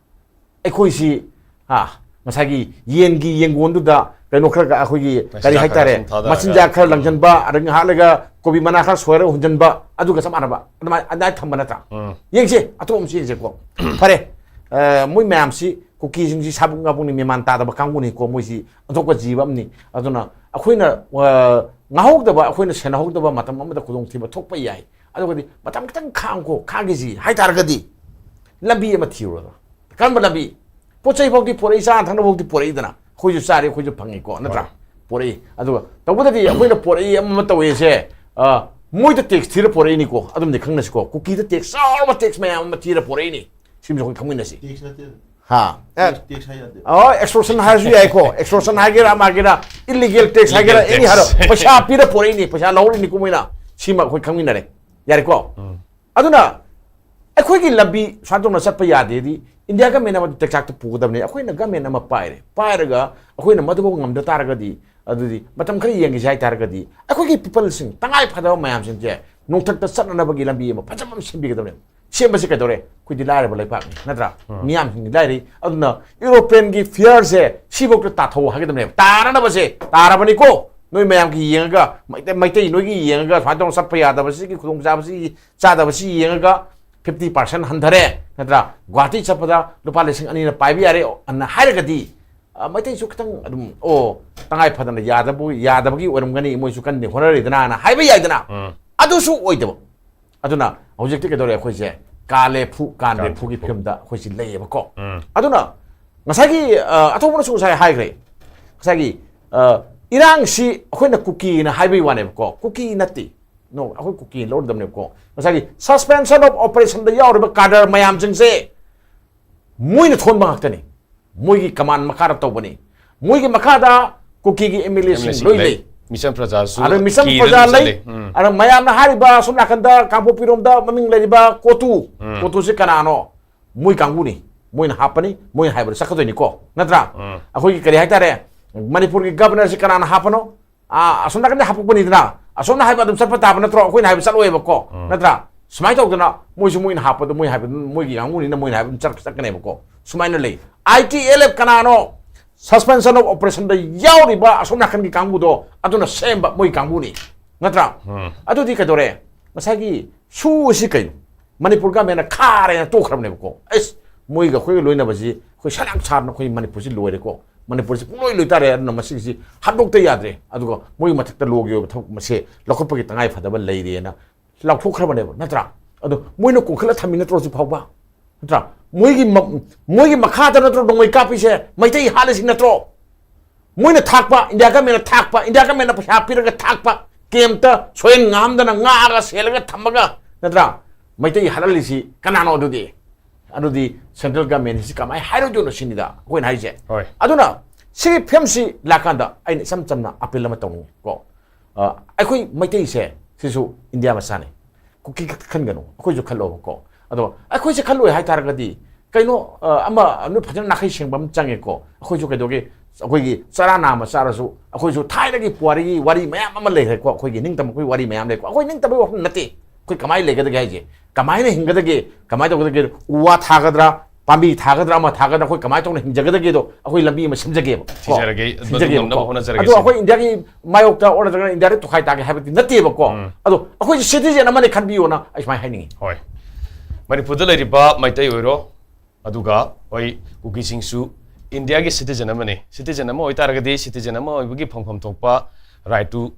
ꯑꯩꯈꯣꯏꯁꯤ, ꯍꯥ, ꯉꯁꯥꯏꯒꯤ ꯌꯦꯟꯒꯤ ꯌꯦꯡꯒꯣꯟꯗꯨꯗ ꯀꯩꯅꯣ ꯈꯔ ꯑꯩꯈꯣꯏꯒꯤ ꯀꯔꯤ ꯃꯆꯤꯟꯖꯥꯛ ꯍꯥꯏꯇꯥꯔꯦ, ꯈꯔ ꯁꯨꯝ ꯊꯥꯗꯔꯒ꯫ ꯃꯆꯤꯟꯖꯥꯛ ꯈꯔ ꯎꯝ꯫ ꯂꯪꯁꯤꯟꯕ, ꯑꯗꯒꯤ ꯉꯥꯏꯍꯥꯛ ꯂꯩꯒ ꯀꯣꯕꯤ ꯃꯅꯥ ꯈꯔ ꯁꯣꯏꯔꯒ ꯍꯨꯟꯖꯤꯟꯕ, ꯑꯗꯨꯒ ꯆꯞ ꯃꯥꯟꯅꯕ ꯑꯗꯨꯃꯥꯏꯅ, ꯑꯗꯨꯃꯥꯏꯅ ꯊꯝꯕ ꯅꯠꯇ꯭ꯔꯥ? ꯎꯝ꯫ ꯌꯦꯡꯁꯦ, ꯑꯇꯣꯞꯄ ꯑꯃꯁꯨ ꯌꯦꯡꯁꯦꯀꯣ꯫ ꯐꯔꯦ, ꯑ, ꯃꯣꯏ ꯃꯌꯥꯝꯁꯤ ꯀꯨꯀꯤꯁꯤꯡꯁꯤ ꯁꯥꯕꯨꯛ ꯉꯥꯕꯨꯛꯅꯤ, ꯃꯦꯃꯥꯟ ꯇꯥꯗꯕ ꯀꯥꯡꯕꯨꯅꯤꯀꯣ꯫ ꯃꯣꯏꯁꯤ ꯑꯣꯟꯊꯣꯛꯄ ꯖꯤꯕ ꯑꯃꯅꯤ꯫ ꯑꯗꯨꯅ ꯑꯩꯈꯣꯏꯅ, ꯑ, ꯉꯥꯍꯧꯗꯕ, ꯑꯩꯈꯣꯏꯅ ꯁꯦꯟꯅꯍꯧꯗꯕ ꯃꯇꯝ ꯑꯃꯗ ꯈꯨꯗꯣꯡꯊꯤꯕ ꯊꯣꯛꯄ ꯌꯥꯏ꯫ ꯑꯗꯨꯒꯗꯤ ꯃꯇꯝ ꯈꯤꯇꯪ ꯈꯥꯡꯉꯨꯀꯣ, ꯈꯥꯡꯈꯤꯁꯤ ꯍꯥꯏ ꯇꯥꯔꯒꯗꯤ ꯂꯝꯕꯤ ꯑꯃ ꯊꯤꯔꯨꯔꯒ, ꯀꯔꯝꯕ ꯂꯝꯕꯤ? ꯄꯣꯠ ꯆꯩ ꯐꯥꯎꯗꯤ ꯄꯨꯔꯛꯏ, ꯆꯥꯅ ꯊꯛꯅꯕ ꯐꯥꯎꯗꯤ ꯄꯨꯔꯛꯏꯗꯅ, ꯑꯩꯈꯣꯏꯁꯨ ꯆꯥꯔꯤ, ꯑꯩꯈꯣꯏꯁꯨ ꯐꯪꯉꯤꯀꯣ, ꯅꯠꯇ꯭ꯔꯥ? ꯍꯣꯏ꯫ ꯄꯨꯔꯛꯏ꯫ ꯑꯗꯨꯒ ꯇꯧꯕꯗꯗꯤ ꯑꯩꯈꯣꯏꯅ ꯄꯨꯔꯛꯏ ꯑꯃ ꯑꯃ ꯇꯧꯋꯦꯁꯦ, ꯑ, ꯃꯣꯏꯗ ꯇꯦꯛꯁ ꯊꯤꯔ ꯄꯨꯔꯛꯏꯅꯤꯀꯣ, ꯑꯗꯨꯝꯗꯤ ꯈꯪꯅꯁꯤꯀꯣ, ꯀꯨꯀꯤꯗ ꯇꯦꯛꯁ, ꯆꯥꯎꯔꯕ ꯇꯦꯛꯁ ꯃꯌꯥꯝ ꯑꯃ ꯊꯤꯔ ꯄꯨꯔꯛꯏꯅꯤ꯫ ꯁꯤꯃꯁꯨ ꯑꯩꯈꯣꯏ ꯈꯪꯃꯤꯟꯅꯁꯤ꯫ ꯇꯦꯛꯁ ꯅꯠꯇꯦ꯫ ꯍꯥ? ꯑꯦ, ꯇꯦꯛꯁ ꯍꯥꯏ ꯌꯥꯗꯦ꯫ ꯑꯣ, ꯑꯦꯛꯁꯇꯣꯔꯁꯟ ꯍꯥꯏꯔꯁꯨ ꯌꯥꯏꯀꯣ, ꯑꯦꯛꯁꯇꯣꯔꯁꯟ ꯍꯥꯏꯒꯦꯔꯥ ꯑꯃ ꯍꯥꯏꯒꯦꯔꯥ, ꯏꯂꯤꯒꯦꯜ ꯇꯦꯛꯁ ꯍꯥꯏꯒꯦꯔꯥ, ꯏꯂꯤꯒꯦꯜ ꯑꯦꯅꯤ ꯍꯥꯏꯔꯣ, ꯇꯦꯛꯁ꯫ ꯄꯩꯁꯥ ꯄꯤꯔ ꯄꯨꯔꯛꯏꯅꯤ, ꯄꯩꯁꯥ ꯂꯧꯔꯤꯅꯤꯀꯣ ꯃꯣꯏꯅ꯫ ꯁꯤꯃ ꯑꯩꯈꯣꯏ ꯈꯪꯃꯤꯟꯅꯔꯦ꯫ ꯌꯥꯔꯦꯀꯣ? ꯎꯝ꯫ ꯑꯗꯨꯅ ꯑꯩꯈꯣꯏꯒꯤ ꯂꯝꯕꯤ ꯁꯨꯃꯥꯏꯅ ꯇꯧꯅ ꯆꯠꯄ ꯌꯥꯗꯦꯗꯤ, ꯏꯟꯗꯤꯌꯥ ꯒꯃꯦꯟ ꯑꯃꯗꯤ ꯇꯦꯛꯆꯥꯛꯇ ꯄꯨꯒꯗꯕꯅꯤ꯫ ꯑꯩꯈꯣꯏꯅ ꯒꯃꯦꯟ ꯑꯃ ꯄꯥꯏꯔꯦ, ꯄꯥꯏꯔꯒ ꯑꯩꯈꯣꯏꯅ ꯃꯗꯨꯐꯥꯎ ꯉꯝꯗ ꯇꯥꯔꯒꯗꯤ, ꯑꯗꯨꯗꯤ ꯃꯇꯝ ꯈꯔ ꯌꯦꯡꯈꯤꯁꯤ ꯍꯥꯏ ꯇꯥꯔꯒꯗꯤ, ꯑꯩꯈꯣꯏꯒꯤ ꯄꯤꯄꯜꯁꯤꯡ, ꯇꯉꯥꯏ ꯐꯗꯕ ꯃꯌꯥꯝꯁꯤꯡꯁꯦ ꯅꯣꯡꯊꯛꯇ ꯆꯠꯅꯅꯕꯒꯤ ꯂꯝꯕꯤ ꯑꯃ ꯐꯖꯕ ꯑꯃ ꯁꯦꯝꯕꯤꯒꯗꯕꯅꯦꯕ꯫ ꯁꯦꯝꯕꯁꯦ ꯀꯩꯗꯧꯔꯦ? ꯑꯩꯈꯣꯏꯗꯤ ꯂꯥꯏꯔꯕ ꯂꯩꯄꯥꯛꯅꯤ, ꯅꯠꯇ꯭ꯔꯥ? ꯎꯝ꯫ ꯃꯤꯌꯥꯝꯁꯤꯡꯗꯤ ꯂꯥꯏꯔꯤ꯫ ꯑꯗꯨꯅ ꯌꯨꯔꯣꯄꯤꯌꯟꯒꯤ ꯐꯤꯌꯔꯁꯦ ꯁꯤꯐꯧꯗ ꯇꯥꯊꯧ ꯍꯥꯏꯒꯗꯕꯅꯦꯕ꯫ ꯇꯥꯔꯅꯕꯁꯦ ꯇꯥꯔꯕꯅꯤꯀꯣ꯫ ꯅꯣꯏ ꯃꯌꯥꯝꯒꯤ ꯌꯦꯡꯉꯒ, ꯃꯩꯇꯩ, ꯃꯩꯇꯩ ꯅꯣꯏꯒꯤ ꯌꯦꯡꯉꯒ, ꯁꯨꯃꯥꯏꯅ ꯇꯧꯅ ꯆꯠꯄ ꯌꯥꯗꯕꯁꯤꯒꯤ ꯈꯨꯗꯣꯡꯆꯥꯕꯁꯤ, ꯆꯥꯗꯕꯁꯤ ꯌꯦꯡꯉꯒ ꯐꯤꯐꯇꯤ ꯄꯥꯔꯁꯦꯟ ꯍꯟꯊꯔꯦ, ꯅꯠꯇ꯭ꯔꯥ? ꯒꯨꯍꯥꯇꯤ ꯆꯠꯄꯗ ꯂꯨꯄꯥ ꯂꯤꯁꯤꯡ ꯑꯅꯤꯅ ꯄꯥꯏꯕ ꯌꯥꯔꯦ ꯑꯅ ꯍꯥꯏꯔꯒꯗꯤ, ꯑ, ꯃꯩꯇꯩꯁꯨ ꯈꯤꯇꯪ ꯑꯗꯨꯝ, "ꯑꯣ, ꯇꯉꯥꯏ ꯐꯗꯅ ꯌꯥꯗꯕ, ꯌꯥꯗꯕꯒꯤ ꯑꯣꯏꯔꯝꯒꯅꯤ, ꯃꯣꯏꯁꯨ ꯀꯟꯅ ꯍꯣꯠꯅꯔꯤꯗꯅ" ꯑꯅ ꯍꯥꯏꯕ ꯌꯥꯏꯗꯅ꯫ ꯎꯝ꯫ ꯑꯗꯨꯁꯨ ꯑꯣꯏꯗꯕ꯫ ꯑꯗꯨꯅ ꯍꯧꯖꯤꯛꯇꯤ ꯀꯩꯗꯧꯔꯦ? ꯑꯩꯈꯣꯏꯁꯦ ꯀꯥꯂꯦ ꯐꯨ, ꯀꯥꯟꯗꯦ ꯀꯥꯟꯗꯦ ꯐꯨꯒꯤ ꯐꯨ꯫ ꯐꯤꯕꯝꯗ ꯑꯩꯈꯣꯏꯁꯤ ꯂꯩꯌꯦꯕꯀꯣ꯫ ꯎꯝ꯫ ꯑꯗꯨꯅ ꯉꯁꯥꯏꯒꯤ, ꯑ, ꯑꯊꯧꯕꯅꯁꯨ ꯉꯁꯥꯏ ꯍꯥꯏꯈ꯭ꯔꯦ, ꯉꯁꯥꯏꯒꯤ, ꯑ, ꯏꯔꯥꯡꯁꯤ ꯑꯩꯈꯣꯏꯅ ꯀꯨꯀꯤꯅ ꯍꯥꯏꯕꯒꯤ ꯋꯥꯅꯦꯕꯀꯣ, ꯀꯨꯀꯤ ꯅꯠꯇꯦ꯫ No, ꯑꯩꯈꯣꯏ ꯀꯨꯀꯤ ꯂꯧꯔꯗꯕꯅꯦꯕꯀꯣ꯫ ꯉꯁꯥꯏꯒꯤ suspension of operationꯗ ꯌꯥꯎꯔꯤꯕ ꯀꯥꯗꯔ ꯃꯌꯥꯝꯁꯤꯡꯁꯦ ꯃꯣꯏꯅ ꯊꯣꯟꯕ ꯉꯥꯛꯇꯅꯤ꯫ ꯃꯣꯏꯒꯤ ꯀꯃꯥꯟ ꯃꯈꯥꯗ ꯇꯧꯕꯅꯤ꯫ ꯃꯣꯏꯒꯤ ꯃꯈꯥꯗ ꯀꯨꯀꯤꯒꯤ ꯑꯦꯝ ꯑꯦꯜ ꯑꯦꯁꯤꯡ ꯑꯦꯝ ꯑꯦꯜ ꯑꯦꯁꯤꯡ ꯂꯣꯏ ꯂꯩ꯫ ꯂꯩ꯫ ꯃꯤꯆꯝ ꯄ꯭ꯔꯖꯥꯁꯨ ꯑꯗ ꯃꯤꯆꯝ ꯀꯤꯗꯅ ꯄ꯭ꯔꯖꯥ ꯂꯩ꯫ ꯆꯠꯂꯤ꯫ ꯎꯝ꯫ ꯑꯗ ꯃꯌꯥꯝꯅ ꯍꯥꯏꯔꯤꯕ ꯑꯁꯣꯝ ꯅꯥꯀꯟꯗ ꯀꯥꯡꯄꯣꯛꯄꯤꯔꯣꯝꯗ ꯃꯃꯤꯡ ꯂꯩꯔꯤꯕ ꯀꯣꯇꯨ, ꯎꯝ꯫ ꯀꯣꯇꯨꯁꯤ ꯀꯅꯥꯅꯣ? ꯃꯣꯏ ꯀꯥꯡꯕꯨꯅꯤ꯫ ꯃꯣꯏꯅ ꯍꯥꯞꯄꯅꯤ, ꯃꯣꯏꯅ ꯍꯥꯏꯕꯗ ꯆꯠꯀꯗꯣꯏꯅꯤꯀꯣ, ꯅꯠꯇ꯭ꯔꯥ? ꯎꯝ꯫ ꯑꯩꯈꯣꯏꯒꯤ ꯀꯔꯤ ꯍꯥꯏꯇꯥꯔꯦ, ꯃꯅꯤꯄꯨꯔꯒꯤ ꯒꯕꯔꯅꯔꯁꯤ ꯀꯅꯥꯅ ꯍꯥꯞꯄꯅꯣ? ꯑꯥ, ꯑꯁꯣꯝ ꯅꯥꯀꯟꯗ ꯍꯥꯞꯄꯛꯄꯅꯤꯗꯅ, ꯑꯁꯣꯝꯅ ꯍꯥꯏꯕ ꯑꯗꯨꯝ ꯆꯠꯄ ꯇꯥꯕ ꯅꯠꯇ꯭ꯔꯣ? ꯑꯩꯈꯣꯏꯅ ꯍꯥꯏꯕ ꯆꯠꯂꯣꯏꯕꯀꯣ, ꯎꯝ꯫ ꯅꯠꯇ꯭ꯔꯥ? ꯁꯨꯃꯥꯏꯅ ꯇꯧꯗꯅ ꯃꯣꯏꯁꯨ ꯃꯣꯏꯅ ꯍꯥꯞꯄꯗꯣ, ꯃꯣꯏ ꯍꯥꯏꯕ, ꯃꯣꯏꯒꯤ ꯀꯥꯡꯕꯨꯅꯤꯅ ꯃꯣꯏꯅ ꯍꯥꯏꯕ ꯑꯗꯨꯝ ꯆꯠ-, ꯆꯠꯀꯅꯦꯕꯀꯣ꯫ ꯁꯨꯃꯥꯏꯅ ꯂꯩ꯫ ꯑꯥꯏ ꯇꯤ ꯑꯦꯜ ꯑꯦꯐ ꯀꯅꯥꯅꯣ? Suspension of operationꯗ ꯌꯥꯎꯔꯤꯕ ꯑꯁꯣꯝ ꯅꯥꯀꯟꯒꯤ ꯀꯥꯡꯕꯨꯗꯣ, ꯑꯗꯨꯅ ꯁꯦꯝꯕ ꯃꯣꯏ ꯀꯥꯡꯕꯨꯅꯤ, ꯅꯠꯇ꯭ꯔꯥ? ꯎꯝ꯫ ꯑꯗꯨꯗꯤ ꯀꯩꯗꯧꯔꯦ? ꯉꯁꯥꯏꯒꯤ ꯁꯨ ꯑꯁꯤ ꯀꯩꯅꯣ? ꯃꯅꯤꯄꯨꯔ ꯒꯃꯦꯟꯅ ꯈꯥꯔꯦꯅ ꯇꯣꯛꯈ꯭ꯔꯕꯅꯦꯕꯀꯣ꯫ ꯑꯩꯁ, ꯃꯣꯏꯒ ꯑꯩꯈꯣꯏꯒ ꯂꯣꯏꯅꯕꯁꯤ, ꯑꯩꯈꯣꯏ ꯁꯂꯥꯛ ꯁꯥꯗꯅ ꯑꯩꯈꯣꯏ ꯃꯅꯤꯄꯨꯔꯁꯤ ꯂꯣꯏꯔꯦꯀꯣ, ꯃꯅꯤꯄꯨꯔꯁꯤ ꯄꯨꯡꯂꯣꯏ ꯂꯣꯏ ꯇꯥꯔꯦ, ꯑꯗꯨꯅ ꯃꯁꯤꯒꯤꯁꯤ ꯍꯥꯠꯇꯣꯛꯇ ꯌꯥꯗ꯭ꯔꯦ, ꯑꯗꯨꯒ ꯃꯣꯏꯒꯤ ꯃꯊꯛꯇ ꯂꯣꯒꯤ ꯑꯣꯏꯕ ꯊꯕꯛ ꯃꯁꯦ ꯂꯧꯈꯠꯄꯒꯤ ꯇꯉꯥꯏ ꯐꯗꯕ ꯂꯩꯔꯦꯅ ꯂꯥꯎꯊꯣꯛꯈ꯭ꯔꯕꯅꯦꯕ, ꯅꯠꯇ꯭ꯔꯥ? ꯑꯗꯣ ꯃꯣꯏꯅ ꯀꯣꯟꯈꯠꯂ ꯊꯝꯃꯤ ꯅꯠꯇ꯭ꯔꯣ ꯍꯧꯖꯤꯛ ꯐꯥꯎꯕ? ꯅꯠꯇ꯭ꯔꯥ? ꯃꯣꯏꯒꯤ ꯃ- ꯃꯣꯏꯒꯤ ꯃꯈꯥꯗ ꯅꯠꯇ꯭ꯔꯣ ꯅꯣꯡꯃꯩ ꯀꯥꯞꯄꯤꯁꯦ? ꯃꯩꯇꯩ ꯍꯥꯠꯂꯤꯁꯤ ꯅꯠꯇ꯭ꯔꯣ? ꯃꯣꯏꯅ ꯊꯥꯛꯄ, ꯏꯟꯗꯤꯌꯥ ꯒꯃꯦꯟꯅ ꯊꯥꯛꯄ, ꯏꯟꯗꯤꯌꯥ ꯒꯃꯦꯟꯅ ꯄꯩꯁꯥ ꯄꯤꯔꯒ ꯊꯥꯛꯄ ꯀꯦꯝꯇ ꯁꯣꯏꯍꯟ ꯉꯥꯝꯗꯅ ꯉꯥꯛꯑꯒ ꯁꯦꯜꯂꯒ ꯊꯝꯃꯒ, ꯅꯠꯇ꯭ꯔꯥ? ꯃꯩꯇꯩ ꯍꯥꯠꯍꯜꯂꯤꯁꯤ ꯀꯅꯥꯅꯣ ꯑꯗꯨꯗꯤ? ꯑꯗꯨꯗꯤ ꯁꯦꯟꯇ꯭ꯔꯦꯜ ꯒꯃꯦꯟꯁꯤ ꯀꯃꯥꯏꯅ ꯍꯥꯏꯔꯣꯏꯗꯣꯏꯅꯣ ꯁꯤꯅꯤꯗ ꯑꯩꯈꯣꯏꯅ ꯍꯥꯏꯁꯦ꯫ ꯍꯣꯏ꯫ ꯑꯗꯨꯅ ꯁꯤꯒꯤ ꯐꯤꯂꯝꯁꯤ ꯂꯥꯛꯀꯥꯟꯗ ꯑꯩꯅ ꯏꯆꯝ ꯆꯝꯅ ꯑꯄꯤꯜ ꯑꯃ ꯇꯧꯅꯤꯡꯉꯤ ꯀꯣ꯫ ꯑ, ꯑꯩꯈꯣꯏ ꯃꯩꯇꯩꯁꯦ ꯁꯤꯁꯨ ꯏꯟꯗꯤꯌꯥ ꯃꯆꯥꯅꯤ꯫ ꯀꯨꯀꯤ ꯈꯛꯇ ꯈꯟꯒꯅꯨ, ꯑꯩꯈꯣꯏꯁꯨ ꯈꯜꯂꯣꯕꯀꯣ꯫ ꯑꯗꯣ ꯑꯩꯈꯣꯏꯁꯦ ꯈꯜꯂꯣꯏ ꯍꯥꯏꯇꯥꯔꯒꯗꯤ ꯀꯩꯅꯣ, ꯑ, ꯑꯃ ꯅꯣꯏ ꯐꯖꯅ ꯅꯥꯈꯩ ꯁꯦꯡꯕ ꯑꯃ ꯆꯪꯉꯦꯀꯣ꯫ ꯑꯩꯈꯣꯏꯁꯨ ꯀꯩꯗꯧꯒꯦ, ꯑꯩꯈꯣꯏꯒꯤ ꯆꯔꯥ ꯅꯥꯝꯃ ꯆꯥꯔꯁꯨ ꯑꯩꯈꯣꯏꯁꯨ ꯊꯥꯏꯅꯒꯤ ꯄꯨꯋꯥꯔꯤꯒꯤ ꯋꯥꯔꯤ ꯃꯌꯥꯝ ꯑꯃ ꯂꯩꯈ꯭ꯔꯦꯀꯣ꯫ ꯑꯩꯈꯣꯏꯒꯤ ꯅꯤꯡꯇꯝꯕ ꯑꯩꯈꯣꯏ ꯋꯥꯔꯤ ꯃꯌꯥꯝ ꯂꯩꯀꯣ꯫ ꯑꯩꯈꯣꯏ ꯅꯤꯡꯇꯝꯕꯒꯤ ꯋꯥꯐꯝ ꯅꯠꯇꯦ꯫ ꯑꯩꯈꯣꯏ ꯀꯃꯥꯏꯅ ꯂꯩꯒꯗꯒꯦ ꯍꯥꯏꯁꯦ, ꯀꯃꯥꯏꯅ ꯍꯤꯡꯒꯗꯒꯦ, ꯀꯃꯥꯏꯅ ꯇꯧꯒꯗꯒꯦ, ꯎ ꯋꯥ ꯊꯥꯒꯗ꯭ꯔꯥ, ꯄꯥꯝꯕꯤ ꯊꯥꯒꯗ꯭ꯔꯥ, ꯑꯃ ꯊꯥꯒꯗ꯭ꯔꯥ, ꯑꯩꯈꯣꯏ ꯀꯃꯥꯏꯅ ꯇꯧꯅ ꯍꯤꯡꯖꯒꯗꯒꯦꯗꯣ ꯑꯩꯈꯣꯏ ꯂꯝꯕꯤ ꯑꯃ ꯁꯤꯟꯖꯒꯦꯕ ꯀꯣ꯫ ꯊꯤꯖꯔꯒꯦ, ꯃꯗꯨ ꯁꯤꯟꯖꯒꯦꯕ ꯉꯝꯅꯕ ꯀꯣ꯫ ꯍꯣꯠꯅꯖꯔꯒꯦ ꯑꯗꯣ ꯁꯤꯅꯤ꯫ ꯑꯩꯈꯣꯏ ꯏꯟꯗꯤꯌꯥꯒꯤ ꯃꯥꯌꯣꯛꯇ ꯑꯣꯔ ꯅꯠꯇ꯭ꯔꯒꯅ ꯏꯟꯗꯤꯌꯥꯗ ꯇꯣꯈꯥꯏ ꯇꯥꯒꯦ ꯍꯥꯏꯕꯗꯤ ꯅꯠꯇꯦꯕꯀꯣ꯫ ꯎꯝ꯫ ꯑꯗꯣ ꯑꯩꯈꯣꯏꯁꯦ ꯁꯤꯇꯤꯖꯦꯟ ꯑꯃꯅꯤ ꯈꯟꯕꯤꯌꯣꯅ ꯑꯩ ꯁꯨꯃꯥꯏꯅ ꯍꯥꯏꯅꯤꯡꯉꯤ꯫ ꯍꯣꯏ꯫ ꯃꯅꯤꯄꯨꯔꯗ ꯂꯩꯔꯤꯕ ꯃꯩꯇꯩ ꯑꯣꯏꯔꯣ, ꯑꯗꯨꯒ ꯍꯣꯏ, ꯀꯨꯀꯤꯁꯤꯡꯁꯨ ꯏꯟꯗꯤꯌꯥꯒꯤ ꯁꯤꯇꯤꯖꯦꯟ ꯑꯃꯅꯤ꯫ ꯁꯤꯇꯤꯖꯦꯟ ꯑꯃ ꯑꯣꯏꯇꯥꯔꯒꯗꯤ ꯁꯤꯇꯤꯖꯦꯟ ꯑꯃ ꯑꯣꯏꯕꯒꯤ ꯐꯪꯐꯝ ꯊꯣꯛꯄ ꯔꯥꯏꯠꯇꯨ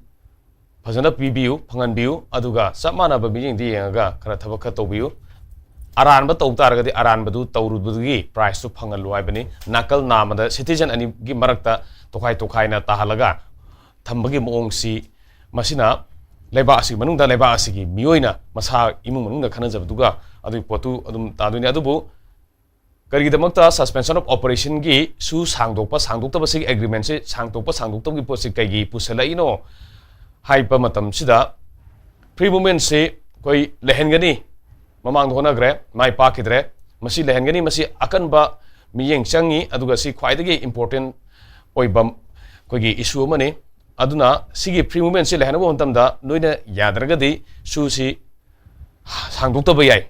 ꯐꯖꯅ ꯄꯤꯕꯤꯌꯨ, ꯐꯪꯍꯟꯕꯤꯌꯨ꯫ ꯑꯗꯨꯒ ꯆꯞ ꯃꯥꯟꯅꯕ ꯃꯤꯠꯌꯦꯡꯗ ꯌꯦꯡꯉꯒ ꯈꯔ ꯊꯕꯛ ꯈꯔ ꯇꯧꯕꯤꯌꯨ꯫ ꯑꯔꯥꯟꯕ ꯇꯧ ꯇꯥꯔꯒꯗꯤ ꯑꯔꯥꯟꯕꯗꯨ ꯇꯧꯔꯨꯕꯗꯨꯒꯤ ꯄ꯭ꯔꯥꯏꯖꯇꯨ ꯐꯪꯍꯜꯂꯨ ꯍꯥꯏꯕꯅꯤ꯫ ꯅꯥꯀꯜ ꯅꯥꯝꯃꯗ ꯁꯤꯇꯤꯖꯦꯟ ꯑꯅꯤꯒꯤ ꯃꯔꯛꯇ ꯇꯣꯈꯥꯏ ꯇꯣꯈꯥꯏꯅ ꯇꯥꯍꯜꯂꯒ ꯊꯝꯕꯒꯤ ꯃꯑꯣꯡꯁꯤ, ꯃꯁꯤꯅ ꯂꯩꯕꯥꯛ ꯑꯁꯤꯒꯤ ꯃꯅꯨꯡꯗ ꯂꯩꯕꯥꯛ ꯑꯁꯤꯒꯤ ꯃꯤꯑꯣꯏꯅ ꯃꯁꯥ ꯏꯃꯨꯡ ꯃꯅꯨꯡꯗ ꯈꯟꯅꯖꯕꯗꯨꯒ ꯑꯗꯨꯒꯤ ꯄꯣꯠꯇꯨ ꯑꯗꯨꯝ ꯇꯥꯗꯣꯏꯅꯤ꯫ ꯑꯗꯨꯕꯨ ꯀꯔꯤꯒꯤꯗꯃꯛꯇ suspension of operationꯒꯤ ꯁꯨ ꯁꯥꯡꯗꯣꯛꯄ ꯁꯥꯡꯗꯣꯛꯇꯕꯁꯤꯒꯤ ꯑꯦꯒ꯭ꯔꯤꯃꯦꯟꯁꯤ ꯁꯥꯡꯗꯣꯛꯄ ꯁꯥꯡꯗꯣꯛꯇꯕꯒꯤ ꯄꯣꯠꯁꯤ ꯀꯩꯒꯤ ꯄꯨꯁꯜꯂꯛꯏꯅꯣ ꯍꯥꯏꯕ ꯃꯇꯝꯁꯤꯗ, free movementꯁꯤ ꯑꯩꯈꯣꯏ ꯂꯩꯍꯟꯒꯅꯤ, ꯃꯃꯥꯡꯗ ꯍꯣꯠꯅꯈ꯭ꯔꯦ, ꯃꯥꯏ ꯄꯥꯛꯈꯤꯗ꯭ꯔꯦ꯫ ꯃꯁꯤ ꯂꯩꯍꯟꯒꯅꯤ, ꯃꯁꯤ ꯑꯀꯟꯕ ꯃꯤꯠꯌꯦꯡ ꯆꯪꯉꯤ꯫ ꯑꯗꯨꯒ ꯁꯤ ꯈ꯭ꯋꯥꯏꯗꯒꯤ important ꯑꯣꯏꯕ ꯑꯩꯈꯣꯏꯒꯤ issue ꯑꯃꯅꯤ꯫ ꯑꯗꯨꯅ ꯁꯤꯒꯤ free movementꯁꯤ ꯂꯩꯍꯟꯅꯕ ꯃꯇꯝꯗ ꯅꯣꯏꯅ ꯌꯥꯗ꯭ꯔꯒꯗꯤ ꯁꯨꯁꯤ ꯁꯥꯡꯗꯣꯛꯇꯕ ꯌꯥꯏ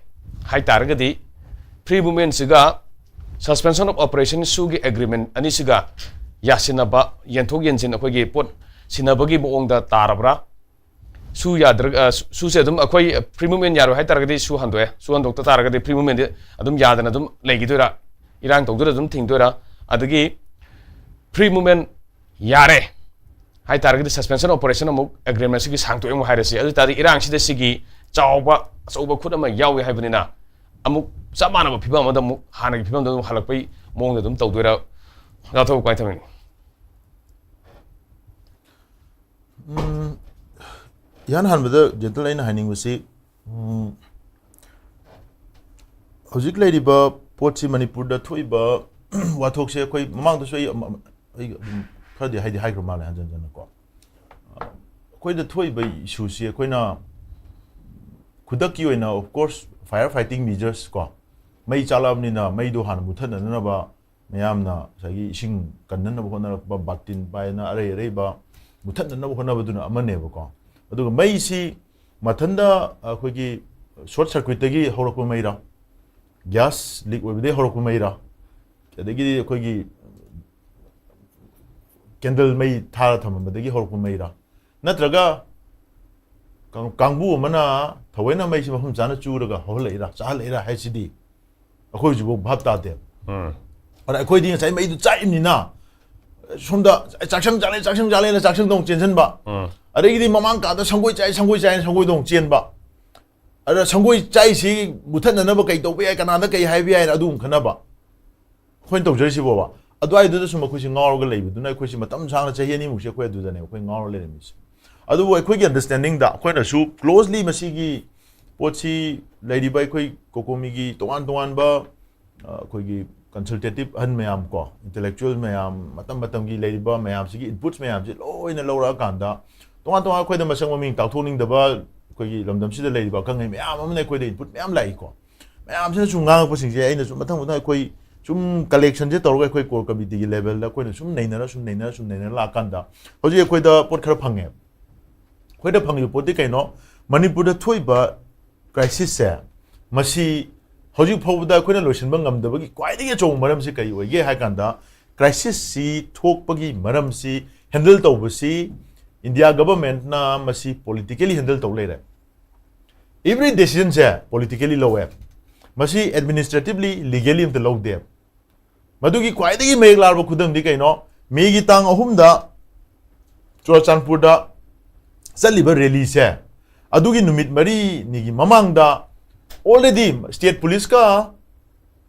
ꯍꯥꯏ ꯇꯥꯔꯒꯗꯤ, free movementꯁꯤꯒ suspension of operation ꯁꯨꯒꯤ ꯑꯦꯒ꯭ꯔꯤꯃꯦꯟ ꯑꯅꯤꯁꯤꯒ ꯌꯥꯁꯤꯟꯅꯕ, ꯌꯦꯟꯊꯣꯛ ꯌꯦꯟꯁꯤꯟ ꯑꯩꯈꯣꯏꯒꯤ ꯄꯣꯠ ꯁꯤꯟꯅꯕꯒꯤ ꯃꯑꯣꯡꯗ ꯇꯥꯔꯕ꯭ꯔꯥ? ꯁꯨ ꯌꯥꯗ꯭ꯔꯒ, ꯑ, ꯁꯨ-, ꯁꯨꯁꯦ ꯑꯗꯨꯝ ꯑꯩꯈꯣꯏ free movement ꯌꯥꯔꯣꯏ ꯍꯥꯏ ꯇꯥꯔꯒꯗꯤ ꯁꯨ ꯍꯟꯗꯣꯛꯑꯦ, ꯁꯨ ꯍꯟꯗꯣꯛꯇ ꯇꯥꯔꯒꯗꯤ free movementꯗꯤ ꯑꯗꯨꯝ ꯌꯥꯗꯅ ꯑꯗꯨꯝ ꯂꯩꯈꯤꯗꯣꯏꯔꯥ, ꯏꯔꯥꯡ ꯇꯧꯗꯣꯏꯔꯥ, ꯑꯗꯨꯝ ꯊꯤꯡꯗꯣꯏꯔꯥ? ꯑꯗꯒꯤ free movement ꯌꯥꯔꯦ ꯍꯥꯏ ꯇꯥꯔꯒꯗꯤ suspension operation ꯑꯃꯨꯛ ꯑꯦꯒ꯭ꯔꯤꯃꯦꯟꯁꯤꯒꯤ ꯁꯥꯡꯇꯣꯛꯑꯦ ꯑꯃꯨꯛ ꯍꯥꯏꯔꯁꯤ꯫ ꯑꯗꯨ ꯑꯣꯏ ꯇꯥꯔꯗꯤ ꯏꯔꯥꯡꯁꯤꯗ ꯁꯤꯒꯤ ꯆꯥꯎꯕ ꯑꯆꯧꯕ ꯈꯨꯠ ꯑꯃ ꯌꯥꯎꯏ ꯍꯥꯏꯕꯅꯤꯅ ꯑꯃꯨꯛ ꯆꯞ ꯃꯥꯟꯅꯕ ꯐꯤꯕꯝ ꯑꯃꯗ ꯑꯃꯨꯛ ꯍꯥꯟꯅꯒꯤ ꯐꯤꯕꯝꯗ ꯑꯗꯨꯝ ꯍꯜꯂꯛꯄꯩ ꯃꯑꯣꯡꯗ ꯑꯗꯨꯝ ꯇꯧꯗꯣꯏꯔꯥ? ꯗꯥ ꯊꯧꯕ, ꯀꯃꯥꯏꯅ ꯇꯧꯅꯤ? ꯎꯝ, ꯏꯍꯥꯟ ꯍꯥꯟꯕꯗ ꯖꯦꯟꯇꯜ ꯑꯩꯅ ꯍꯥꯏꯅꯤꯡꯕꯁꯤ, ꯎꯝ, ꯍꯧꯖꯤꯛ ꯂꯩꯔꯤꯕ ꯄꯣꯠꯁꯤ, ꯃꯅꯤꯄꯨꯔꯗ ꯊꯣꯛꯏꯕ ꯋꯥꯊꯣꯛꯁꯦ, ꯑꯩꯈꯣꯏ ꯃꯃꯥꯡꯗꯁꯨ ꯑꯩ ꯑꯃ-, ꯑꯃ-, ꯑꯩ ꯑꯗꯨꯝ ꯈꯔꯗꯤ ꯍꯥꯏꯗꯤ ꯍꯥꯏꯈ꯭ꯔ ꯃꯥꯜꯂꯦ ꯍꯟꯖꯟ ꯍꯟꯖꯟꯅꯀꯣ꯫ ꯑꯩꯈꯣꯏꯗ ꯊꯣꯛꯏꯕ ꯏꯁꯨꯁꯤ ꯑꯩꯈꯣꯏꯅ ꯈꯨꯗꯛꯀꯤ ꯑꯣꯏꯅ, of course, fire fighting measures ꯀꯣ, ꯃꯩ ꯆꯥꯛꯂꯛꯑꯕꯅꯤꯅ ꯃꯩꯗꯣ ꯍꯥꯟꯅ ꯃꯨꯊꯠꯅꯅꯕ ꯃꯌꯥꯝꯅ ꯉꯁꯥꯏꯒꯤ ꯏꯁꯤꯡ ꯀꯟꯅꯅꯕ ꯍꯣꯠꯅꯔꯛꯄ, ꯕꯥꯔꯇꯤꯟ ꯄꯥꯏꯅ ꯑꯔꯩ ꯑꯔꯩꯕ ꯃꯨꯊꯠꯅꯅꯕ ꯍꯣꯠꯅꯕꯗꯨꯅ ꯑꯃꯅꯦꯕꯀꯣ꯫ ꯑꯗꯨꯒ ꯃꯩꯁꯤ ꯃꯊꯟꯇ ꯑꯩꯈꯣꯏꯒꯤ ꯁꯣꯔꯠ ꯁꯔꯀ꯭ꯌꯨꯠꯇꯒꯤ ꯍꯧꯔꯛꯄ ꯃꯩꯔꯥ, ꯒ꯭ꯌꯥꯁ ꯂꯤꯛ ꯑꯣꯏꯕꯗꯒꯤ ꯍꯧꯔꯛꯄ ꯃꯩꯔꯥ, ꯑꯗꯒꯤꯗꯤ ꯑꯩꯈꯣꯏꯒꯤ ꯀꯦꯟꯗꯜ ꯃꯩ ꯊꯥꯔ ꯊꯝꯃꯝꯕꯗꯒꯤ ꯍꯧꯔꯛꯄ ꯃꯩꯔꯥ, ꯅꯠꯇ꯭ꯔꯒ ꯀꯥꯡ-, ꯀꯥꯡꯕꯨ ꯑꯃꯅ ꯊꯑꯣꯏꯅ ꯃꯩꯁꯤ ꯃꯐꯝ ꯆꯥꯅ ꯆꯨꯔꯒ ꯍꯧꯍꯜꯂꯛꯏꯔꯥ, ꯆꯥꯍꯜꯂꯛꯏꯔꯥ ꯍꯥꯏꯁꯤꯗꯤ ꯑꯩꯈꯣꯏ ꯍꯧꯖꯤꯛꯐꯥꯎ ꯚꯥꯞ ꯇꯥꯗꯦ꯫ ꯎꯝ꯫ ꯑꯗ ꯑꯩꯈꯣꯏꯗꯤ ꯉꯁꯥꯏ ꯃꯩꯗꯨ ꯆꯥꯛꯏꯕꯅꯤꯅ ꯁꯣꯝꯗ ꯆꯥꯛꯁꯪ ꯆꯥꯛꯂꯦ, ꯆꯥꯛꯁꯪ ꯆꯥꯛꯂꯦꯅ ꯆꯥꯛꯁꯪꯗ ꯑꯃꯨꯛ ꯆꯦꯟꯁꯤꯟꯕ, ꯎꯝ꯫ ꯑꯗꯒꯤꯗꯤ ꯃꯃꯥꯡ ꯀꯥꯗ ꯁꯪꯒꯣꯏ ꯆꯥꯏ, ꯁꯪꯒꯣꯏ ꯆꯥꯏꯅ ꯁꯪꯒꯣꯏꯗ ꯑꯃꯨꯛ ꯆꯦꯟꯕ, ꯑꯗ ꯁꯪꯒꯣꯏ ꯆꯥꯏꯁꯤ ꯃꯨꯊꯠꯅꯅꯕ ꯀꯩ ꯇꯧꯕ ꯌꯥꯏ, ꯀꯅꯥꯗ ꯀꯩ ꯍꯥꯏꯕ ꯌꯥꯏꯅ ꯑꯗꯨ ꯑꯃꯨꯛ ꯈꯟꯅꯕ꯫ ꯑꯩꯈꯣꯏꯅ ꯇꯧꯖꯔꯤꯁꯤꯕꯣꯕ꯫ ꯑꯗꯨꯋꯥꯏꯗꯨꯗꯁꯨ ꯃꯈꯣꯏꯁꯤ ꯉꯥꯎꯔꯒ ꯂꯩꯕꯗꯨꯅ ꯑꯩꯈꯣꯏꯁꯤ ꯃꯇꯝ ꯁꯥꯡꯅ ꯆꯍꯤ ꯑꯅꯤꯃꯨꯛꯁꯦ ꯑꯩꯈꯣꯏ ꯑꯗꯨꯗꯅꯦ ꯑꯩꯈꯣꯏ ꯉꯥꯎꯔ ꯂꯩꯔꯝꯃꯤꯁꯦ꯫ ꯑꯗꯨꯕꯨ ꯑꯩꯈꯣꯏꯒꯤ ꯑꯟꯗꯔꯁ꯭ꯇꯦꯟꯗꯤꯡꯗ ꯑꯩꯈꯣꯏꯅꯁꯨ ꯀ꯭ꯂꯣꯖꯂꯤ ꯃꯁꯤꯒꯤ ꯄꯣꯠꯁꯤ ꯂꯩꯔꯤꯕ ꯑꯩꯈꯣꯏ ꯀꯣꯀꯣꯃꯤꯒꯤ ꯇꯣꯉꯥꯟ ꯇꯣꯉꯥꯟꯕ, ꯑ, ꯑꯩꯈꯣꯏꯒꯤ ꯀꯟꯁꯜꯇꯦꯇꯤꯞ ꯑꯍꯟ ꯃꯌꯥꯝ ꯀꯣ, ꯏꯟꯇꯦꯂꯦꯛꯆꯨꯋꯦꯜ ꯃꯌꯥꯝ, ꯃꯇꯝ ꯃꯇꯝꯒꯤ ꯂꯩꯔꯤꯕ ꯃꯌꯥꯝꯁꯤꯒꯤ ꯏꯟꯄꯨꯠꯁ ꯃꯌꯥꯝꯁꯤ ꯂꯣꯏꯅ ꯂꯧꯔꯛꯑꯀꯥꯟꯗ ꯇꯣꯉꯥꯟ ꯇꯣꯉꯥꯟ ꯑꯩꯈꯣꯏꯗ ꯃꯁꯛ ꯃꯃꯤꯡ ꯇꯥꯛꯊꯣꯛꯅꯤꯡꯗꯕ ꯑꯩꯈꯣꯏꯒꯤ ꯂꯝꯗꯝꯁꯤꯗ ꯂꯩꯔꯤꯕ ꯑꯈꯪ ꯑꯍꯩ ꯃꯌꯥꯝ ꯑꯃꯅ ꯑꯩꯈꯣꯏꯗ ꯏꯟꯄꯨꯠ ꯃꯌꯥꯝ ꯂꯥꯛꯏꯀꯣ꯫ ꯃꯌꯥꯝꯁꯤꯅ ꯁꯨꯝ ꯉꯥꯡꯉꯛꯄꯁꯤꯡꯁꯦ ꯑꯩꯅ ꯁꯨꯝ ꯃꯊꯪ ꯃꯊꯪ ꯑꯩꯈꯣꯏ ꯁꯨꯝ ꯀꯂꯦꯛꯁꯟꯁꯦ ꯇꯧꯔꯒ ꯑꯩꯈꯣꯏ ꯀꯣꯔ ꯀꯃꯤꯇꯤꯒꯤ ꯂꯦꯚꯦꯜꯗ ꯑꯩꯈꯣꯏꯅ ꯁꯨꯝ ꯅꯩꯅꯔ, ꯁꯨꯝ ꯅꯩꯅꯔ, ꯁꯨꯝ ꯅꯩꯅꯔ ꯂꯥꯛꯑꯀꯥꯟꯗ ꯍꯧꯖꯤꯛ ꯑꯩꯈꯣꯏꯗ ꯄꯣꯠ ꯈꯔ ꯐꯪꯉꯦ꯫ ꯑꯩꯈꯣꯏꯗ ꯐꯪꯉꯤꯕ ꯄꯣꯠꯇꯤ ꯀꯩꯅꯣ? ꯃꯅꯤꯄꯨꯔꯗ ꯊꯣꯛꯏꯕ ꯀ꯭ꯔꯥꯏꯁꯤꯁꯁꯦ, ꯃꯁꯤ ꯍꯧꯖꯤꯛ ꯐꯥꯎꯕꯗ ꯑꯩꯈꯣꯏꯅ ꯂꯣꯏꯁꯤꯟꯕ ꯉꯝꯗꯕꯒꯤ ꯈ꯭ꯋꯥꯏꯗꯒꯤ ꯑꯆꯧꯕ ꯃꯔꯝꯁꯤ ꯀꯔꯤ ꯑꯣꯏꯒꯦ ꯍꯥꯏ ꯀꯥꯟꯗ, ꯀ꯭ꯔꯥꯏꯁꯤꯁꯁꯤ ꯊꯣꯛꯄꯒꯤ ꯃꯔꯝꯁꯤ ꯍꯦꯟꯗꯜ ꯇꯧꯕꯁꯤ ꯏꯟꯗꯤꯌꯥ ꯒꯚꯔꯟꯃꯦꯟꯠꯅ ꯃꯁꯤ ꯄꯣꯂꯤꯇꯤꯀꯦꯂꯤ ꯍꯦꯟꯗꯜ ꯇꯧ ꯂꯩꯔꯦ꯫ ꯑꯦꯚ꯭ꯔꯤ ꯗꯤꯁꯤꯖꯟꯁꯦ ꯄꯣꯂꯤꯇꯤꯀꯦꯂꯤ ꯂꯧꯋꯦ꯫ ꯃꯁꯤ ꯑꯦꯗꯃꯤꯅꯤꯁꯇ꯭ꯔꯦꯇꯤꯚꯂꯤ, ꯂꯤꯒꯦꯂꯤ ꯑꯝꯇ ꯂꯧꯗꯦ꯫ ꯃꯗꯨꯒꯤ ꯈ꯭ꯋꯥꯏꯗꯒꯤ ꯃꯌꯦꯛ ꯂꯥꯔꯕ ꯈꯨꯗꯝꯗꯤ ꯀꯩꯅꯣ? ꯃꯦꯒꯤ ꯇꯥꯡ ꯑꯍꯨꯝꯗ ꯆꯨꯔꯆꯥꯟꯄꯨꯔꯗ ꯆꯠꯂꯤꯕ ꯔꯦꯂꯤꯁꯦ, ꯑꯗꯨꯒꯤ ꯅꯨꯃꯤꯠ ꯃꯔꯤꯅꯤꯒꯤ ꯃꯃꯥꯡꯗ Already state police ꯀ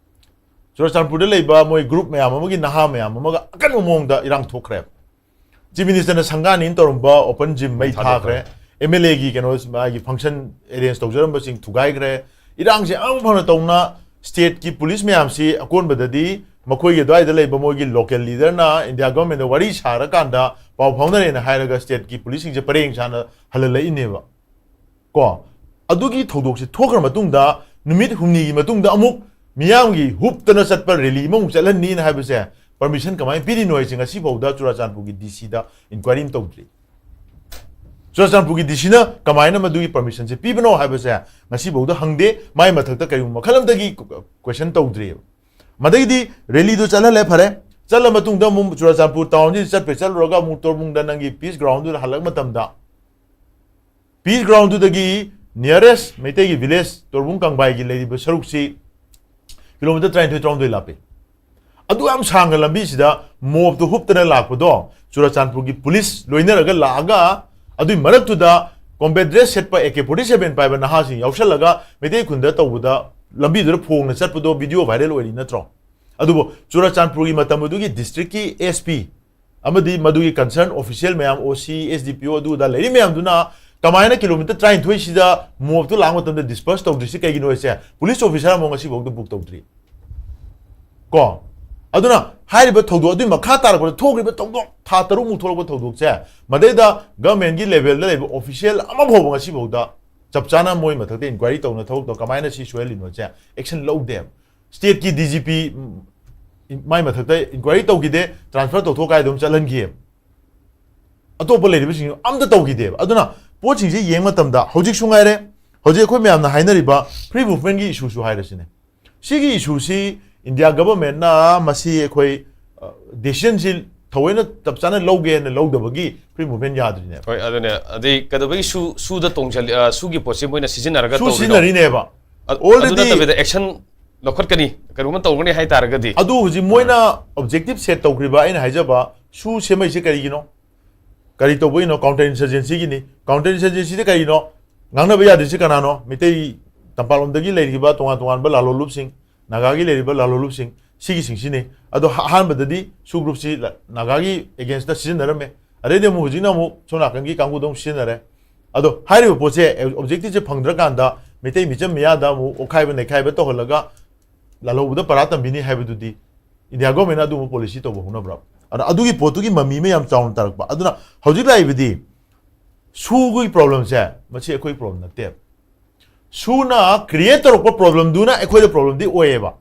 ꯆꯨꯔꯆꯥꯟꯄꯨꯔꯗ ꯂꯩꯕ ꯃꯣꯏ group ꯃꯌꯥꯝ ꯑꯃꯒꯤ ꯅꯍꯥ ꯃꯌꯥꯝ ꯑꯃꯒ ꯑꯀꯟꯕ ꯃꯑꯣꯡꯗ ꯏꯔꯥꯡ ꯊꯣꯛꯈ꯭ꯔꯦꯕ꯫ Chief Minister ꯅ ꯁꯪꯒꯥꯅꯤꯅ ꯇꯧꯔꯝꯕ open gym ꯃꯩ ꯊꯥꯗꯣꯛꯈ꯭ꯔꯦ꯫ ꯊꯥꯈ꯭ꯔꯦ꯫ M L A ꯒꯤ ꯀꯩꯅꯣ, ꯃꯥꯒꯤ function arrange ꯇꯧꯖꯔꯝꯕꯁꯤꯡ ꯊꯨꯒꯥꯏꯈ꯭ꯔꯦ꯫ ꯏꯔꯥꯡꯁꯦ ꯑꯃ ꯐꯅ ꯇꯧꯅ state ꯀꯤ police ꯃꯌꯥꯝꯁꯤ ꯑꯀꯣꯟꯕꯗꯗꯤ ꯃꯈꯣꯏꯒꯤ ꯑꯗꯨꯋꯥꯏꯗ ꯂꯩꯕ ꯃꯣꯏꯒꯤ local leader ꯅ India government ꯇ ꯋꯥꯔꯤ ꯁꯥꯔꯀꯥꯟꯗ ꯄꯥꯎ ꯐꯥꯎꯅꯔꯦꯅ ꯍꯥꯏꯔꯒ state ꯀꯤ police ꯁꯤꯡꯁꯦ ꯄꯔꯦꯡ ꯁꯥꯅ ꯍꯜꯍꯜꯂꯛꯏꯅꯦꯕ꯫ ꯀꯣ, ꯑꯗꯨꯒꯤ ꯊꯧꯗꯣꯛꯁꯦ ꯊꯣꯛꯈ꯭ꯔ ꯃꯇꯨꯡꯗ, ꯅꯨꯃꯤꯠ ꯍꯨꯝꯅꯤꯒꯤ ꯃꯇꯨꯡꯗ ꯑꯃꯨꯛ ꯃꯤꯌꯥꯝꯒꯤ ꯍꯨꯞꯇꯅ ꯆꯠꯄ rally ꯑꯃꯃꯨꯛ ꯆꯠꯍꯟꯅꯤꯅ ꯍꯥꯏꯕꯁꯦ permission ꯀꯃꯥꯏꯅ ꯄꯤꯔꯤꯅꯣ ꯍꯥꯏꯁꯦ ꯉꯁꯤꯐꯥꯎꯗ ꯆꯨꯔꯆꯥꯟꯄꯨꯔꯒꯤ D C ꯗ inquiry ꯑꯃ ꯇꯧꯗ꯭ꯔꯤ꯫ ꯆꯨꯔꯆꯥꯟꯄꯨꯔꯒꯤ D C ꯅ ꯀꯃꯥꯏꯅ ꯃꯗꯨꯒꯤ permission ꯁꯦ ꯄꯤꯕꯅꯣ ꯍꯥꯏꯕꯁꯦ ꯉꯁꯤꯐꯥꯎꯗ ꯍꯪꯗꯦ꯫ ꯃꯥꯏ ꯃꯊꯛꯇ ꯀꯔꯤꯒꯨꯝꯕ ꯃꯈꯜ ꯑꯃꯗꯒꯤ question ꯇꯧꯗ꯭ꯔꯤꯑꯕ꯫ ꯃꯗꯩꯗꯤ rally ꯗꯨ ꯆꯠꯍꯜꯂꯦ, ꯐꯔꯦ꯫ ꯆꯠꯂ ꯃꯇꯨꯡꯗ ꯑꯃꯨꯛ ꯆꯨꯔꯆꯥꯟꯄꯨꯔ town ꯁꯤꯗ ꯆꯠꯄꯩ ꯆꯠꯂꯨꯔꯒ ꯑꯃꯨꯛ ꯇꯣꯔꯕꯨꯡꯗ ꯅꯪꯒꯤ peace ground ꯗꯨꯗ ꯍꯜꯂꯛ ꯃꯇꯝꯗ, peace ground ꯗꯨꯗꯒꯤ nearest ꯃꯩꯇꯩꯒꯤ village ꯇꯣꯔꯕꯨꯡ ꯀꯪꯕꯥꯏꯒꯤ ꯂꯩꯔꯤꯕ ꯁꯔꯨꯛꯁꯤ kilometre ꯇꯔꯥꯅꯤꯊꯣꯏ ꯇꯔꯥꯍꯨꯝꯗꯣꯏ ꯂꯥꯞꯄꯤ꯫ ꯑꯗꯨ ꯌꯥꯝ ꯁꯥꯡꯅ ꯂꯝꯕꯤꯁꯤꯗ mob ꯇꯨ ꯍꯨꯞꯇꯅ ꯂꯥꯛꯄꯗꯣ, ꯆꯨꯔꯆꯥꯟꯄꯨꯔꯒꯤ police ꯂꯣꯏꯅꯔꯒ ꯂꯥꯛꯑꯒ, ꯑꯗꯨꯏ ꯃꯔꯛꯇꯨꯗ combat dress ꯁꯦꯠꯄ A K forty seven ꯄꯥꯏꯕ ꯅꯍꯥꯁꯤꯡ ꯌꯥꯎꯁꯜꯂꯒ ꯃꯩꯇꯩ ꯈꯨꯟꯗ ꯇꯧꯕꯗ, ꯂꯝꯕꯤꯗꯨꯗ ꯐꯣꯡꯅ ꯆꯠꯄꯗꯣ video viral ꯑꯣꯏꯔꯤ ꯅꯠꯇ꯭ꯔꯣ? ꯑꯗꯨꯕꯨ ꯆꯨꯔꯆꯥꯟꯄꯨꯔꯒꯤ ꯃꯇꯝ ꯑꯗꯨꯒꯤ district ꯀꯤ S P ꯑꯃꯗꯤ ꯃꯗꯨꯒꯤ concern official ꯃꯌꯥꯝ, O C, S D P O, ꯑꯗꯨ ꯑꯗꯥ ꯂꯩꯔꯤ ꯃꯌꯥꯝꯗꯨꯅ ꯀꯃꯥꯏꯅ kilometre ꯇꯔꯥꯅꯤꯊꯣꯏꯁꯤꯗ mob ꯇꯨ ꯂꯥꯛꯄ ꯃꯇꯝꯗ disperse ꯇꯧꯗ꯭ꯔꯤꯁꯤ ꯀꯩꯒꯤꯅꯣ ꯍꯥꯏꯁꯦ police officer ꯑꯃ ꯉꯁꯤꯐꯥꯎꯗ book ꯇꯧꯗ꯭ꯔꯤ꯫ ꯀꯣ? ꯑꯗꯨꯅ ꯍꯥꯏꯔꯤꯕ ꯊꯧꯗꯣꯛ ꯑꯗꯨꯒꯤ ꯃꯈꯥ ꯇꯥꯔꯛꯄꯗ ꯊꯣꯛꯈ꯭ꯔꯤꯕ ꯊꯧꯗꯣꯛ, ꯊꯥ ꯇꯔꯨꯛꯃꯨꯛ ꯊꯣꯛꯂꯛꯄ ꯊꯧꯗꯣꯛꯁꯦ, ꯃꯗꯩꯗ government ꯀꯤ level ꯗ ꯂꯩꯕ official ꯑꯃ ꯐꯥꯎꯕ ꯉꯁꯤꯐꯥꯎꯗ ꯆꯞ ꯆꯥꯅ ꯃꯣꯏ ꯃꯊꯛꯇ inquiry ꯇꯧꯅ ꯊꯕꯛꯇꯣ ꯀꯃꯥꯏꯅ ꯁꯤ ꯁꯣꯏꯍꯜꯂꯤꯅꯣꯁꯦ action ꯂꯧꯗꯦꯕ꯫ State ꯀꯤ D G P, ꯎꯝ, ꯃꯥꯏ ꯃꯊꯛꯇ inquiry ꯇꯧꯈꯤꯗꯦ, transfer ꯇꯧꯊꯣꯛ ꯀꯥꯏꯗ ꯑꯗꯨꯝ ꯆꯠꯍꯟꯈꯤꯑꯕ꯫ ꯑꯇꯣꯞꯄ ꯂꯩꯔꯤꯕꯁꯤꯡ ꯑꯝꯇ ꯇꯧꯈꯤꯗꯦꯕ꯫ ꯑꯗꯨꯅ ꯄꯣꯠꯁꯤꯡꯁꯦ ꯌꯦꯡꯕ ꯃꯇꯝꯗ ꯍꯧꯖꯤꯛꯁꯨ ꯉꯥꯏꯔꯦ, ꯍꯧꯖꯤꯛ ꯑꯩꯈꯣꯏ ꯃꯌꯥꯝꯅ ꯍꯥꯏꯅꯔꯤꯕ free movement ꯀꯤ issue ꯁꯨ ꯍꯥꯏꯔꯁꯤꯅꯦ꯫ ꯁꯤꯒꯤ issue ꯁꯤ India government ꯅ ꯃꯁꯤ ꯑꯩꯈꯣꯏ, ꯑ, decision ꯁꯤ ꯊꯑꯣꯏꯅ ꯆꯞ ꯆꯥꯅ ꯂꯧꯒꯦꯅ ꯂꯧꯗꯕꯒꯤ free movement ꯌꯥꯗ꯭ꯔꯤꯅꯦꯕ꯫ ꯍꯣꯏ, ꯑꯗꯨꯅꯦ꯫ ꯑꯗꯩ ꯀꯩꯗꯧꯕꯒꯤ ꯁꯨ-, ꯁꯨꯗ ꯇꯣꯡꯁꯤꯜꯂꯤ-, ꯑ, ꯁꯨꯒꯤ ꯄꯣꯠꯁꯤ ꯃꯣꯏꯅ ꯁꯤꯖꯤꯟꯅꯔꯒ ꯁꯨ ꯇꯧꯔꯤꯅꯣ? ꯁꯤꯖꯤꯟꯅꯔꯤꯅꯦꯕ꯫ ꯑ-, ꯑꯗꯨ already ꯅꯠꯇꯕꯤꯗ action ꯂꯧꯈꯠꯀꯅꯤ, ꯀꯩꯅꯣꯝꯃ ꯇꯧꯒꯅꯤ ꯍꯥꯏ ꯇꯥꯔꯒꯗꯤ? ꯑꯗꯨ ꯍꯧꯖꯤꯛ ꯃꯣꯏꯅ objective set ꯇꯧꯈ꯭ꯔꯤꯕ, ꯑꯩꯅ ꯍꯥꯏꯖꯕ, ꯁꯨ ꯁꯦꯝꯃꯛꯏꯁꯦ ꯀꯔꯤꯒꯤꯅꯣ? ꯀꯔꯤ ꯇꯧꯕꯒꯤꯅꯣ? Counter insurgency Guinea. Counter insurgency ꯗ ꯀꯔꯤꯅꯣ? ꯉꯥꯡꯅꯕ ꯌꯥꯗ꯭ꯔꯤꯁꯤ ꯀꯅꯥꯅꯣ? ꯃꯩꯇꯩ ꯇꯝꯄꯥꯛꯂꯣꯝꯗꯒꯤ ꯂꯩꯔꯤꯕ ꯇꯣꯉꯥꯟ ꯇꯣꯉꯥꯟꯕ ꯂꯥꯂꯣꯟꯂꯨꯞꯁꯤꯡ, ꯅꯥꯒꯥꯒꯤ ꯂꯩꯔꯤꯕ ꯂꯥꯂꯣꯟꯂꯨꯞꯁꯤꯡ, ꯁꯤꯒꯤꯁꯤꯡꯁꯤꯅꯤ꯫ ꯑꯗꯣ ꯑꯍꯥꯟꯕꯗꯗꯤ ꯁꯨ ꯒ꯭ꯔꯨꯞꯁꯤ ꯅꯥꯒꯥꯒꯤ ꯑꯦꯒꯦꯟꯁꯇ ꯁꯤꯖꯤꯟꯅꯔꯝꯃꯦ꯫ ꯑꯗꯩꯗꯤ ꯑꯃꯨꯛ ꯍꯧꯖꯤꯛꯅ ꯑꯃꯨꯛ ꯁꯣꯝ ꯅꯥꯀꯟꯒꯤ ꯀꯥꯡꯕꯨꯗ ꯑꯃꯨꯛ ꯁꯤꯖꯤꯟꯅꯔꯦ꯫ ꯑꯗꯣ ꯍꯥꯏꯔꯤꯕ ꯄꯣꯠꯁꯦ ꯑꯣꯕꯖꯦꯛꯇꯤꯞꯁꯦ ꯐꯪꯗ꯭ꯔꯀꯥꯟꯗ ꯃꯩꯇꯩ ꯃꯤꯆꯝ ꯃꯤꯌꯥꯝꯗ ꯑꯃꯨꯛ ꯑꯣꯠꯈꯥꯏꯕ ꯅꯩꯈꯥꯏꯕ ꯇꯧꯍꯜꯂꯒ ꯂꯥꯜꯍꯧꯕꯗ ꯄꯔꯥ ꯇꯝꯕꯤꯅꯤ ꯍꯥꯏꯕꯗꯨꯗꯤ ꯏꯟꯗꯤꯌꯥ ꯒꯣꯔꯃꯦꯟꯅ ꯑꯗꯨꯒꯨꯝꯕ ꯄꯣꯂꯤꯁꯤ ꯇꯧꯕ ꯍꯧꯅꯕ꯭ꯔꯥ? ꯑꯗꯨꯅ ꯑꯗꯨꯒꯤ ꯄꯣꯠꯇꯨꯒꯤ ꯃꯃꯤ ꯑꯃ ꯌꯥꯝ ꯆꯥꯎꯅ ꯇꯥꯔꯛꯄ꯫ ꯑꯗꯨꯅ ꯍꯧꯖꯤꯛ ꯂꯥꯛꯏꯕꯗꯤ ꯁꯨꯒꯤ ꯄ꯭ꯔꯣꯕ꯭ꯂꯦꯝꯁꯦ, ꯃꯁꯤ ꯑꯩꯈꯣꯏ ꯄ꯭ꯔꯣꯕ꯭ꯂꯦꯝ ꯅꯠꯇꯦ꯫ ꯁꯨꯅ ꯀ꯭ꯔꯤꯌꯦꯠ ꯇꯧꯔꯛꯄ ꯄ꯭ꯔꯣꯕ꯭ꯂꯦꯝꯗꯨꯅ ꯑꯩꯈꯣꯏꯗ ꯄ꯭ꯔꯣꯕ꯭ꯂꯦꯝꯗꯤ ꯑꯣꯏꯌꯦꯕ꯫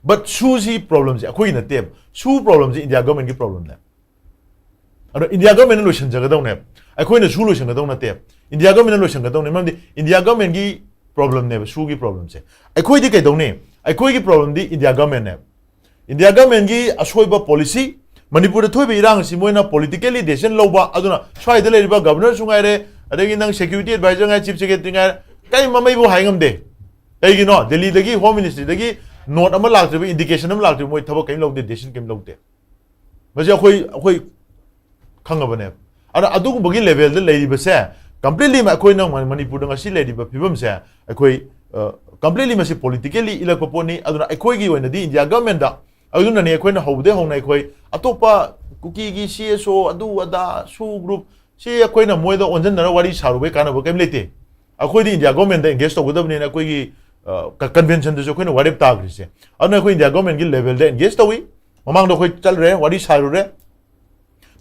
ꯕꯠ ꯁꯨꯁꯤ ꯄ꯭ꯔꯣꯕ꯭ꯂꯦꯝꯁꯦ ꯑꯩꯈꯣꯏꯒꯤ ꯅꯠꯇꯦꯕ꯫ ꯁꯨ ꯄ꯭ꯔꯣꯕ꯭ꯂꯦꯝꯁꯦ ꯏꯟꯗꯤꯌꯥ ꯒꯣꯔꯃꯦꯟꯒꯤ ꯄ꯭ꯔꯣꯕ꯭ꯂꯦꯝꯅꯦ꯫ ꯑꯗꯣ ꯏꯟꯗꯤꯌꯥ ꯒꯣꯔꯃꯦꯟꯅ ꯂꯣꯏꯁꯤꯟꯖꯒꯗꯧꯅꯦꯕ꯫ ꯑꯩꯈꯣꯏꯅ ꯁꯨ ꯂꯣꯏꯁꯤꯟꯒꯗꯧ ꯅꯠꯇꯦꯕ꯫ ꯏꯟꯗꯤꯌꯥ ꯒꯣꯔꯃꯦꯟꯅ ꯂꯣꯏꯁꯤꯟꯒꯗꯧꯅꯦ꯫ ꯃꯔꯝꯗꯤ ꯏꯟꯗꯤꯌꯥ ꯒꯣꯔꯃꯦꯟꯒꯤ ꯄ꯭ꯔꯣꯕ꯭ꯂꯦꯝꯅꯦꯕ ꯁꯨꯒꯤ ꯄ꯭ꯔꯣꯕ꯭ꯂꯦꯝꯁꯦ꯫ ꯑꯩꯈꯣꯏꯗꯤ ꯀꯩꯗꯧꯅꯤ? ꯑꯩꯈꯣꯏꯒꯤ ꯄ꯭ꯔꯣꯕ꯭ꯂꯦꯝꯗꯤ ꯏꯟꯗꯤꯌꯥ ꯒꯣꯔꯃꯦꯟꯅꯦꯕ꯫ ꯏꯟꯗꯤꯌꯥ ꯒꯣꯔꯃꯦꯟꯒꯤ ꯑꯁꯣꯏꯕ ꯄꯣꯂꯤꯁꯤ, ꯃꯅꯤꯄꯨꯔꯗ ꯊꯣꯛꯏꯕ ꯏꯔꯥꯡ ꯑꯁꯤ ꯃꯣꯏꯅ ꯄꯣꯂꯤꯇꯤꯀꯦꯜꯂꯤ ꯗꯦꯁꯤꯖꯟ ꯂꯧꯕ, ꯑꯗꯨꯅ ꯁ꯭ꯋꯥꯏꯗ ꯂꯩꯔꯤꯕ ꯒꯕꯔꯅꯔꯁꯨ ꯉꯥꯏꯔꯦ, ꯑꯗꯒꯤ ꯅꯪ ꯁꯦꯀ꯭ꯌꯨꯔꯤꯇꯤ ꯑꯦꯗꯚꯥꯏꯖꯔ ꯉꯥꯏꯔꯦ, ꯆꯤꯐ ꯁꯦꯀ꯭ꯔꯦꯇꯔꯤ ꯉꯥꯏꯔꯦ, ꯀꯔꯤ ꯃꯃꯩꯕꯨ ꯍꯥꯏ ꯉꯝꯗꯦ꯫ ꯀꯩꯒꯤꯅꯣ? ꯗꯦꯜꯂꯤꯗꯒꯤ ꯍꯣꯝ ꯃꯤꯅꯤꯁꯇ꯭ꯔꯤꯗꯒꯤ ꯅꯣꯠ ꯑꯃ ꯂꯥꯛꯇ꯭ꯔꯤꯕ, ꯏꯟꯗꯤꯀꯦꯁꯟ ꯑꯃ ꯂꯥꯛꯇ꯭ꯔꯤꯕ, ꯃꯣꯏ ꯊꯕꯛ ꯀꯔꯤꯝ ꯂꯧꯗꯦ, ꯗꯦꯁꯤꯖꯟ ꯀꯔꯤꯝ ꯂꯧꯗꯦ꯫ ꯃꯁꯤ ꯑꯩꯈꯣꯏ, ꯑꯩꯈꯣꯏ ꯈꯪꯉꯕꯅꯦꯕ꯫ ꯑꯗ ꯑꯗꯨꯒꯨꯝꯕꯒꯤ ꯂꯦꯚꯦꯜꯗ ꯂꯩꯔꯤꯕꯁꯦ, ꯀꯝꯄ꯭ꯂꯤꯠꯂꯤ ꯑꯩꯈꯣꯏꯅ ꯃ-, ꯃꯅꯤꯄꯨꯔꯗ ꯉꯁꯤ ꯂꯩꯔꯤꯕ ꯐꯤꯕꯝꯁꯦ, ꯑꯩꯈꯣꯏ, ꯑ, ꯀꯝꯄ꯭ꯂꯤꯠꯂꯤ ꯃꯁꯤ ꯄꯣꯂꯤꯇꯤꯀꯦꯜꯂꯤ ꯏꯜꯂꯛꯄ ꯄꯣꯠꯅꯤ꯫ ꯑꯗꯨꯅ ꯑꯩꯈꯣꯏꯒꯤ ꯑꯣꯏꯅꯗꯤ ꯏꯟꯗꯤꯌꯥ ꯒꯚꯔꯟꯃꯦꯟꯗ, ꯑꯗꯨꯅꯅꯦ ꯑꯩꯈꯣꯏꯅ ꯍꯧꯕꯗꯩ ꯍꯧꯅ ꯑꯩꯈꯣꯏ ꯑꯇꯣꯞꯄ ꯀꯨꯀꯤꯒꯤ ꯁꯤ ꯑꯦꯁ ꯑꯣ, ꯑꯗꯨ ꯑꯗꯥ, ꯁꯨ ꯒ꯭ꯔꯨꯞ, ꯁꯤ ꯑꯩꯈꯣꯏꯅ ꯃꯣꯏꯗ ꯑꯣꯟꯁꯤꯟꯅꯔ ꯋꯥꯔꯤ ꯁꯥꯔꯨꯕꯩ ꯀꯥꯟꯅꯕ ꯀꯔꯤꯝ ꯂꯩꯇꯦ꯫ ꯑꯩꯈꯣꯏꯗꯤ ꯏꯟꯗꯤꯌꯥ ꯒꯚꯔꯟꯃꯦꯟꯗ ꯑꯦꯡꯒꯦꯖ ꯇꯧꯒꯗꯕꯅꯤꯅ ꯑꯩꯈꯣꯏꯒꯤ, ꯑ, ꯀ-, ꯀꯟꯚꯦꯟꯁꯟꯗꯁꯨ ꯑꯩꯈꯣꯏꯅ ꯋꯥꯔꯦꯞ ꯇꯥꯈ꯭ꯔꯤꯁꯦ꯫ ꯑꯗꯨꯅ ꯑꯩꯈꯣꯏ ꯏꯟꯗꯤꯌꯥ ꯒꯚꯔꯟꯃꯦꯟꯒꯤ ꯂꯦꯚꯦꯜꯗ ꯑꯦꯡꯒꯦꯖ ꯇꯧꯏ꯫ ꯃꯃꯥꯡꯗ ꯑꯩꯈꯣꯏ ꯆꯠꯂꯨꯔꯦ, ꯋꯥꯔꯤ ꯁꯥꯔꯨꯔꯦ꯫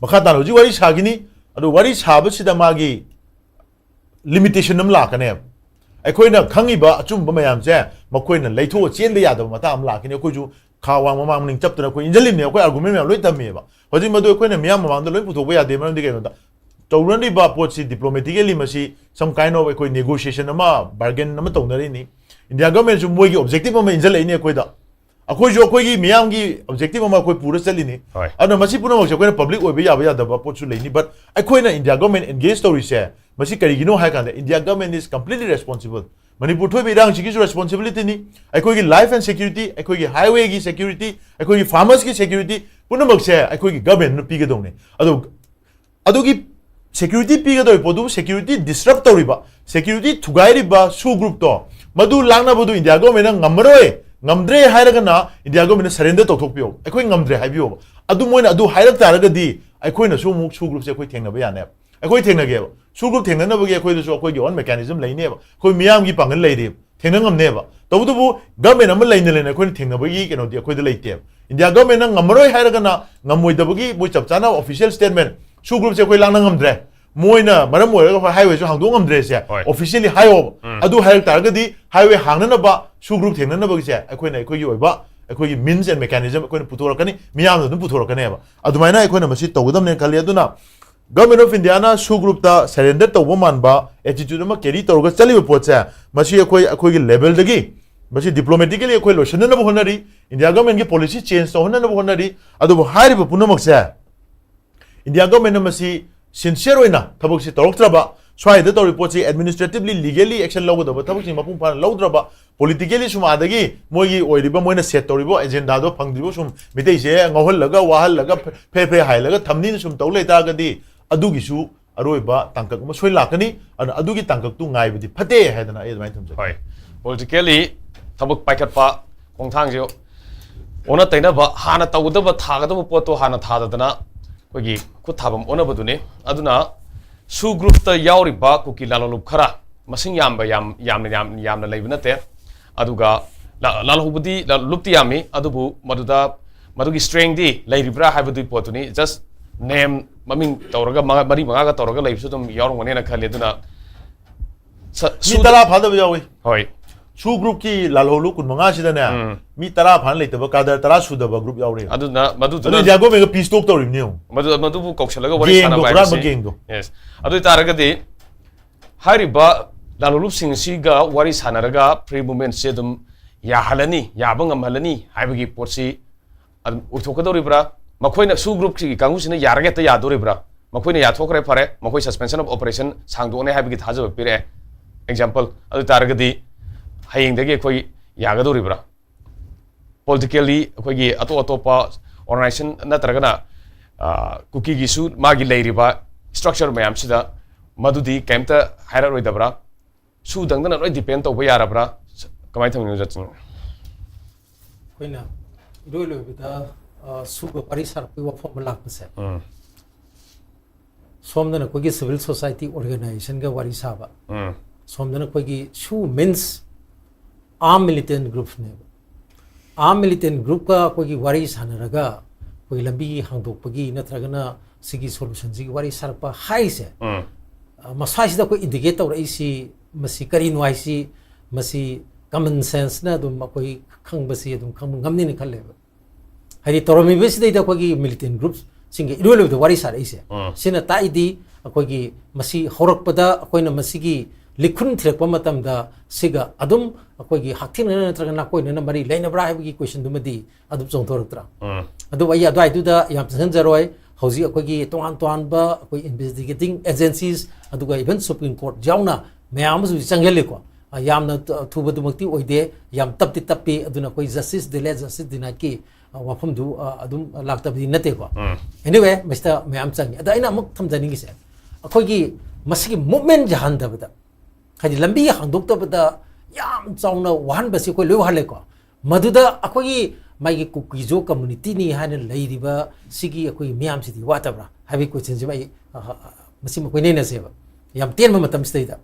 ꯃꯈꯥ ꯇꯥꯅ ꯍꯧꯖꯤꯛ ꯋꯥꯔꯤ ꯁꯥꯈꯤꯅꯤ꯫ ꯑꯗꯨ ꯋꯥꯔꯤ ꯁꯥꯕꯁꯤꯗ ꯃꯥꯒꯤ ꯂꯤꯃꯤꯇꯦꯁꯟ ꯑꯃ ꯂꯥꯛꯀꯅꯦꯕ꯫ ꯑꯩꯈꯣꯏꯅ ꯈꯪꯉꯤꯕ ꯑꯆꯨꯝꯕ ꯃꯌꯥꯝꯁꯦ ꯃꯈꯣꯏꯅ ꯂꯩꯊꯣꯛꯑ ꯆꯦꯟꯕ ꯌꯥꯗꯕ ꯃꯇꯥꯡ ꯑꯃ ꯂꯥꯛꯀꯅꯤ꯫ ꯑꯩꯈꯣꯏꯁꯨ ꯈꯥ ꯋꯥꯡ ꯃꯃꯥꯡ ꯃꯅꯤꯡ ꯆꯞꯇꯅ ꯑꯩꯈꯣꯏ ꯏꯟꯖꯜꯂꯤꯕꯅꯦ꯫ ꯑꯩꯈꯣꯏ ꯑꯥꯔꯒꯨꯃꯦꯟ ꯃꯌꯥꯝ ꯂꯣꯏ ꯊꯝꯃꯦꯕ꯫ ꯍꯧꯖꯤꯛ ꯃꯗꯨ ꯑꯩꯈꯣꯏꯅ ꯃꯤꯌꯥꯝ ꯃꯃꯥꯡꯗ ꯂꯣꯏ ꯄꯨꯊꯣꯛꯄ ꯌꯥꯗꯦ꯫ ꯃꯔꯝꯗꯤ ꯀꯩꯅꯣꯗ, ꯇꯧꯅꯔꯤꯕ ꯄꯣꯠꯁꯤ diplomatically ꯃꯁꯤ some kind of ꯑꯩꯈꯣꯏ negotiation ꯑꯃ, bargain ꯑꯃ ꯇꯧꯅꯔꯤꯅꯤ꯫ ꯏꯟꯗꯤꯌꯥ ꯒꯚꯔꯟꯃꯦꯟꯁꯨ ꯃꯣꯏꯒꯤ ꯑꯣꯕꯖꯦꯛꯇꯤꯚ ꯑꯃ ꯏꯟꯖꯜꯂꯛꯏꯅꯤ ꯑꯩꯈꯣꯏꯗ꯫ ꯑꯩꯈꯣꯏꯁꯨ ꯑꯩꯈꯣꯏꯒꯤ ꯃꯤꯌꯥꯝꯒꯤ ꯑꯣꯕꯖꯦꯛꯇꯤꯚ ꯑꯃ ꯑꯩꯈꯣꯏ ꯄꯨꯔ ꯆꯠꯂꯤꯅꯤ꯫ ꯍꯣꯏ꯫ ꯑꯗꯨꯅ ꯃꯁꯤ ꯄꯨꯝꯅꯃꯛꯁꯦ ꯑꯩꯈꯣꯏꯅ ꯄꯕ꯭ꯂꯤꯛ ꯑꯣꯏꯕ ꯌꯥꯕ ꯌꯥꯗꯕ ꯄꯣꯠꯁꯨ ꯂꯩꯅꯤ, ꯕꯠ ꯑꯩꯈꯣꯏꯅ ꯏꯟꯗꯤꯌꯥ ꯒꯚꯔꯟꯃꯦꯟ ꯑꯦꯡꯒꯦꯖ ꯇꯧꯔꯤꯁꯦ ꯃꯁꯤ ꯀꯔꯤꯒꯤꯅꯣ ꯍꯥꯏ ꯀꯥꯟꯗ, India government is completely responsible꯫ Manipur ꯊꯣꯛꯏꯕ ꯏꯔꯥꯡꯁꯤꯒꯤꯁꯨ ꯔꯦꯁꯄꯣꯟꯁꯤꯕꯤꯂꯤꯇꯤꯅꯤ, ꯑꯩꯈꯣꯏꯒꯤ ꯂꯥꯏꯐ ꯑꯦꯟ ꯁꯦꯀ꯭ꯌꯨꯔꯤꯇꯤ, ꯑꯩꯈꯣꯏꯒꯤ ꯍꯥꯏꯋꯦꯒꯤ ꯁꯦꯀ꯭ꯌꯨꯔꯤꯇꯤ, ꯑꯩꯈꯣꯏꯒꯤ ꯐꯥꯔꯃꯔꯁꯀꯤ ꯁꯦꯀ꯭ꯌꯨꯔꯤꯇꯤ, ꯄꯨꯝꯅꯃꯛꯁꯦ ꯑꯩꯈꯣꯏꯒꯤ ꯒꯚꯔꯟꯃꯦꯟꯅ ꯄꯤꯒꯗꯧꯅꯤ꯫ ꯑꯗꯣ ꯑꯗꯨꯒꯤ ꯁꯦꯀ꯭ꯌꯨꯔꯤꯇꯤ ꯄꯤꯒꯗꯧꯔꯤꯕ ꯄꯣꯠꯇꯨꯕꯨ ꯁꯦꯀ꯭ꯌꯨꯔꯤꯇꯤ ꯗꯤꯁꯔꯞ ꯇꯧꯔꯤꯕ, ꯁꯦꯀ꯭ꯌꯨꯔꯤꯇꯤ ꯊꯨꯒꯥꯏꯔꯤꯕ ꯁꯨ ꯒ꯭ꯔꯨꯞꯇꯣ, ꯃꯗꯨ ꯂꯥꯛꯅꯕꯗꯨ ꯏꯟꯗꯤꯌꯥ ꯒꯣꯔꯃꯦꯟꯅ ꯉꯝꯃꯔꯣꯏ, ꯉꯝꯗ꯭ꯔꯦ ꯍꯥꯏꯔꯒꯅ ꯏꯟꯗꯤꯌꯥ ꯒꯣꯔꯃꯦꯟꯅ surrender ꯇꯧꯊꯣꯛꯄꯤꯌꯣꯕ, ꯑꯩꯈꯣꯏ ꯉꯝꯗ꯭ꯔꯦ ꯍꯥꯏꯕꯤꯌꯣꯕ꯫ ꯑꯗꯨ ꯃꯣꯏꯅ ꯑꯗꯨ ꯍꯥꯏꯔꯛ ꯇꯥꯔꯒꯗꯤ ꯑꯩꯈꯣꯏꯅꯁꯨ ꯑꯃꯨꯛ SoO groupꯁꯦ ꯑꯩꯈꯣꯏ ꯊꯦꯡꯅꯕ ꯌꯥꯅꯦꯕ, ꯑꯩꯈꯣꯏ ꯊꯦꯡꯅꯒꯦꯕ꯫ SoO group ꯊꯦꯡꯅꯅꯕꯒꯤ ꯑꯩꯈꯣꯏꯗꯁꯨ ꯑꯩꯈꯣꯏꯒꯤ own mechanism ꯂꯩꯅꯦꯕ, ꯑꯩꯈꯣꯏ ꯃꯤꯌꯥꯝꯒꯤ ꯄꯥꯡꯒꯜ ꯂꯩꯔꯤꯕ, ꯊꯦꯡꯅ ꯉꯝꯅꯦꯕ꯫ ꯇꯧꯕꯇꯕꯨ government ꯑꯃ ꯂꯩꯅ ꯂꯩꯅ ꯑꯩꯈꯣꯏꯅ ꯊꯦꯡꯅꯕꯒꯤ ꯀꯩꯅꯣꯗꯤ ꯑꯩꯈꯣꯏꯗ ꯂꯩꯇꯦꯕ꯫ ꯏꯟꯗꯤꯌꯥ ꯒꯣꯔꯃꯦꯟꯅ ꯉꯝꯃꯔꯣꯏ ꯍꯥꯏꯔꯒꯅ ꯉꯝꯃꯣꯏꯗꯕꯒꯤ ꯃꯣꯏ ꯆꯞ ꯆꯥꯅ official statement, SoO groupꯁꯦ ꯑꯩꯈꯣꯏ ꯂꯥꯛꯅ ꯉꯝꯗ꯭ꯔꯦ, ꯃꯣꯏꯅ ꯃꯔꯝ ꯑꯣꯏꯔꯒ ꯑꯩꯈꯣꯏ highwayꯁꯨ ꯍꯥꯡꯗꯣꯛ ꯉꯝꯗ꯭ꯔꯦꯁꯦ ꯍꯣꯏ꯫ Officially ꯍꯥꯏꯌꯣꯕ꯫ ꯎꯝ꯫ ꯑꯗꯨ ꯍꯥꯏꯔꯛ ꯇꯥꯔꯒꯗꯤ highway ꯍꯥꯡꯅꯅꯕ SoO group ꯊꯦꯡꯅꯅꯕꯒꯤꯁꯦ ꯑꯩꯈꯣꯏꯅ ꯑꯩꯈꯣꯏꯒꯤ ꯑꯣꯏꯕ ꯑꯩꯈꯣꯏꯒꯤ means and mechanism ꯑꯩꯈꯣꯏꯅ ꯄꯨꯊꯣꯔꯛꯀꯅꯤ, ꯃꯤꯌꯥꯝꯅ ꯑꯗꯨꯝ ꯄꯨꯊꯣꯔꯛꯀꯅꯦꯕ꯫ ꯑꯗꯨꯃꯥꯏꯅ ꯑꯩꯈꯣꯏꯅ ꯃꯁꯤ ꯇꯧꯒꯗꯕꯅꯦꯅ ꯈꯜꯂꯤ꯫ ꯑꯗꯨꯅ Government of Indiaꯅ SoO groupꯇ surrender ꯇꯧꯕ ꯃꯥꯟꯕ attitude ꯑꯃ carry ꯇꯧꯔꯒ ꯆꯠꯂꯤꯕ ꯄꯣꯠꯁꯦ, ꯃꯁꯤ ꯑꯩꯈꯣꯏ ꯑꯩꯈꯣꯏꯒꯤ levelꯗꯒꯤ ꯃꯁꯤ diplomatically ꯑꯩꯈꯣꯏ ꯂꯣꯏꯁꯤꯟꯅꯅꯕ ꯍꯣꯠꯅꯔꯤ, ꯏꯟꯗꯤꯌꯥ ꯒꯣꯔꯃꯦꯟꯒꯤ policy change ꯇꯧꯍꯟꯅꯅꯕ ꯍꯣꯠꯅꯔꯤ꯫ ꯑꯗꯨꯕꯨ ꯍꯥꯏꯔꯤꯕ ꯄꯨꯝꯅꯃꯛꯁꯦ ꯏꯟꯗꯤꯌꯥ ꯒꯣꯔꯃꯦꯟꯅ ꯃꯁꯤ sincere ꯑꯣꯏꯅ ꯊꯕꯛꯁꯤ ꯇꯧꯔꯛꯇ꯭ꯔꯕ, ꯁ꯭ꯋꯥꯏꯗ ꯇꯧꯔꯤꯕ ꯄꯣꯠꯁꯤ administratively, legally action ꯂꯧꯒꯗꯕ ꯊꯕꯛꯁꯤꯡ ꯃꯄꯨꯡ ꯐꯥꯅ ꯂꯧꯗ꯭ꯔꯕ, politically ꯁꯨꯝ ꯑꯥꯗꯒꯤ ꯃꯣꯏꯒꯤ ꯑꯣꯏꯔꯤꯕ, ꯃꯣꯏꯅ set ꯇꯧꯔꯤꯕ agendaꯗꯣ ꯐꯪꯗ꯭ꯔꯤꯕ ꯁꯨꯝ ꯃꯤꯇꯩꯁꯦ ꯉꯥꯎꯍꯜꯂꯒ, ꯋꯥꯍꯜꯂꯒ, ꯐꯦ ꯐꯦ ꯍꯥꯏꯍꯜꯂꯒ ꯊꯝꯅꯤꯅ ꯁꯨꯝ ꯇꯧ ꯂꯩꯇꯥꯔꯒꯗꯤ ꯑꯗꯨꯒꯤꯁꯨ ꯑꯔꯣꯏꯕ ꯇꯥꯡꯀꯛ ꯑꯃ ꯁꯣꯏ ꯂꯥꯛꯀꯅꯤ꯫ ꯑꯗꯨꯅ ꯑꯗꯨꯒꯤ ꯇꯥꯡꯀꯛꯇꯨ ꯉꯥꯏꯕꯗꯤ ꯐꯠꯇꯦ ꯍꯥꯏꯗꯅ ꯑꯩ ꯑꯗꯨꯃꯥꯏꯅ ꯊꯝꯖꯒꯦ꯫ ꯍꯣꯏ, politically ꯊꯕꯛ ꯄꯥꯏꯈꯠꯄ ꯈꯣꯡꯊꯥꯡꯁꯤ ꯑꯣꯟꯅ ꯇꯩꯅꯕ, ꯍꯥꯟꯅ ꯇꯧꯒꯗꯕ, ꯊꯥꯒꯗꯕ ꯄꯣꯠꯇꯣ ꯍꯥꯟꯅ ꯊꯥꯗꯗꯅ ꯑꯩꯈꯣꯏꯒꯤ ꯈꯨꯠ ꯊꯥꯐꯝ ꯑꯣꯟꯅꯕꯗꯨꯅꯤ꯫ ꯑꯗꯨꯅ SoO groupꯇ ꯌꯥꯎꯔꯤꯕ ꯀꯨꯀꯤ ꯂꯥꯂꯣꯡꯂꯨꯞ ꯈꯔ, ꯃꯁꯤꯡ ꯌꯥꯝꯕ, ꯌꯥꯝ ꯌꯥꯝꯅ ꯌꯥꯝ ꯌꯥꯝꯅ ꯂꯩꯕ ꯅꯠꯇꯦ꯫ ꯑꯗꯨꯒ ꯂꯥ- ꯂꯥꯜꯍꯧꯕꯗꯤ, ꯂꯥꯜꯍꯧꯂꯨꯞꯇꯤ ꯌꯥꯝꯃꯤ, ꯑꯗꯨꯕꯨ ꯃꯗꯨꯗ ꯃꯗꯨꯒꯤ strengthꯗꯤ ꯂꯩꯔꯤꯕ꯭ꯔꯥ ꯍꯥꯏꯕꯗꯨꯒꯤ ꯄꯣꯠꯇꯨꯅꯤ꯫ Just name, ꯃꯃꯤꯡ ꯇꯧꯔꯒ ꯃꯉꯥ- ꯃꯔꯤ ꯃꯉꯥꯒ ꯇꯧꯔꯒ ꯂꯩꯕꯁꯨ ꯑꯗꯨꯝ ꯌꯥꯎꯔꯝꯒꯅꯦꯅ ꯈꯜꯂꯤ꯫ ꯑꯗꯨꯅ ꯁ- ꯃꯤ SoO ꯇꯔꯥ ꯐꯥꯗꯕ ꯌꯥꯎꯏ꯫ ꯍꯣꯏ꯫ SoO groupꯀꯤ ꯂꯥꯜꯍꯧꯂꯨꯞ ꯀꯨꯟꯃꯉꯥꯁꯤꯗꯅꯦ, ꯎꯝ꯫ ꯃꯤ ꯇꯔꯥ ꯐꯥꯅ ꯂꯩꯇꯕ, cadre ꯇꯔꯥ ꯁꯨꯗꯕ group ꯌꯥꯎꯔꯤ꯫ ꯑꯗꯨꯅ ꯑꯗꯨ ꯃꯗꯨꯗꯨꯅ ꯏꯟꯗꯤꯌꯥ ꯒꯣꯔꯃꯦꯟꯒ peace talk ꯇꯧꯔꯤꯕꯅꯤ ꯌꯦꯡꯉꯨ꯫ ꯃꯗꯨ ꯃꯗꯨꯕꯨ ꯀꯧꯁꯜꯂꯒ ꯋꯥꯔꯤ Gangꯗꯣ, ꯁꯥꯟꯅꯕ ꯍꯨꯔꯥꯟꯕ ꯍꯥꯏꯕꯁꯤ꯫ gangꯗꯣ꯫ Yes꯫ ꯑꯗꯨ ꯑꯣꯏꯇꯥꯔꯒꯗꯤ ꯍꯥꯏꯔꯤꯕ ꯂꯥꯜꯍꯧꯂꯨꯞꯁꯤꯡ ꯑꯁꯤꯒ ꯋꯥꯔꯤ ꯁꯥꯟꯅꯔꯒ free movementꯁꯦ ꯑꯗꯨꯝ ꯌꯥꯍꯜꯂꯅꯤ, ꯌꯥꯕ ꯉꯝꯍꯜꯂꯅꯤ ꯍꯥꯏꯕꯒꯤ ꯄꯣꯠꯁꯤ ꯑꯗꯨꯝ ꯑꯣꯏꯊꯣꯛꯀꯗꯧꯔꯤꯕ꯭ꯔꯥ? ꯃꯈꯣꯏꯅ SoO groupꯁꯤꯒꯤ ꯀꯥꯡꯕꯨꯁꯤꯅ ꯌꯥꯔꯒ ꯍꯦꯛꯇ ꯌꯥꯗꯣꯔꯤꯕ꯭ꯔꯥ? ꯃꯈꯣꯏꯅ ꯌꯥꯊꯣꯛꯈ꯭ꯔꯦ, ꯐꯔꯦ, ꯃꯈꯣꯏ suspension of operation ꯁꯥꯡꯗꯣꯛꯑꯅꯤ ꯍꯥꯏꯕꯒꯤ ꯊꯥꯖꯕ ꯄꯤꯔꯛꯑꯦ꯫ Example ꯑꯗꯨ ꯇꯥꯔꯒꯗꯤ ꯍꯌꯦꯡꯗꯒꯤ ꯑꯩꯈꯣꯏ ꯌꯥꯒꯗꯧꯔꯤꯕ꯭ꯔꯥ? Politically ꯑꯩꯈꯣꯏꯒꯤ ꯑꯇꯣꯞ ꯑꯇꯣꯞꯄ organization ꯅꯠꯇ꯭ꯔꯒꯅ, ꯑ, ꯀꯨꯀꯤꯒꯤꯁꯨ ꯃꯥꯒꯤ ꯂꯩꯔꯤꯕ structure ꯃꯌꯥꯝꯁꯤꯗ ꯃꯗꯨꯗꯤ ꯀꯩꯝꯇ ꯍꯥꯏꯔꯛꯑꯔꯣꯏꯗꯕ꯭ꯔꯥ? ꯁꯨꯗꯪꯗꯅ ꯂꯣꯏ ꯗꯤꯄꯦꯟ ꯇꯧꯕ ꯌꯥꯔꯕ꯭ꯔꯥ? ꯀꯃꯥꯏꯅ ꯇꯧꯅꯤ, ꯑꯣꯖꯥ ꯆꯤꯡ? ꯑꯩꯈꯣꯏꯅ ꯏꯔꯣꯏ ꯂꯣꯏꯕꯗ, ꯑ, ꯁꯨꯒ ꯋꯥꯔꯤ ꯁꯥꯔꯛꯄꯒꯤ ꯋꯥꯐꯝ ꯑꯃ ꯂꯥꯛꯄꯁꯦ, ꯎꯝ. ꯁꯣꯝꯗꯅ ꯑꯩꯈꯣꯏꯒꯤ civil society organization ꯒ ꯋꯥꯔꯤ ꯁꯥꯕ, ꯎꯝ. ꯁꯣꯝꯗꯅ ꯑꯩꯈꯣꯏꯒꯤ SHU means armed militant group ꯅꯦꯕ꯫ Armed militant group ꯀ ꯑꯩꯈꯣꯏꯒꯤ ꯋꯥꯔꯤ ꯁꯥꯟꯅꯔꯒ ꯑꯩꯈꯣꯏꯒꯤ ꯂꯝꯕꯤ ꯍꯥꯡꯗꯣꯛꯄꯒꯤ ꯅꯠꯇ꯭ꯔꯒꯅ ꯁꯤꯒꯤ solution ꯁꯤꯒꯤ ꯋꯥꯔꯤ ꯁꯥꯔꯛꯄ ꯍꯥꯏꯁꯦ, ꯎꯝ. ꯑ, ꯃꯁꯥꯁꯤꯗ ꯑꯩꯈꯣꯏ indicate ꯇꯧꯔꯛꯏꯁꯤ, ꯃꯁꯤ ꯀꯔꯤꯅꯣ ꯍꯥꯏꯁꯤ, ꯃꯁꯤ common sense ꯅ ꯑꯗꯨꯝ ꯑꯩꯈꯣꯏ ꯈꯪꯕꯁꯤ ꯑꯗꯨꯝ ꯈꯪꯕ ꯉꯝꯅꯤꯅ ꯈꯜꯂꯦꯕ꯫ ꯍꯥꯏꯗꯤ ꯇꯧꯔꯝꯃꯤꯕꯁꯤꯗꯩꯗ ꯑꯩꯈꯣꯏꯒꯤ militant group ꯁꯤꯡꯒ ꯏꯔꯣꯏ ꯂꯣꯏꯕꯗ ꯋꯥꯔꯤ ꯁꯥꯔꯛꯏꯁꯦ, ꯎꯝ. ꯁꯤꯅ ꯇꯥꯛꯏꯗꯤ ꯑꯩꯈꯣꯏꯒꯤ ꯃꯁꯤ ꯍꯧꯔꯛꯄꯗ ꯑꯩꯈꯣꯏꯅ ꯃꯁꯤꯒꯤ ꯂꯤꯈꯨꯟ ꯊꯤꯔꯛꯄ ꯃꯇꯝꯗ ꯁꯤꯒ ꯑꯗꯨꯝ ꯑꯩꯈꯣꯏꯒꯤ ꯍꯛꯊꯦꯡꯅꯅ ꯅꯠꯇ꯭ꯔꯒ ꯅꯥꯀꯣꯏꯅꯅ ꯃꯔꯤ ꯂꯩꯅꯕ꯭ꯔꯥ ꯍꯥꯏꯕꯒꯤ question ꯗꯨꯃꯗꯤ ꯑꯗꯨꯝ ꯆꯣꯡꯊꯣꯔꯛꯇ꯭ꯔꯥ? ꯎꯝ. ꯑꯗꯨꯕꯨ ꯑꯩ ꯑꯗꯨꯋꯥꯏꯗꯨꯗ ꯌꯥꯝ ꯆꯪꯁꯤꯟꯖꯔꯣꯏ꯫ ꯍꯧꯖꯤꯛ ꯑꯩꯈꯣꯏꯒꯤ ꯇꯣꯉꯥꯟ ꯇꯣꯉꯥꯟꯕ ꯑꯩꯈꯣꯏ investigating agencies, ꯑꯗꯨꯒ even Supreme Court ꯌꯥꯎꯅ ꯃꯌꯥꯝ ꯑꯃꯁꯨ ꯆꯪꯁꯤꯜꯂꯤꯀꯣ꯫ ꯑ, ꯌꯥꯝꯅ ꯊꯨꯕꯗꯨꯃꯛꯇꯤ ꯑꯣꯏꯗꯦ, ꯌꯥꯝ ꯇꯞꯇꯤ ꯇꯞꯄꯤ꯫ ꯑꯗꯨꯅ ꯑꯩꯈꯣꯏ justice delay, justice denied ꯀꯤ, ꯑ, ꯋꯥꯐꯝꯗꯨ, ꯑ, ꯑꯗꯨꯝ ꯂꯥꯛꯇꯕꯗꯤ ꯅꯠꯇꯦꯀꯣ꯫ ꯎꯝ. Anyway, ꯃꯁꯤꯗ ꯃꯌꯥꯝ ꯆꯪꯉꯤ꯫ ꯑꯗ ꯑꯩꯅ ꯑꯃꯨꯛ ꯊꯝꯖꯅꯤꯡꯉꯤꯁꯦ, ꯑꯩꯈꯣꯏꯒꯤ ꯃꯁꯤꯒꯤ movement ꯁꯦ ꯍꯟꯊꯕꯗ, ꯍꯥꯏꯗꯤ ꯂꯝꯕꯤ ꯍꯥꯡꯗꯣꯛꯇꯕꯗ ꯌꯥꯝ ꯆꯥꯎꯅ ꯋꯥꯍꯟꯕꯁꯤ ꯑꯩꯈꯣꯏ ꯂꯣꯏ ꯋꯥꯍꯜꯂꯦꯀꯣ꯫ ꯃꯗꯨꯗ ꯑꯩꯈꯣꯏꯒꯤ ꯃꯥꯒꯤ ꯀꯨꯀꯤꯖꯣ community ꯅꯤ ꯍꯥꯏꯅ ꯂꯩꯔꯤꯕ ꯁꯤꯒꯤ ꯑꯩꯈꯣꯏꯒꯤ ꯃꯤꯌꯥꯝꯁꯤꯗꯤ ꯋꯥꯠꯇꯕ꯭ꯔꯥ ꯍꯥꯏꯕꯒꯤ question ꯁꯤꯃ ꯑꯩ, ꯑ, ꯑ, ꯃꯁꯤꯃ ꯑꯩꯈꯣꯏ ꯅꯩꯅꯁꯦꯕ, ꯌꯥꯝ ꯇꯦꯟꯕ ꯃꯇꯝꯁꯤꯗꯩꯗ꯫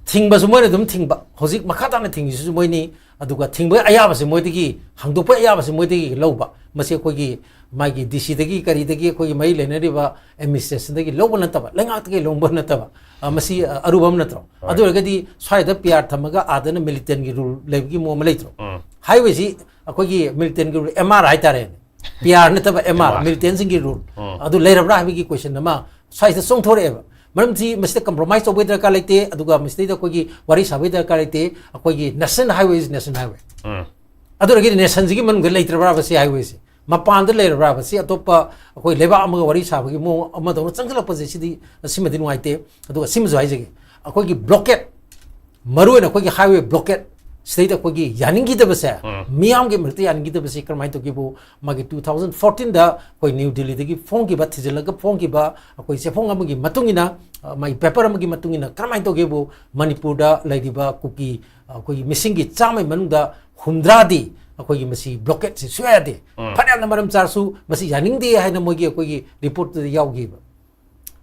ꯊꯤꯡꯕꯁꯨ ꯃꯣꯏꯅ ꯑꯗꯨꯝ ꯊꯤꯡꯕ, ꯍꯧꯖꯤꯛ ꯃꯈꯥ ꯇꯥꯅ ꯊꯤꯡꯉꯤꯁꯤꯁꯨ ꯃꯣꯏꯅꯤ꯫ ꯑꯗꯨꯒ ꯊꯤꯡꯕꯒꯤ ꯑꯌꯥꯕꯁꯤ ꯃꯣꯏꯗꯒꯤ, ꯍꯥꯡꯗꯣꯛꯄꯒꯤ ꯑꯌꯥꯕꯁꯤ ꯃꯣꯏꯗꯒꯤ ꯂꯧꯕ, ꯃꯁꯤ ꯑꯩꯈꯣꯏꯒꯤ ꯃꯥꯒꯤ DC ꯗꯒꯤ ꯀꯔꯤꯗꯒꯤ ꯑꯩꯈꯣꯏꯒꯤ ꯃꯔꯤ ꯂꯩꯅꯔꯤꯕ administration ꯗꯒꯤ ꯂꯧꯕ ꯅꯠꯇꯕ, ꯂꯩꯉꯥꯛꯇꯒꯤ ꯂꯧꯕ ꯅꯠꯇꯕ, ꯑ, ꯃꯁꯤ, ꯑ, ꯑꯔꯨꯕ ꯑꯃ ꯅꯠꯇ꯭ꯔꯣ? ꯍꯣꯏ. ꯑꯗꯨ ꯑꯣꯏꯔꯒꯗꯤ ꯁ꯭ꯋꯥꯏꯗ PR ꯊꯝꯃꯒ ꯑꯥꯗꯅ militant ꯒꯤ rule ꯂꯩꯕꯒꯤ ꯃꯑꯣꯡ ꯑꯃ ꯂꯩꯇ꯭ꯔꯣ? ꯎꯝ. Highway ꯁꯤ ꯑꯩꯈꯣꯏꯒꯤ militant ꯒꯤ rule, MR ꯍꯥꯏꯇꯥꯔꯦꯅꯦ, PR ꯅꯠꯇꯕ MR, MR. Militant ꯁꯤꯡꯒꯤ rule ꯎꯝ. ꯑꯗꯨ ꯂꯩꯔꯕ꯭ꯔꯥ ꯍꯥꯏꯕꯒꯤ question ꯑꯃ ꯁ꯭ꯋꯥꯏꯁꯤꯗ ꯆꯣꯡꯊꯣꯔꯛꯑꯦꯕ꯫ ꯃꯔꯝꯗꯤ ꯃꯁꯤꯗ compromise ꯇꯧꯕꯒꯤ ꯗꯔꯀꯥꯔ ꯂꯩꯇꯦ, ꯑꯗꯨꯒ ꯃꯁꯤꯗꯩꯗ ꯑꯩꯈꯣꯏꯒꯤ ꯋꯥꯔꯤ ꯁꯥꯕꯒꯤ ꯗꯔꯀꯥꯔ ꯂꯩꯇꯦ꯫ ꯑꯩꯈꯣꯏꯒꯤ national highway is national highway꯫ ꯎꯝ. ꯑꯗꯨ ꯑꯣꯏꯔꯒꯗꯤ nation ꯁꯤꯒꯤ ꯃꯅꯨꯡꯗ ꯂꯩꯇ꯭ꯔꯕ꯭ꯔꯥꯕ ꯁꯤ highway ꯁꯦ? ꯃꯄꯥꯟꯗ ꯂꯩꯔꯕ꯭ꯔꯥꯕ? ꯁꯤ ꯑꯇꯣꯞꯄ ꯑꯩꯈꯣꯏ ꯂꯩꯕꯥꯛ ꯑꯃꯒ ꯋꯥꯔꯤ ꯁꯥꯕꯒꯤ ꯃꯑꯣꯡ ꯑꯃꯗꯧꯅ ꯆꯪꯁꯤꯜꯂꯛꯄꯁꯦ, ꯁꯤꯗꯤ, ꯁꯤꯃꯗꯤ ꯅꯨꯡꯉꯥꯏꯇꯦ꯫ ꯑꯗꯨꯒ ꯁꯤꯃꯁꯨ ꯍꯥꯏꯖꯒꯦ, ꯑꯩꯈꯣꯏꯒꯤ blockade, ꯃꯔꯨꯑꯣꯏꯅ ꯑꯩꯈꯣꯏꯒꯤ highway blockade, ꯁꯤꯗꯩꯗ ꯑꯩꯈꯣꯏꯒꯤ ꯌꯥꯅꯤꯡꯈꯤꯗꯕꯁꯦ, ꯎꯝ꯫ ꯃꯤꯌꯥꯝꯒꯤ ꯃꯔꯛꯇ ꯌꯥꯅꯤꯡꯈꯤꯗꯕꯁꯤ ꯀꯔꯝꯍꯥꯏꯅ ꯇꯧꯒꯦꯕꯨ, ꯃꯥꯒꯤ two thousand fourteen ꯗ ꯑꯩꯈꯣꯏ ꯅ꯭ꯌꯨ ꯗꯤꯜꯂꯤꯗꯒꯤ ꯐꯣꯡꯈꯤꯕ, ꯊꯤꯖꯤꯜꯂꯒ ꯐꯣꯡꯈꯤꯕ ꯑꯩꯈꯣꯏ ꯆꯦꯐꯣꯡ ꯑꯃꯒꯤ ꯃꯇꯨꯡ ꯏꯟꯅ, ꯑ, ꯃꯥꯒꯤ ꯄꯦꯄꯔ ꯑꯃꯒꯤ ꯃꯇꯨꯡ ꯏꯟꯅ ꯀꯔꯝꯍꯥꯏꯅ ꯇꯧꯒꯦꯕꯨ, ꯃꯅꯤꯄꯨꯔꯗ ꯂꯩꯔꯤꯕ ꯀꯨꯀꯤ, ꯑ, ꯑꯩꯈꯣꯏꯒꯤ ꯃꯤꯁꯤꯡꯒꯤ ꯆꯥꯝꯃꯒꯤ ꯃꯅꯨꯡꯗ ꯍꯨꯝꯗ꯭ꯔꯥꯗꯤ ꯑꯩꯈꯣꯏꯒꯤ ꯃꯁꯤ ꯕ꯭ꯂꯣꯀꯦꯠꯁꯤ ꯁꯨꯡꯌꯥ ꯌꯥꯗꯦ꯫ ꯎꯝ꯫ ꯐꯅꯌꯥꯝꯅ ꯃꯔꯝ ꯆꯥꯔꯁꯨ ꯃꯁꯤ ꯌꯥꯅꯤꯡꯗꯦ ꯍꯥꯏꯅ ꯃꯣꯏꯒꯤ ꯑꯩꯈꯣꯏꯒꯤ ꯔꯤꯄꯣꯔꯠꯇꯨꯗ ꯌꯥꯎꯈꯤꯕ꯫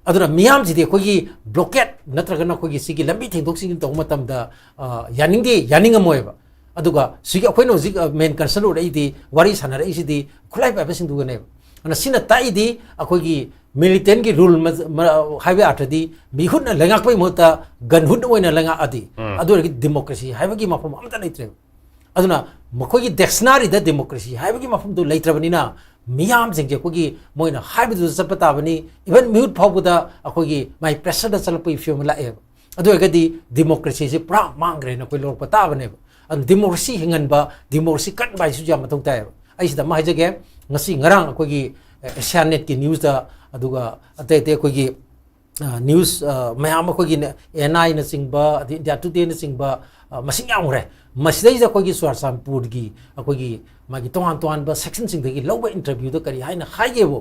ꯑꯗꯨꯅ ꯃꯤꯌꯥꯝꯁꯤꯗꯤ ꯑꯩꯈꯣꯏꯒꯤ ꯕ꯭ꯂꯣꯀꯦꯠ ꯅꯠꯇ꯭ꯔꯒꯅ ꯑꯩꯈꯣꯏꯒꯤ ꯁꯤꯒꯤ ꯂꯝꯕꯤ ꯊꯦꯡꯗꯣꯛ ꯊꯦꯡꯖꯤꯟ ꯇꯧꯕ ꯃꯇꯝꯗ, ꯑ, ꯌꯥꯅꯤꯡꯗꯦ, ꯌꯥꯅꯤꯡꯉꯝꯃꯣꯏꯕ꯫ ꯑꯗꯨꯒ ꯁꯤꯒꯤ ꯑꯩꯈꯣꯏꯅ ꯍꯧꯖꯤꯛ, ꯑ, ꯃꯦꯟ ꯀꯟꯁꯔꯟ ꯑꯣꯏꯔꯛꯏꯗꯤ, ꯋꯥꯔꯤ ꯁꯥꯟꯅꯔꯛꯏꯁꯤꯗꯤ ꯈꯨꯠꯂꯥꯏ ꯄꯥꯏꯕꯁꯤꯡꯗꯨꯒꯅꯦꯕ꯫ ꯑꯗꯨꯅ ꯁꯤꯅ ꯇꯥꯛꯏꯗꯤ ꯑꯩꯈꯣꯏꯒꯤ ꯃꯤꯂꯤꯇꯦꯟꯒꯤ ꯔꯨꯜ ꯃ-, ꯃ-, ꯍꯥꯏꯕ ꯑꯥꯔꯊꯗꯤ ꯃꯤꯍꯨꯠꯅ ꯂꯩꯉꯥꯛꯄꯒꯤ ꯃꯍꯨꯠꯇ ꯒꯟꯍꯨꯠ ꯑꯣꯏꯅ ꯂꯩꯉꯥꯛꯑꯗꯤ, ꯎꯝ꯫ ꯑꯗꯨ ꯑꯣꯏꯔꯒꯗꯤ ꯗꯦꯃꯣꯀ꯭ꯔꯦꯁꯤ ꯍꯥꯏꯕꯒꯤ ꯃꯐꯝ ꯑꯃꯠꯇ ꯂꯩꯇ꯭ꯔꯦꯕ꯫ ꯑꯗꯨꯅ ꯃꯈꯣꯏꯒꯤ ꯗꯤꯛꯁꯅꯥꯔꯤꯗ ꯗꯦꯃꯣꯀ꯭ꯔꯦꯁꯤ ꯍꯥꯏꯕꯒꯤ ꯃꯐꯝꯗꯨ ꯂꯩꯇ꯭ꯔꯕꯅꯤꯅ, ꯃꯤꯌꯥꯝꯁꯤꯡꯁꯦ ꯑꯩꯈꯣꯏꯒꯤ ꯃꯣꯏꯅ ꯍꯥꯏꯕꯗꯨꯗ ꯆꯠꯄ ꯇꯥꯕꯅꯤ, ꯏꯚꯟ ꯃꯤꯍꯨꯠ ꯐꯥꯎꯕꯗ ꯑꯩꯈꯣꯏꯒꯤ ꯃꯥꯏ ꯄ꯭ꯔꯦꯁꯔꯗ ꯆꯠꯂꯛꯄꯒꯤ ꯐꯤꯕꯝ ꯑꯃ ꯂꯥꯛꯑꯦꯕ꯫ ꯑꯗꯨ ꯑꯣꯏꯔꯒꯗꯤ ꯗꯦꯃꯣꯀ꯭ꯔꯦꯁꯤꯁꯦ ꯄꯨꯔꯥ ꯃꯥꯡꯈ꯭ꯔꯦꯅ ꯑꯩꯈꯣꯏ ꯂꯧꯔꯛꯄ ꯇꯥꯕꯅꯦꯕ꯫ ꯑꯗꯨꯅ ꯗꯦꯃꯣꯀ꯭ꯔꯦꯁꯤ ꯍꯤꯡꯍꯟꯕ, ꯗꯦꯃꯣꯀ꯭ꯔꯦꯁꯤ ꯀꯟꯕ ꯍꯥꯏꯁꯤꯁꯨ ꯌꯥꯝ ꯃꯊꯧ ꯇꯥꯏꯌꯦꯕ꯫ ꯑꯩ ꯁꯤꯗ ꯑꯃ ꯍꯥꯏꯖꯒꯦ, ꯉꯁꯤ ꯉꯔꯥꯡ ꯑꯩꯈꯣꯏꯒꯤ, ꯑꯦ, ꯑꯦꯁꯤꯌꯥ ꯅꯦꯠꯀꯤ ꯅ꯭ꯌꯨꯁꯇ, ꯑꯗꯨꯒ ꯑꯇꯩ ꯑꯇꯩ ꯑꯩꯈꯣꯏꯒꯤ ꯑ, ꯅ꯭ꯌꯨꯁ, ꯑ, ꯃꯌꯥꯝ ꯑꯩꯈꯣꯏꯒꯤ ꯑꯦꯟ ꯑꯥꯏꯅꯆꯤꯡꯕ, ꯑꯗꯩ ꯏꯟꯗꯤꯌꯥ ꯇꯨꯗꯦꯅꯆꯤꯡꯕ, ꯑ, ꯃꯁꯤꯡ ꯌꯥꯝꯈ꯭ꯔꯦ꯫ ꯃꯁꯤꯗꯩꯁꯤꯗ ꯑꯩꯈꯣꯏꯒꯤ ꯆꯨꯔꯥꯆꯥꯟꯄꯨꯔꯒꯤ ꯑꯩꯈꯣꯏꯒꯤ ꯃꯥꯒꯤ ꯇꯣꯉꯥꯟ ꯇꯣꯉꯥꯟꯕ ꯁꯦꯛꯁꯟꯁꯤꯡꯗꯒꯤ ꯂꯧꯕ ꯏꯟꯇꯔꯚ꯭ꯌꯨꯗ ꯀꯔꯤ ꯍꯥꯏꯅ ꯍꯥꯏꯒꯦꯕꯨ,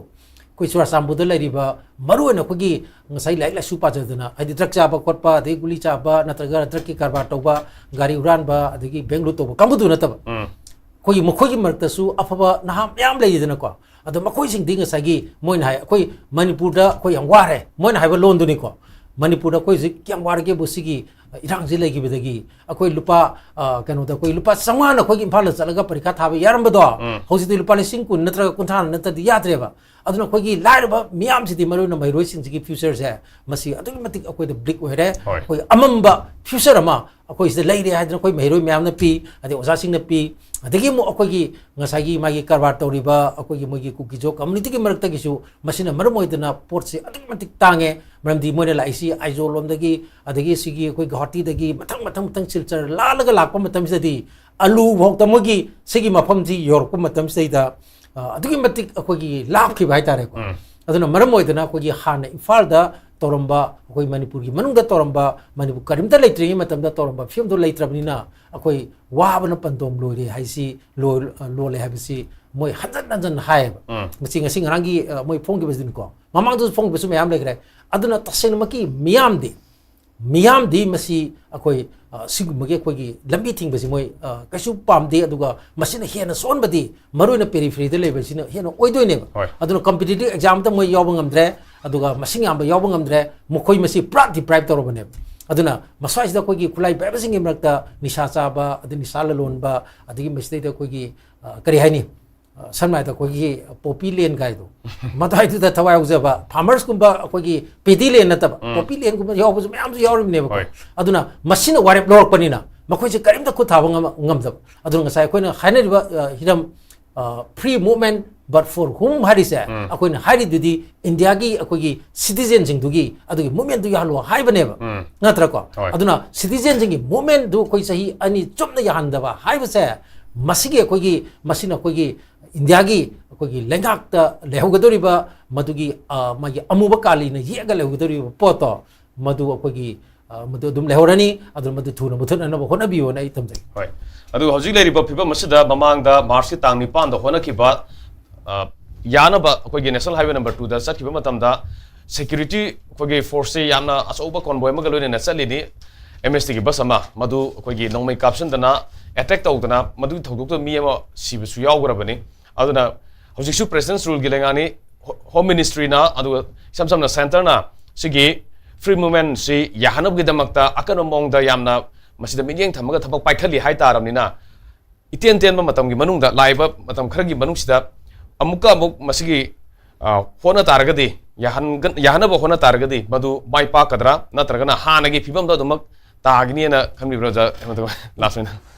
ꯑꯩꯈꯣꯏ ꯆꯨꯔꯥꯆꯥꯟꯄꯨꯔꯗ ꯂꯩꯔꯤꯕ ꯃꯔꯨꯑꯣꯏꯅ ꯑꯩꯈꯣꯏꯒꯤ ꯉꯁꯥꯏ ꯂꯥꯏꯔꯤꯛ ꯂꯥꯏꯁꯨ ꯄꯥꯖꯗꯅ, ꯍꯥꯏꯗꯤ ꯗ꯭ꯔꯒ ꯆꯥꯕ ꯈꯣꯠꯄ, ꯑꯗꯩ ꯒꯨꯂꯤ ꯆꯥꯕ, ꯅꯠꯇ꯭ꯔꯒ ꯗ꯭ꯔꯒꯀꯤ ꯀꯔꯕꯥꯔ ꯇꯧꯕ, ꯒꯥꯔꯤ ꯍꯨꯔꯥꯟꯕ, ꯑꯗꯒꯤ ꯕꯦꯡ ꯂꯨꯠ ꯇꯧꯕ ꯀꯥꯡꯕꯨꯗꯨ ꯅꯠꯇꯕ, ꯎꯝ꯫ ꯑꯩꯈꯣꯏꯒꯤ ꯃꯈꯣꯏꯒꯤ ꯃꯔꯛꯇꯁꯨ ꯑꯐꯕ ꯅꯍꯥ ꯃꯌꯥꯝ ꯂꯩꯔꯤꯗꯅꯀꯣ꯫ ꯑꯗꯣ ꯃꯈꯣꯏꯁꯤꯡꯗꯤ ꯉꯁꯥꯏꯒꯤ ꯃꯣꯏꯅ ꯍꯥꯏ, "ꯑꯩꯈꯣꯏ ꯃꯅꯤꯄꯨꯔꯗ ꯑꯩꯈꯣꯏ ꯌꯥꯝ ꯋꯥꯔꯦ", ꯃꯣꯏꯅ ꯍꯥꯏꯕ ꯂꯣꯟꯗꯨꯅꯤꯀꯣ꯫ "ꯃꯅꯤꯄꯨꯔꯗ ꯑꯩꯈꯣꯏ ꯍꯧꯖꯤꯛ ꯀꯌꯥꯝ ꯋꯥꯔꯒꯦꯕꯨ ꯁꯤꯒꯤ, ꯑ, ꯏꯔꯥꯡꯁꯤ ꯂꯩꯈꯤꯕꯗꯒꯤ꯫ ꯑꯩꯈꯣꯏ ꯂꯨꯄꯥ, ꯑ, ꯀꯩꯅꯣꯗ ꯑꯩꯈꯣꯏ ꯂꯨꯄꯥ ꯆꯥꯝꯃꯉꯥꯅ ꯑꯩꯈꯣꯏꯒꯤ ꯏꯝꯐꯥꯜꯗ ꯆꯠꯂꯒ ꯄꯔꯤꯈꯥ ꯊꯥꯕ ꯌꯥꯔꯝꯕꯗꯣ, ꯎꯝ꯫ ꯍꯧꯖꯤꯛꯇꯤ ꯂꯨꯄꯥ ꯂꯤꯁꯤꯡ ꯀꯨꯟ ꯅꯠꯇ꯭ꯔꯒ ꯀꯨꯟꯊ꯭ꯔꯥꯅ ꯅꯠꯇ꯭ꯔꯗꯤ ꯌꯥꯗ꯭ꯔꯦꯕ꯫ ꯑꯗꯨꯅ ꯑꯩꯈꯣꯏꯒꯤ ꯂꯥꯏꯔꯕ ꯃꯤꯌꯥꯝꯁꯤꯗꯤ, ꯃꯔꯨꯑꯣꯏꯅ ꯃꯍꯩꯔꯣꯏꯁꯤꯡꯁꯤꯒꯤ ꯐ꯭ꯌꯨꯆꯔꯁꯦ, ꯃꯁꯤ ꯑꯗꯨꯛꯀꯤ ꯃꯇꯤꯛ ꯑꯩꯈꯣꯏꯗ ꯕ꯭ꯂꯦꯛ ꯑꯣꯏꯔꯦ꯫ ꯍꯣꯏ꯫ ꯑꯩꯈꯣꯏ ꯑꯃꯝꯕ ꯐ꯭ꯌꯨꯆꯔ ꯑꯃ ꯑꯩꯈꯣꯏ ꯁꯤꯗ ꯂꯩꯔꯦ ꯍꯥꯏꯗꯅ ꯑꯩꯈꯣꯏ ꯃꯍꯩꯔꯣꯏ ꯃꯌꯥꯝꯅ ꯄꯤ, ꯑꯗꯩ ꯑꯣꯖꯥꯁꯤꯡꯅ ꯄꯤ, ꯑꯗꯒꯤ ꯑꯃꯨꯛ ꯑꯩꯈꯣꯏꯒꯤ ꯉꯁꯥꯏꯒꯤ ꯃꯥꯒꯤ ꯀꯔꯕꯥꯔ ꯇꯧꯔꯤꯕ ꯑꯩꯈꯣꯏꯒꯤ ꯃꯣꯏꯒꯤ ꯀꯨꯀꯤꯖꯣ ꯀꯝꯃꯨꯅꯤꯇꯤꯒꯤ ꯃꯔꯛꯇꯒꯤꯁꯨ ꯃꯁꯤꯅ ꯃꯔꯝ ꯑꯣꯏꯗꯅ ꯄꯣꯠꯁꯤ ꯑꯗꯨꯛꯀꯤ ꯃꯇꯤꯛ ꯇꯥꯡꯉꯦ꯫ ꯃꯔꯝꯗꯤ ꯃꯣꯏꯅ ꯂꯥꯛꯏꯁꯤ ꯑꯥꯏꯖꯣꯜ ꯂꯣꯝꯗꯒꯤ, ꯑꯗꯒꯤ ꯁꯤꯒꯤ ꯑꯩꯈꯣꯏ ꯒꯨꯋꯥꯍꯥꯇꯤꯗꯒꯤ ꯃꯊꯪ ꯃꯊꯪ ꯃꯊꯪ ꯁꯤꯜꯆꯔ ꯂꯥꯜꯂꯒ ꯂꯥꯛꯄ ꯃꯇꯝꯁꯤꯗꯗꯤ ꯑꯂꯨ ꯐꯥꯎꯗ ꯃꯣꯏꯒꯤ ꯁꯤꯒꯤ ꯃꯐꯝꯁꯤ ꯌꯧꯔꯛꯄ ꯃꯇꯝꯁꯤꯗꯩꯗ, ꯑ, ꯑꯗꯨꯛꯀꯤ ꯃꯇꯤꯛ ꯑꯩꯈꯣꯏꯒꯤ ꯂꯥꯞꯈꯤꯕ ꯍꯥꯏꯇꯥꯔꯦꯀꯣ꯫ ꯎꯝ꯫ ꯑꯗꯨꯅ ꯃꯔꯝ ꯑꯣꯏꯗꯅ ꯑꯩꯈꯣꯏꯒꯤ ꯍꯥꯟꯅ ꯏꯝꯐꯥꯜꯗ ꯇꯧꯔꯝꯕ, ꯑꯩꯈꯣꯏ ꯃꯅꯤꯄꯨꯔꯒꯤ ꯃꯅꯨꯡꯗ ꯇꯧꯔꯝꯕ, ꯃꯅꯤꯄꯨꯔ ꯀꯔꯤꯝꯇ ꯂꯩꯇ꯭ꯔꯤꯉꯩ ꯃꯇꯝꯗ ꯇꯧꯔꯝꯕ ꯐꯤꯕꯝꯗꯣ ꯂꯩꯇ꯭ꯔꯕꯅꯤꯅ ꯑꯩꯈꯣꯏ ꯋꯥꯕꯅ ꯄꯟꯗꯣꯝ ꯂꯣꯏꯔꯦ ꯍꯥꯏꯁꯤ, ꯂꯣꯏ-, ꯂꯣꯜꯂꯦ ꯍꯥꯏꯕꯁꯤ ꯃꯣꯏ ꯍꯟꯖꯟ ꯍꯟꯖꯟ ꯍꯥꯏꯌꯦꯕ꯫ ꯎꯝ꯫ ꯃꯁꯤ ꯉꯁꯤ ꯉꯔꯥꯡꯒꯤ, ꯑ, ꯃꯣꯏ ꯐꯣꯡꯈꯤꯕꯁꯤꯅꯤꯀꯣ꯫ ꯃꯃꯥꯡꯗꯁꯨ ꯐꯣꯡꯈꯤꯕꯁꯨ ꯃꯌꯥꯝ ꯂꯩꯈ꯭ꯔꯦ꯫ ꯑꯗꯨꯅ ꯇꯁꯦꯡꯅꯃꯛꯀꯤ ꯃꯤꯌꯥꯝꯗꯤ, ꯃꯤꯌꯥꯝꯗꯤ ꯃꯁꯤ ꯑꯩꯈꯣꯏ, ꯑ, ꯁꯤꯒꯨꯝꯕꯒꯤ ꯑꯩꯈꯣꯏꯒꯤ ꯂꯝꯕꯤ ꯊꯤꯡꯕꯁꯤ ꯃꯣꯏ, ꯑ, ꯀꯩꯁꯨ ꯄꯥꯝꯗꯦ꯫ ꯑꯗꯨꯒ ꯃꯁꯤꯅ ꯍꯦꯟꯅ ꯁꯣꯛꯍꯟꯕꯗꯤ ꯃꯔꯨꯑꯣꯏꯅ ꯄꯦꯔꯤꯐꯦꯔꯤꯗ ꯂꯩꯕꯁꯤꯅ ꯍꯦꯟꯅ ꯑꯣꯏꯗꯣꯏꯅꯦꯕ꯫ ꯍꯣꯏ꯫ ꯑꯗꯨꯅ ꯀꯝꯄꯤꯇꯤꯇꯤꯚ ꯑꯦꯛꯖꯥꯝꯗ ꯃꯣꯏ ꯌꯥꯎꯕ ꯉꯝꯗ꯭ꯔꯦ, ꯑꯗꯨꯒ ꯃꯁꯤꯡ ꯌꯥꯝꯕ ꯌꯥꯎꯕ ꯉꯝꯗ꯭ꯔꯦ, ꯃꯈꯣꯏ ꯃꯁꯤ ꯄꯨꯔꯥ ꯗꯤꯄ꯭ꯔꯥꯏꯚ ꯇꯧꯔꯕꯅꯦꯕ꯫ ꯑꯗꯨꯅ ꯃꯁ꯭ꯋꯥꯏꯁꯤꯗ ꯑꯩꯈꯣꯏꯒꯤ ꯈꯨꯠꯂꯥꯏ ꯄꯥꯏꯕꯁꯤꯡꯒꯤ ꯃꯔꯛꯇ ꯅꯤꯁꯥ ꯆꯥꯕ, ꯑꯗꯩ ꯅꯤꯁꯥ ꯂꯂꯣꯟꯕ, ꯑꯗꯒꯤ ꯃꯁꯤꯗꯩꯗ ꯑꯩꯈꯣꯏꯒꯤ, ꯑ, ꯀꯔꯤ ꯍꯥꯏꯅꯤ, ꯑ, ꯁꯝꯅ ꯍꯥꯏꯔꯕꯗ ꯑꯩꯈꯣꯏꯒꯤ ꯄꯣꯄꯤ ꯂꯦꯟ ꯀꯥꯏꯗꯣ, ꯃꯗꯨꯋꯥꯏꯗꯨꯗ ꯊꯋꯥꯏ ꯌꯥꯎꯖꯕ ꯐꯥꯔꯃꯔꯁꯀꯨꯝꯕ, ꯑꯩꯈꯣꯏꯒꯤ ꯄꯦꯗꯤ ꯂꯦꯟ ꯅꯠꯇꯕ, ꯎꯝ꯫ ꯄꯣꯄꯤ ꯂꯦꯟꯒꯨꯝꯕ ꯌꯥꯎꯕꯁꯨ ꯃꯌꯥꯝꯁꯨ ꯌꯥꯎꯔꯤꯕꯅꯦꯕꯀꯣ꯫ ꯍꯣꯏ꯫ ꯑꯗꯨꯅ ꯃꯁꯤꯅ ꯋꯥꯔꯦꯞ ꯂꯧꯔꯛꯄꯅꯤꯅ ꯃꯈꯣꯏꯁꯦ ꯀꯔꯤꯝꯇ ꯈꯨꯠ ꯊꯥꯕ ꯉꯝ-, ꯉꯝꯗꯕ꯫ ꯑꯗꯨꯅ ꯉꯁꯥꯏ ꯑꯩꯈꯣꯏꯅ ꯍꯥꯏꯅꯔꯤꯕ, ꯑ, ꯍꯤꯔꯝ, ꯑ, free movement but for whom ꯍꯥꯏꯔꯤꯁꯦ, ꯎꯝ꯫ ꯑꯩꯈꯣꯏꯅ ꯍꯥꯏꯔꯤꯗꯨꯗꯤ ꯏꯟꯗꯤꯌꯥꯒꯤ ꯑꯩꯈꯣꯏꯒꯤ ꯁꯤꯇꯤꯖꯦꯟꯁꯤꯡꯗꯨꯒꯤ ꯑꯗꯨꯒꯤ ꯃꯨꯞꯃꯦꯟꯗꯨ ꯌꯥꯍꯜꯂꯣ ꯍꯥꯏꯕꯅꯦꯕ꯫ ꯎꯝ꯫ ꯅꯠꯇ꯭ꯔꯀꯣ? ꯍꯣꯏ꯫ ꯑꯗꯨꯅ ꯁꯤꯇꯤꯖꯦꯟꯁꯤꯡꯒꯤ ꯃꯨꯞꯃꯦꯟꯗꯨ ꯑꯩꯈꯣꯏ ꯆꯍꯤ ꯑꯅꯤ ꯆꯨꯞꯅ ꯌꯥꯍꯟꯗꯕ ꯍꯥꯏꯕꯁꯦ, ꯃꯁꯤꯒꯤ ꯑꯩꯈꯣꯏꯒꯤ, ꯃꯁꯤꯅ ꯑꯩꯈꯣꯏꯒꯤ ꯏꯟꯗꯤꯌꯥꯒꯤ ꯑꯩꯈꯣꯏꯒꯤ ꯂꯩꯉꯥꯛꯇ ꯂꯩꯍꯧꯒꯗꯧꯔꯤꯕ ꯃꯗꯨꯒꯤ, ꯑ, ꯃꯥꯒꯤ ꯑꯃꯨꯕ ꯀꯥꯂꯤꯅ ꯌꯦꯛꯑꯒ ꯂꯩꯍꯧꯒꯗꯧꯔꯤꯕ ꯄꯣꯠꯇꯣ, ꯃꯗꯨ ꯑꯩꯈꯣꯏꯒꯤ, ꯑ, ꯃꯗꯨ ꯑꯗꯨꯝ ꯂꯩꯍꯧꯔꯅꯤ꯫ ꯑꯗꯨꯅ ꯃꯗꯨ ꯊꯨꯅ ꯃꯨꯊꯠꯅꯅꯕ ꯍꯣꯠꯅꯕꯤꯌꯣꯅ ꯑꯩ ꯊꯝꯖꯒꯦ꯫ ꯍꯣꯏ꯫ ꯑꯗꯨꯒ ꯍꯧꯖꯤꯛ ꯂꯩꯔꯤꯕ ꯐꯤꯕꯝ ꯑꯁꯤꯗ ꯃꯃꯥꯡꯗ ꯃꯥꯔꯆꯀꯤ ꯇꯥꯡ ꯅꯤꯄꯥꯟꯗ ꯍꯣꯠꯅꯈꯤꯕ, ꯑ, ꯌꯥꯅꯕ ꯑꯩꯈꯣꯏꯒꯤ National Highway number two ꯗ ꯆꯠꯈꯤꯕ ꯃꯇꯝꯗ security ꯑꯩꯈꯣꯏꯒꯤ force ꯁꯤ ꯌꯥꯝꯅ ꯑꯆꯧꯕ convoy ꯑꯃꯒ ꯂꯣꯏꯅꯅ ꯆꯠꯂꯤꯅꯤ꯫ M S T ꯒꯤ bus ꯑꯃ, ꯃꯗꯨ ꯑꯩꯈꯣꯏꯒꯤ ꯅꯣꯡꯃꯩ ꯀꯥꯞꯁꯤꯟꯗꯅ attack ꯇꯧꯗꯅ ꯃꯗꯨꯒꯤ ꯊꯧꯗꯣꯛꯇꯨ ꯃꯤ ꯑꯃ ꯁꯤꯕꯁꯨ ꯌꯥꯎꯈ꯭ꯔꯕꯅꯤ꯫ ꯑꯗꯨꯅ ꯍꯧꯖꯤꯛꯁꯨ President's Rule ꯒꯤ ꯂꯩꯉꯥꯛꯅꯤ, Ho-, Home Ministry ꯅ, ꯑꯗꯨꯒ ꯏꯁꯝ ꯁꯝꯅ Centre ꯅ ꯁꯤꯒꯤ free movement ꯁꯤ ꯌꯥꯍꯟꯅꯕꯒꯤꯗꯃꯛꯇ ꯑꯀꯟꯕ ꯃꯑꯣꯡꯗ ꯌꯥꯝꯅ ꯃꯁꯤꯗ ꯃꯤꯠꯌꯦꯡ ꯊꯝꯃꯒ ꯊꯕꯛ ꯄꯥꯏꯈꯠꯂꯤ ꯍꯥꯏꯇꯥꯔꯕꯅꯤꯅ, ꯏꯇꯦꯟ ꯇꯦꯟꯕ ꯃꯇꯝꯒꯤ ꯃꯅꯨꯡꯗ, ꯂꯥꯛꯏꯕ ꯃꯇꯝ ꯈꯔꯒꯤ ꯃꯅꯨꯡꯁꯤꯗ ꯑꯃꯨꯛꯀ ꯑꯃꯨꯛ ꯃꯁꯤꯒꯤ, ꯑ, ꯍꯣꯠꯅ ꯇꯥꯔꯒꯗꯤ, ꯌꯥꯍꯟꯒ-, ꯌꯥꯍꯟꯅꯕ ꯍꯣꯠꯅ ꯇꯥꯔꯒꯗꯤ ꯃꯗꯨ ꯃꯥꯏ ꯄꯥꯛꯀꯗ꯭ꯔꯥ, ꯅꯠꯇ꯭ꯔꯒꯅ ꯍꯥꯟꯅꯒꯤ ꯐꯤꯕꯝꯗ ꯑꯗꯨꯃꯛ ꯇꯥꯒꯅꯤꯅ ꯈꯟꯕꯤꯕ꯭ꯔꯥ, ꯑꯣꯖꯥ? ꯃꯗꯨ last ꯑꯣꯏꯅ꯫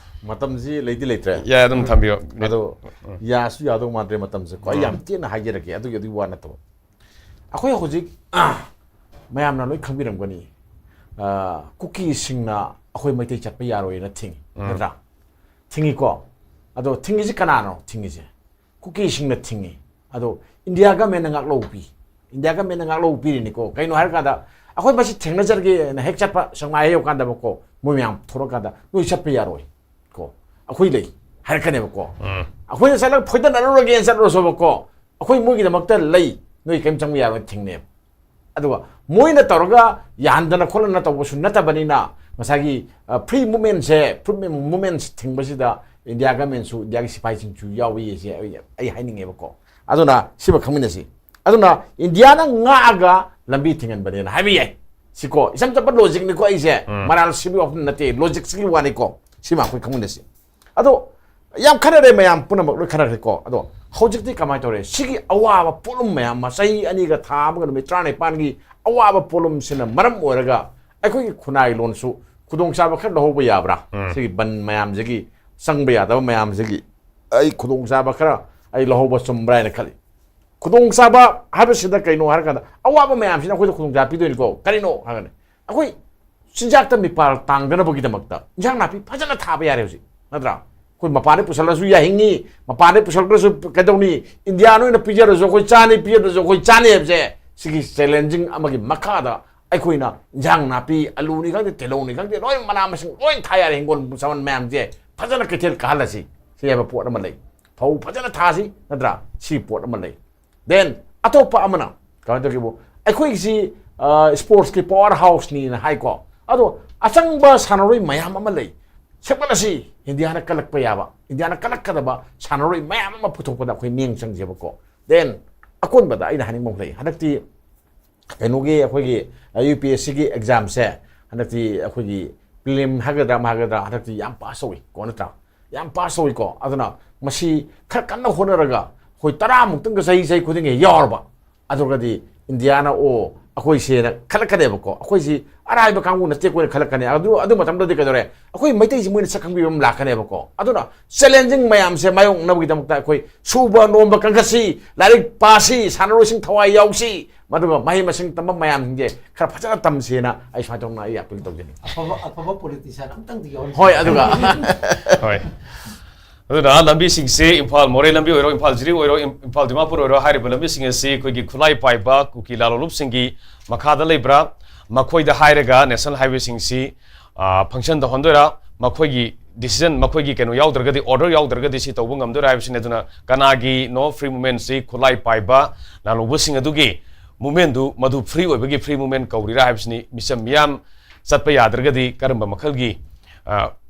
ꯃꯇꯝꯁꯤ ꯂꯩꯗꯤ ꯂꯩꯇ꯭ꯔꯦ꯫ ꯌꯥꯏ, ꯑꯗꯨꯝ ꯊꯝꯕꯤꯌꯣ꯫ ꯑꯗꯣ ꯌꯥꯁꯨ ꯌꯥꯗꯧ ꯃꯥꯟꯗ꯭ꯔꯦ ꯃꯇꯝꯁꯦ꯫ ꯈ꯭ꯋꯥꯏ ꯌꯥꯝ ꯇꯦꯟꯅ ꯍꯥꯏꯖꯔꯛꯀꯦ, ꯑꯗꯨꯒꯤ, ꯑꯗꯨꯒꯤ ꯋꯥ ꯅꯠꯇꯕ꯫ ꯑꯩꯈꯣꯏ ꯍꯧꯖꯤꯛ, ꯑ, ꯃꯌꯥꯝꯅ ꯂꯣꯏ ꯈꯪꯕꯤꯔꯝꯒꯅꯤ, ꯑ, ꯀꯨꯀꯤꯁꯤꯡꯅ ꯑꯩꯈꯣꯏ ꯃꯩꯇꯩ ꯆꯠꯄ ꯌꯥꯔꯣꯏꯅ ꯊꯤꯡꯉꯤ, ꯅꯠꯇ꯭ꯔꯥ? ꯊꯤꯡꯉꯤꯀꯣ? ꯑꯗꯣ ꯊꯤꯡꯉꯤꯁꯤ ꯀꯅꯥꯅꯣ ꯊꯤꯡꯉꯤꯁꯦ? ꯀꯨꯀꯤꯁꯤꯡꯅ ꯊꯤꯡꯉꯤ꯫ ꯑꯗꯣ ꯏꯟꯗꯤꯌꯥ ꯒꯃꯦꯟꯅ ꯉꯥꯛꯂꯧꯕꯤ, ꯏꯟꯗꯤꯌꯥ ꯒꯃꯦꯟꯅ ꯉꯥꯛꯂꯧꯕ ꯄꯤꯔꯤꯅꯤꯀꯣ꯫ ꯀꯩꯅꯣ ꯍꯥꯏꯔꯀꯥꯟꯗ ꯑꯩꯈꯣꯏ ꯃꯁꯤ ꯊꯦꯡꯅꯖꯔꯒꯦꯅ ꯍꯦꯛ ꯆꯠꯄ ꯁꯦꯛꯃꯥꯏ ꯌꯧꯀꯥꯟꯗꯕꯀꯣ, ꯃꯣꯏ ꯃꯌꯥꯝ ꯊꯣꯛꯂꯛꯀꯥꯟꯗ ꯅꯣꯏ ꯆꯠꯄ ꯌꯥꯔꯣꯏ ꯀꯣ, ꯑꯩꯈꯣꯏ ꯂꯩ ꯍꯥꯏꯔꯛꯀꯅꯦꯕꯀꯣ꯫ ꯎꯝ. ꯑꯩꯈꯣꯏꯅ ꯆꯠꯂꯒ ꯐꯣꯏꯗꯠꯅꯔꯨꯔꯒꯦꯅ ꯆꯠꯂꯨꯔꯁꯨꯕꯀꯣ, ꯑꯩꯈꯣꯏ ꯃꯣꯏꯒꯤꯗꯃꯛꯇ ꯂꯩ, ꯅꯣꯏ ꯀꯔꯤꯝ ꯆꯪꯕ ꯌꯥꯔꯣꯏ ꯊꯤꯡꯅꯦꯕ꯫ ꯑꯗꯨꯒ ꯃꯣꯏꯅ ꯇꯧꯔꯒ ꯌꯥꯍꯟꯗꯅ ꯈꯣꯠꯍꯟꯗꯅ ꯇꯧꯕꯁꯨ ꯅꯠꯇꯕꯅꯤꯅ, ꯉꯁꯥꯏꯒꯤ ꯐ꯭ꯔꯤ ꯃꯨꯞꯃꯦꯟꯁꯦ, ꯐ꯭ꯔꯤ ꯃꯨꯞꯃꯦꯟꯁ ꯊꯤꯡꯕꯁꯤꯗ ꯏꯟꯗꯤꯌꯥ ꯒꯃꯦꯟꯁꯨ, ꯏꯟꯗꯤꯌꯥꯒꯤ ꯁꯤꯐꯥꯏꯁꯤꯡꯁꯨ ꯌꯥꯎꯏ ꯍꯥꯏꯁꯦ ꯑꯩ, ꯑꯩ ꯍꯥꯏꯅꯤꯡꯉꯦꯕꯀꯣ꯫ ꯑꯗꯨꯅ ꯁꯤꯃ ꯈꯪꯃꯤꯟꯅꯁꯤ꯫ ꯑꯗꯨꯅ ꯏꯟꯗꯤꯌꯥꯅ ꯉꯥꯛꯑꯒ ꯂꯝꯕꯤ ꯊꯤꯡꯍꯟꯕꯅꯦꯅ ꯍꯥꯏꯕ ꯌꯥꯏ꯫ ꯁꯤꯀꯣ, ꯏꯆꯝ ꯆꯝꯕ ꯂꯣꯖꯤꯛꯅꯤꯀꯣ ꯑꯩꯁꯦ, ꯎꯝ. ꯃꯔꯥꯜ ꯁꯤꯕꯒꯤ ꯋꯥꯐꯝ ꯅꯠꯇꯦ, ꯂꯣꯖꯤꯛꯁꯤꯒꯤ ꯋꯥꯅꯤꯀꯣ꯫ ꯁꯤꯃ ꯑꯩꯈꯣꯏ ꯈꯪꯃꯤꯟꯅꯁꯤ꯫ ꯑꯗꯣ ꯌꯥꯝ ꯈꯟꯅꯔꯦ, ꯃꯌꯥꯝ ꯄꯨꯝꯅꯃꯛ ꯂꯣꯏ ꯈꯟꯅꯈ꯭ꯔꯦꯀꯣ꯫ ꯑꯗꯣ ꯍꯧꯖꯤꯛꯇꯤ ꯀꯃꯥꯏꯅ ꯇꯧꯔꯦ? ꯁꯤꯒꯤ ꯑꯋꯥꯕ ꯄꯣꯠꯂꯨꯝ ꯃꯌꯥꯝ ꯑꯃ, ꯆꯍꯤ ꯑꯅꯤꯒ ꯊꯥ ꯑꯃꯒ ꯅꯨꯃꯤꯠ ꯇꯔꯥꯅꯤꯄꯥꯟꯒꯤ ꯑꯋꯥꯕ ꯄꯣꯠꯂꯨꯝꯁꯤꯅ ꯃꯔꯝ ꯑꯣꯏꯔꯒ ꯑꯩꯈꯣꯏꯒꯤ ꯈꯨꯟꯅꯥꯏ ꯂꯣꯟꯁꯨ ꯈꯨꯗꯣꯡꯆꯥꯕ ꯈꯔ ꯂꯧꯍꯧꯕ ꯌꯥꯕ꯭ꯔꯥ? ꯎꯝ. ꯁꯤꯒꯤ ꯕꯟ ꯃꯌꯥꯝꯁꯤꯒꯤ ꯆꯪꯕ ꯌꯥꯗꯕ ꯃꯌꯥꯝꯁꯤꯒꯤ ꯑꯩ ꯈꯨꯗꯣꯡꯆꯥꯕ ꯈꯔ ꯑꯩ ꯂꯧꯍꯧꯕ ꯆꯨꯝꯕ꯭ꯔꯥ ꯍꯥꯏꯅ ꯈꯜꯂꯤ꯫ ꯈꯨꯗꯣꯡꯆꯥꯕ ꯍꯥꯏꯕꯁꯤꯗ ꯀꯩꯅꯣ ꯍꯥꯏꯔꯀꯥꯟꯗ, ꯑꯋꯥꯕ ꯃꯌꯥꯝꯁꯤꯅ ꯑꯩꯈꯣꯏꯗ ꯈꯨꯗꯣꯡꯆꯥꯕ ꯄꯤꯗꯣꯏꯅꯤꯀꯣ꯫ ꯀꯔꯤꯅꯣ ꯍꯥꯏꯔꯒꯅꯤ, ꯑꯩꯈꯣꯏ ꯆꯤꯟꯖꯥꯛꯇ ꯃꯤꯄꯥꯜ ꯇꯥꯡꯗꯅꯕꯒꯤꯗꯃꯛꯇ ꯏꯟꯁꯥꯡ ꯅꯥꯄꯤ ꯐꯖꯅ ꯊꯥꯕ ꯌꯥꯔꯦ ꯍꯧꯖꯤꯛ, ꯅꯠꯇ꯭ꯔꯥ? ꯑꯩꯈꯣꯏ ꯃꯄꯥꯟꯗ ꯄꯨꯁꯜꯂꯁꯨ ꯌꯥꯍꯤꯡꯉꯤ, ꯃꯄꯥꯟꯗ ꯄꯨꯁꯜꯂꯁꯨ ꯀꯩꯗꯧꯅꯤ? ꯏꯟꯗꯤꯌꯥ ꯅꯣꯏꯅ ꯄꯤꯖꯔꯁꯨ ꯑꯩꯈꯣꯏ ꯆꯥꯅꯤ, ꯄꯤꯖꯗ꯭ꯔꯁꯨ ꯑꯩꯈꯣꯏ ꯆꯥꯅꯤ ꯍꯥꯏꯕꯁꯦ, ꯁꯤꯒꯤ ꯆꯦꯂꯦꯟꯖꯤꯡ ꯑꯃꯒꯤ ꯃꯈꯥꯗ ꯑꯩꯈꯣꯏꯅ ꯏꯟꯁꯥꯡ ꯅꯥꯄꯤ, ꯑꯂꯨꯅꯤ ꯈꯪꯗꯦ, ꯇꯤꯜꯍꯧꯅꯤ ꯈꯪꯗꯦ, ꯂꯣꯏ ꯃꯅꯥ ꯃꯁꯤꯡ ꯂꯣꯏ ꯊꯥ ꯌꯥꯔꯦ, ꯍꯤꯡꯒꯣꯜ ꯁꯝꯕꯜ ꯃꯌꯥꯝꯁꯦ ꯐꯖꯅ ꯀꯩꯊꯦꯜ ꯀꯥꯍꯜꯂꯁꯤ, ꯁꯤ ꯍꯥꯏꯕ ꯄꯣꯠ ꯑꯃ ꯂꯩ꯫ ꯐꯧ ꯐꯖꯅ ꯊꯥꯁꯤ, ꯅꯠꯇ꯭ꯔꯥ? ꯁꯤ ꯄꯣꯠ ꯑꯃ ꯂꯩ꯫ Then ꯑꯇꯣꯞꯄ ꯑꯃꯅ ꯀꯃꯥꯏꯅ ꯇꯧꯒꯦꯕꯨ, ꯑꯩꯈꯣꯏꯒꯤꯁꯤ sportsꯀꯤ power houseꯅꯤꯅ ꯍꯥꯏꯀꯣ꯫ ꯑꯗꯣ ꯑꯆꯪꯕ ꯁꯥꯟꯅꯔꯣꯏ ꯃꯌꯥꯝ ꯑꯃ ꯂꯩ꯫ ꯁꯦꯝꯒꯠꯂꯁꯤ, ꯏꯟꯗꯤꯌꯥꯅ ꯀꯜꯂꯛꯄ ꯌꯥꯕ, ꯏꯟꯗꯤꯌꯥꯅ ꯀꯜꯂꯛꯀꯗꯕ ꯁꯥꯟꯅꯔꯣꯏ ꯃꯌꯥꯝ ꯑꯃ ꯄꯨꯊꯣꯛꯄꯗ ꯑꯩꯈꯣꯏ ꯃꯤꯠꯌꯦꯡ ꯆꯪꯁꯦꯕꯀꯣ꯫ Then ꯑꯀꯣꯟꯕꯗ ꯑꯩꯅ ꯍꯥꯏꯅꯤꯡꯕ ꯑꯃ ꯂꯩ꯫ ꯍꯟꯗꯛꯇꯤ ꯀꯩꯅꯣꯒꯤ, ꯑꯩꯈꯣꯏꯒꯤ UPSCꯒꯤ examꯁꯦ ꯍꯟꯗꯛꯇꯤ ꯑꯩꯈꯣꯏꯒꯤ prelim ꯍꯥꯏꯒꯗ꯭ꯔꯥ ꯑꯃ ꯍꯥꯏꯒꯗ꯭ꯔꯥ, ꯍꯟꯗꯛꯇꯤ ꯌꯥꯝ pass ꯇꯧꯏ ꯀꯣ, ꯅꯠꯇ꯭ꯔꯥ? ꯌꯥꯝ pass ꯇꯧꯏꯀꯣ꯫ ꯑꯗꯨꯅ ꯃꯁꯤ ꯈꯔ ꯀꯟꯅ ꯍꯣꯠꯅꯔꯒ ꯑꯩꯈꯣꯏ ꯇꯔꯥꯃꯨꯛꯇꯪꯒ ꯆꯍꯤ ꯆꯍꯤ ꯈꯨꯗꯤꯡꯒꯤ ꯌꯥꯎꯔꯕ, ꯑꯗꯨꯒꯗꯤ ꯏꯟꯗꯤꯌꯥꯅ, ꯑꯣ, ꯑꯩꯈꯣꯏꯁꯦꯅ ꯈꯜꯂꯛꯀꯅꯦꯕꯀꯣ꯫ ꯑꯩꯈꯣꯏꯁꯤ ꯑꯔꯥꯏꯕ ꯀꯥꯡꯕꯨ ꯅꯠꯇꯦ ꯑꯩꯈꯣꯏꯅ ꯈꯜꯂꯛꯀꯅꯤ꯫ ꯑꯗꯨ, ꯑꯗꯨ ꯃꯇꯝꯗꯗꯤ ꯀꯩꯗꯧꯔꯦ? ꯑꯩꯈꯣꯏ ꯃꯩꯇꯩꯁꯤ ꯃꯣꯏꯅ ꯁꯛ ꯈꯪꯕꯤꯕ ꯑꯃ ꯂꯥꯛꯀꯅꯦꯕꯀꯣ꯫ ꯑꯗꯨꯅ challenging ꯃꯌꯥꯝꯁꯦ ꯃꯥꯌꯣꯛꯅꯕꯒꯤꯗꯃꯛꯇ ꯑꯩꯈꯣꯏ ꯁꯨꯕ ꯅꯣꯝꯕ ꯀꯟꯈꯠꯁꯤ, ꯂꯥꯏꯔꯤꯛ ꯄꯥꯁꯤ, ꯁꯥꯟꯅꯔꯣꯏꯁꯤꯡ ꯊꯋꯥꯏ ꯌꯥꯎꯁꯤ, ꯃꯗꯨꯒ ꯃꯍꯩ ꯃꯁꯤꯡ ꯇꯝꯕ ꯃꯌꯥꯝꯁꯤꯡꯁꯦ ꯈꯔ ꯐꯖꯅ ꯇꯝꯁꯦꯅ ꯑꯩ ꯁꯨꯃꯥꯏꯅ ꯇꯧꯅ ꯑꯩ appeal ꯇꯧꯖꯅꯤꯡꯉꯤ꯫ ꯑꯐꯕ ꯑꯐꯕ politician ꯑꯝꯇꯪꯗꯤ ꯌꯥꯎꯍꯟꯁꯤ꯫ ꯍꯣꯏ, ꯑꯗꯨꯒ ꯍꯣꯏ꯫ ꯑꯗꯨꯅ ꯂꯝꯕꯤꯁꯤꯡꯁꯤ ꯏꯝꯐꯥꯜ ꯃꯣꯔꯦ ꯂꯝꯕꯤ ꯑꯣꯏꯔꯣ, ꯏꯝꯐꯥꯜ ꯖꯤꯔꯤ ꯑꯣꯏꯔꯣ, ꯏꯝ- ꯏꯝꯐꯥꯜ ꯗꯤꯃꯥꯄꯨꯔ ꯑꯣꯏꯔꯣ, ꯍꯥꯏꯔꯤꯕ ꯂꯝꯕꯤꯁꯤꯡ ꯑꯁꯤ ꯑꯩꯈꯣꯏꯒꯤ ꯈꯨꯠꯂꯥꯏ ꯄꯥꯏꯕ ꯀꯨꯀꯤ ꯂꯥꯂꯣꯡꯂꯨꯞꯁꯤꯡꯒꯤ ꯃꯈꯥꯗ ꯂꯩꯕ꯭ꯔꯥ? ꯃꯈꯣꯏꯗ ꯍꯥꯏꯔꯒ ꯅꯦꯁꯅꯦꯜ ꯍꯥꯏꯋꯦꯁꯤꯡꯁꯤ ꯐꯪꯁꯟ ꯇꯧꯍꯟꯗꯣꯏꯔꯥ? ꯃꯈꯣꯏꯒꯤ ꯗꯤꯁꯤꯖꯟ, ꯃꯈꯣꯏꯒꯤ ꯀꯩꯅꯣ ꯌꯥꯎꯗ꯭ꯔꯒꯗꯤ, ꯑꯣꯔꯗꯔ ꯌꯥꯎꯗ꯭ꯔꯒꯗꯤ ꯁꯤ ꯇꯧꯕ ꯉꯝꯗꯣꯏꯔꯥ ꯍꯥꯏꯕꯁꯤꯅꯤ꯫ ꯑꯗꯨꯅ ꯀꯅꯥꯒꯤꯅꯣ ꯐ꯭ꯔꯤ ꯃꯨꯞꯃꯦꯟꯁꯤ? ꯈꯨꯠꯂꯥꯏ ꯄꯥꯏꯕ ꯂꯥꯂꯣꯡꯕꯁꯤꯡ ꯑꯗꯨꯒꯤ ꯃꯨꯞꯃꯦꯟꯗꯨ ꯃꯗꯨ ꯐ꯭ꯔꯤ ꯑꯣꯏꯕꯒꯤ ꯐ꯭ꯔꯤ ꯃꯨꯞꯃꯦꯟ ꯀꯧꯔꯤꯔꯥ ꯍꯥꯏꯕꯁꯤꯅꯤ꯫ ꯃꯤꯆꯝ ꯃꯤꯌꯥꯝ ꯆꯠꯄ ꯌꯥꯗ꯭ꯔꯒꯗꯤ ꯀꯔꯝꯕ ꯃꯈꯜꯒꯤ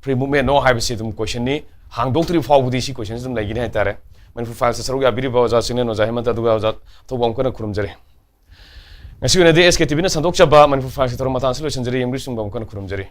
ꯐ꯭ꯔꯤ ꯃꯨꯞꯃꯦꯟꯅꯣ ꯍꯥꯏꯕꯁꯤ ꯑꯗꯨꯝ ꯀꯣꯏꯁꯟꯅꯤ꯫ ꯍꯥꯡꯗꯣꯛꯇ꯭ꯔꯤ ꯐꯥꯎꯕꯗꯤ ꯁꯤ ꯀꯣꯏꯁꯟꯁꯤ ꯑꯗꯨꯝ ꯂꯩꯒꯅꯤ ꯍꯥꯏꯇꯥꯔꯦ꯫ ꯃꯅꯤꯄꯨꯔ ꯐꯥꯏꯜꯁꯇ ꯁꯔꯨꯛ ꯌꯥꯕꯤꯔꯤꯕ ꯑꯣꯖꯥ ꯆꯤꯡꯂꯦꯟ, ꯑꯣꯖꯥ ꯍꯦꯃꯟꯇ, ꯑꯗꯨꯒ ꯑꯣꯖꯥ ꯊꯧꯕ ꯑꯃꯨꯛ ꯍꯟꯅ ꯈꯨꯔꯨꯝꯖꯔꯤ꯫ ꯉꯁꯤꯒꯤ ꯑꯣꯏꯅꯗꯤ ꯑꯦꯁ ꯀꯦ ꯇꯤ ꯚꯤꯅ ꯁꯟꯗꯣꯛꯆꯕ ꯃꯅꯤꯄꯨꯔ ꯐꯥꯏꯜꯁꯀꯤ ꯊꯧꯔꯝ ꯃꯇꯥꯡ ꯑꯁꯤ ꯂꯣꯏꯁꯤꯟꯖꯔꯤ꯫ ꯌꯦꯡꯕꯤꯔꯤꯕꯁꯤꯡꯕꯨ ꯑꯃꯨꯛ ꯍꯟꯅ ꯈꯨꯔꯨꯝꯖꯔꯤ꯫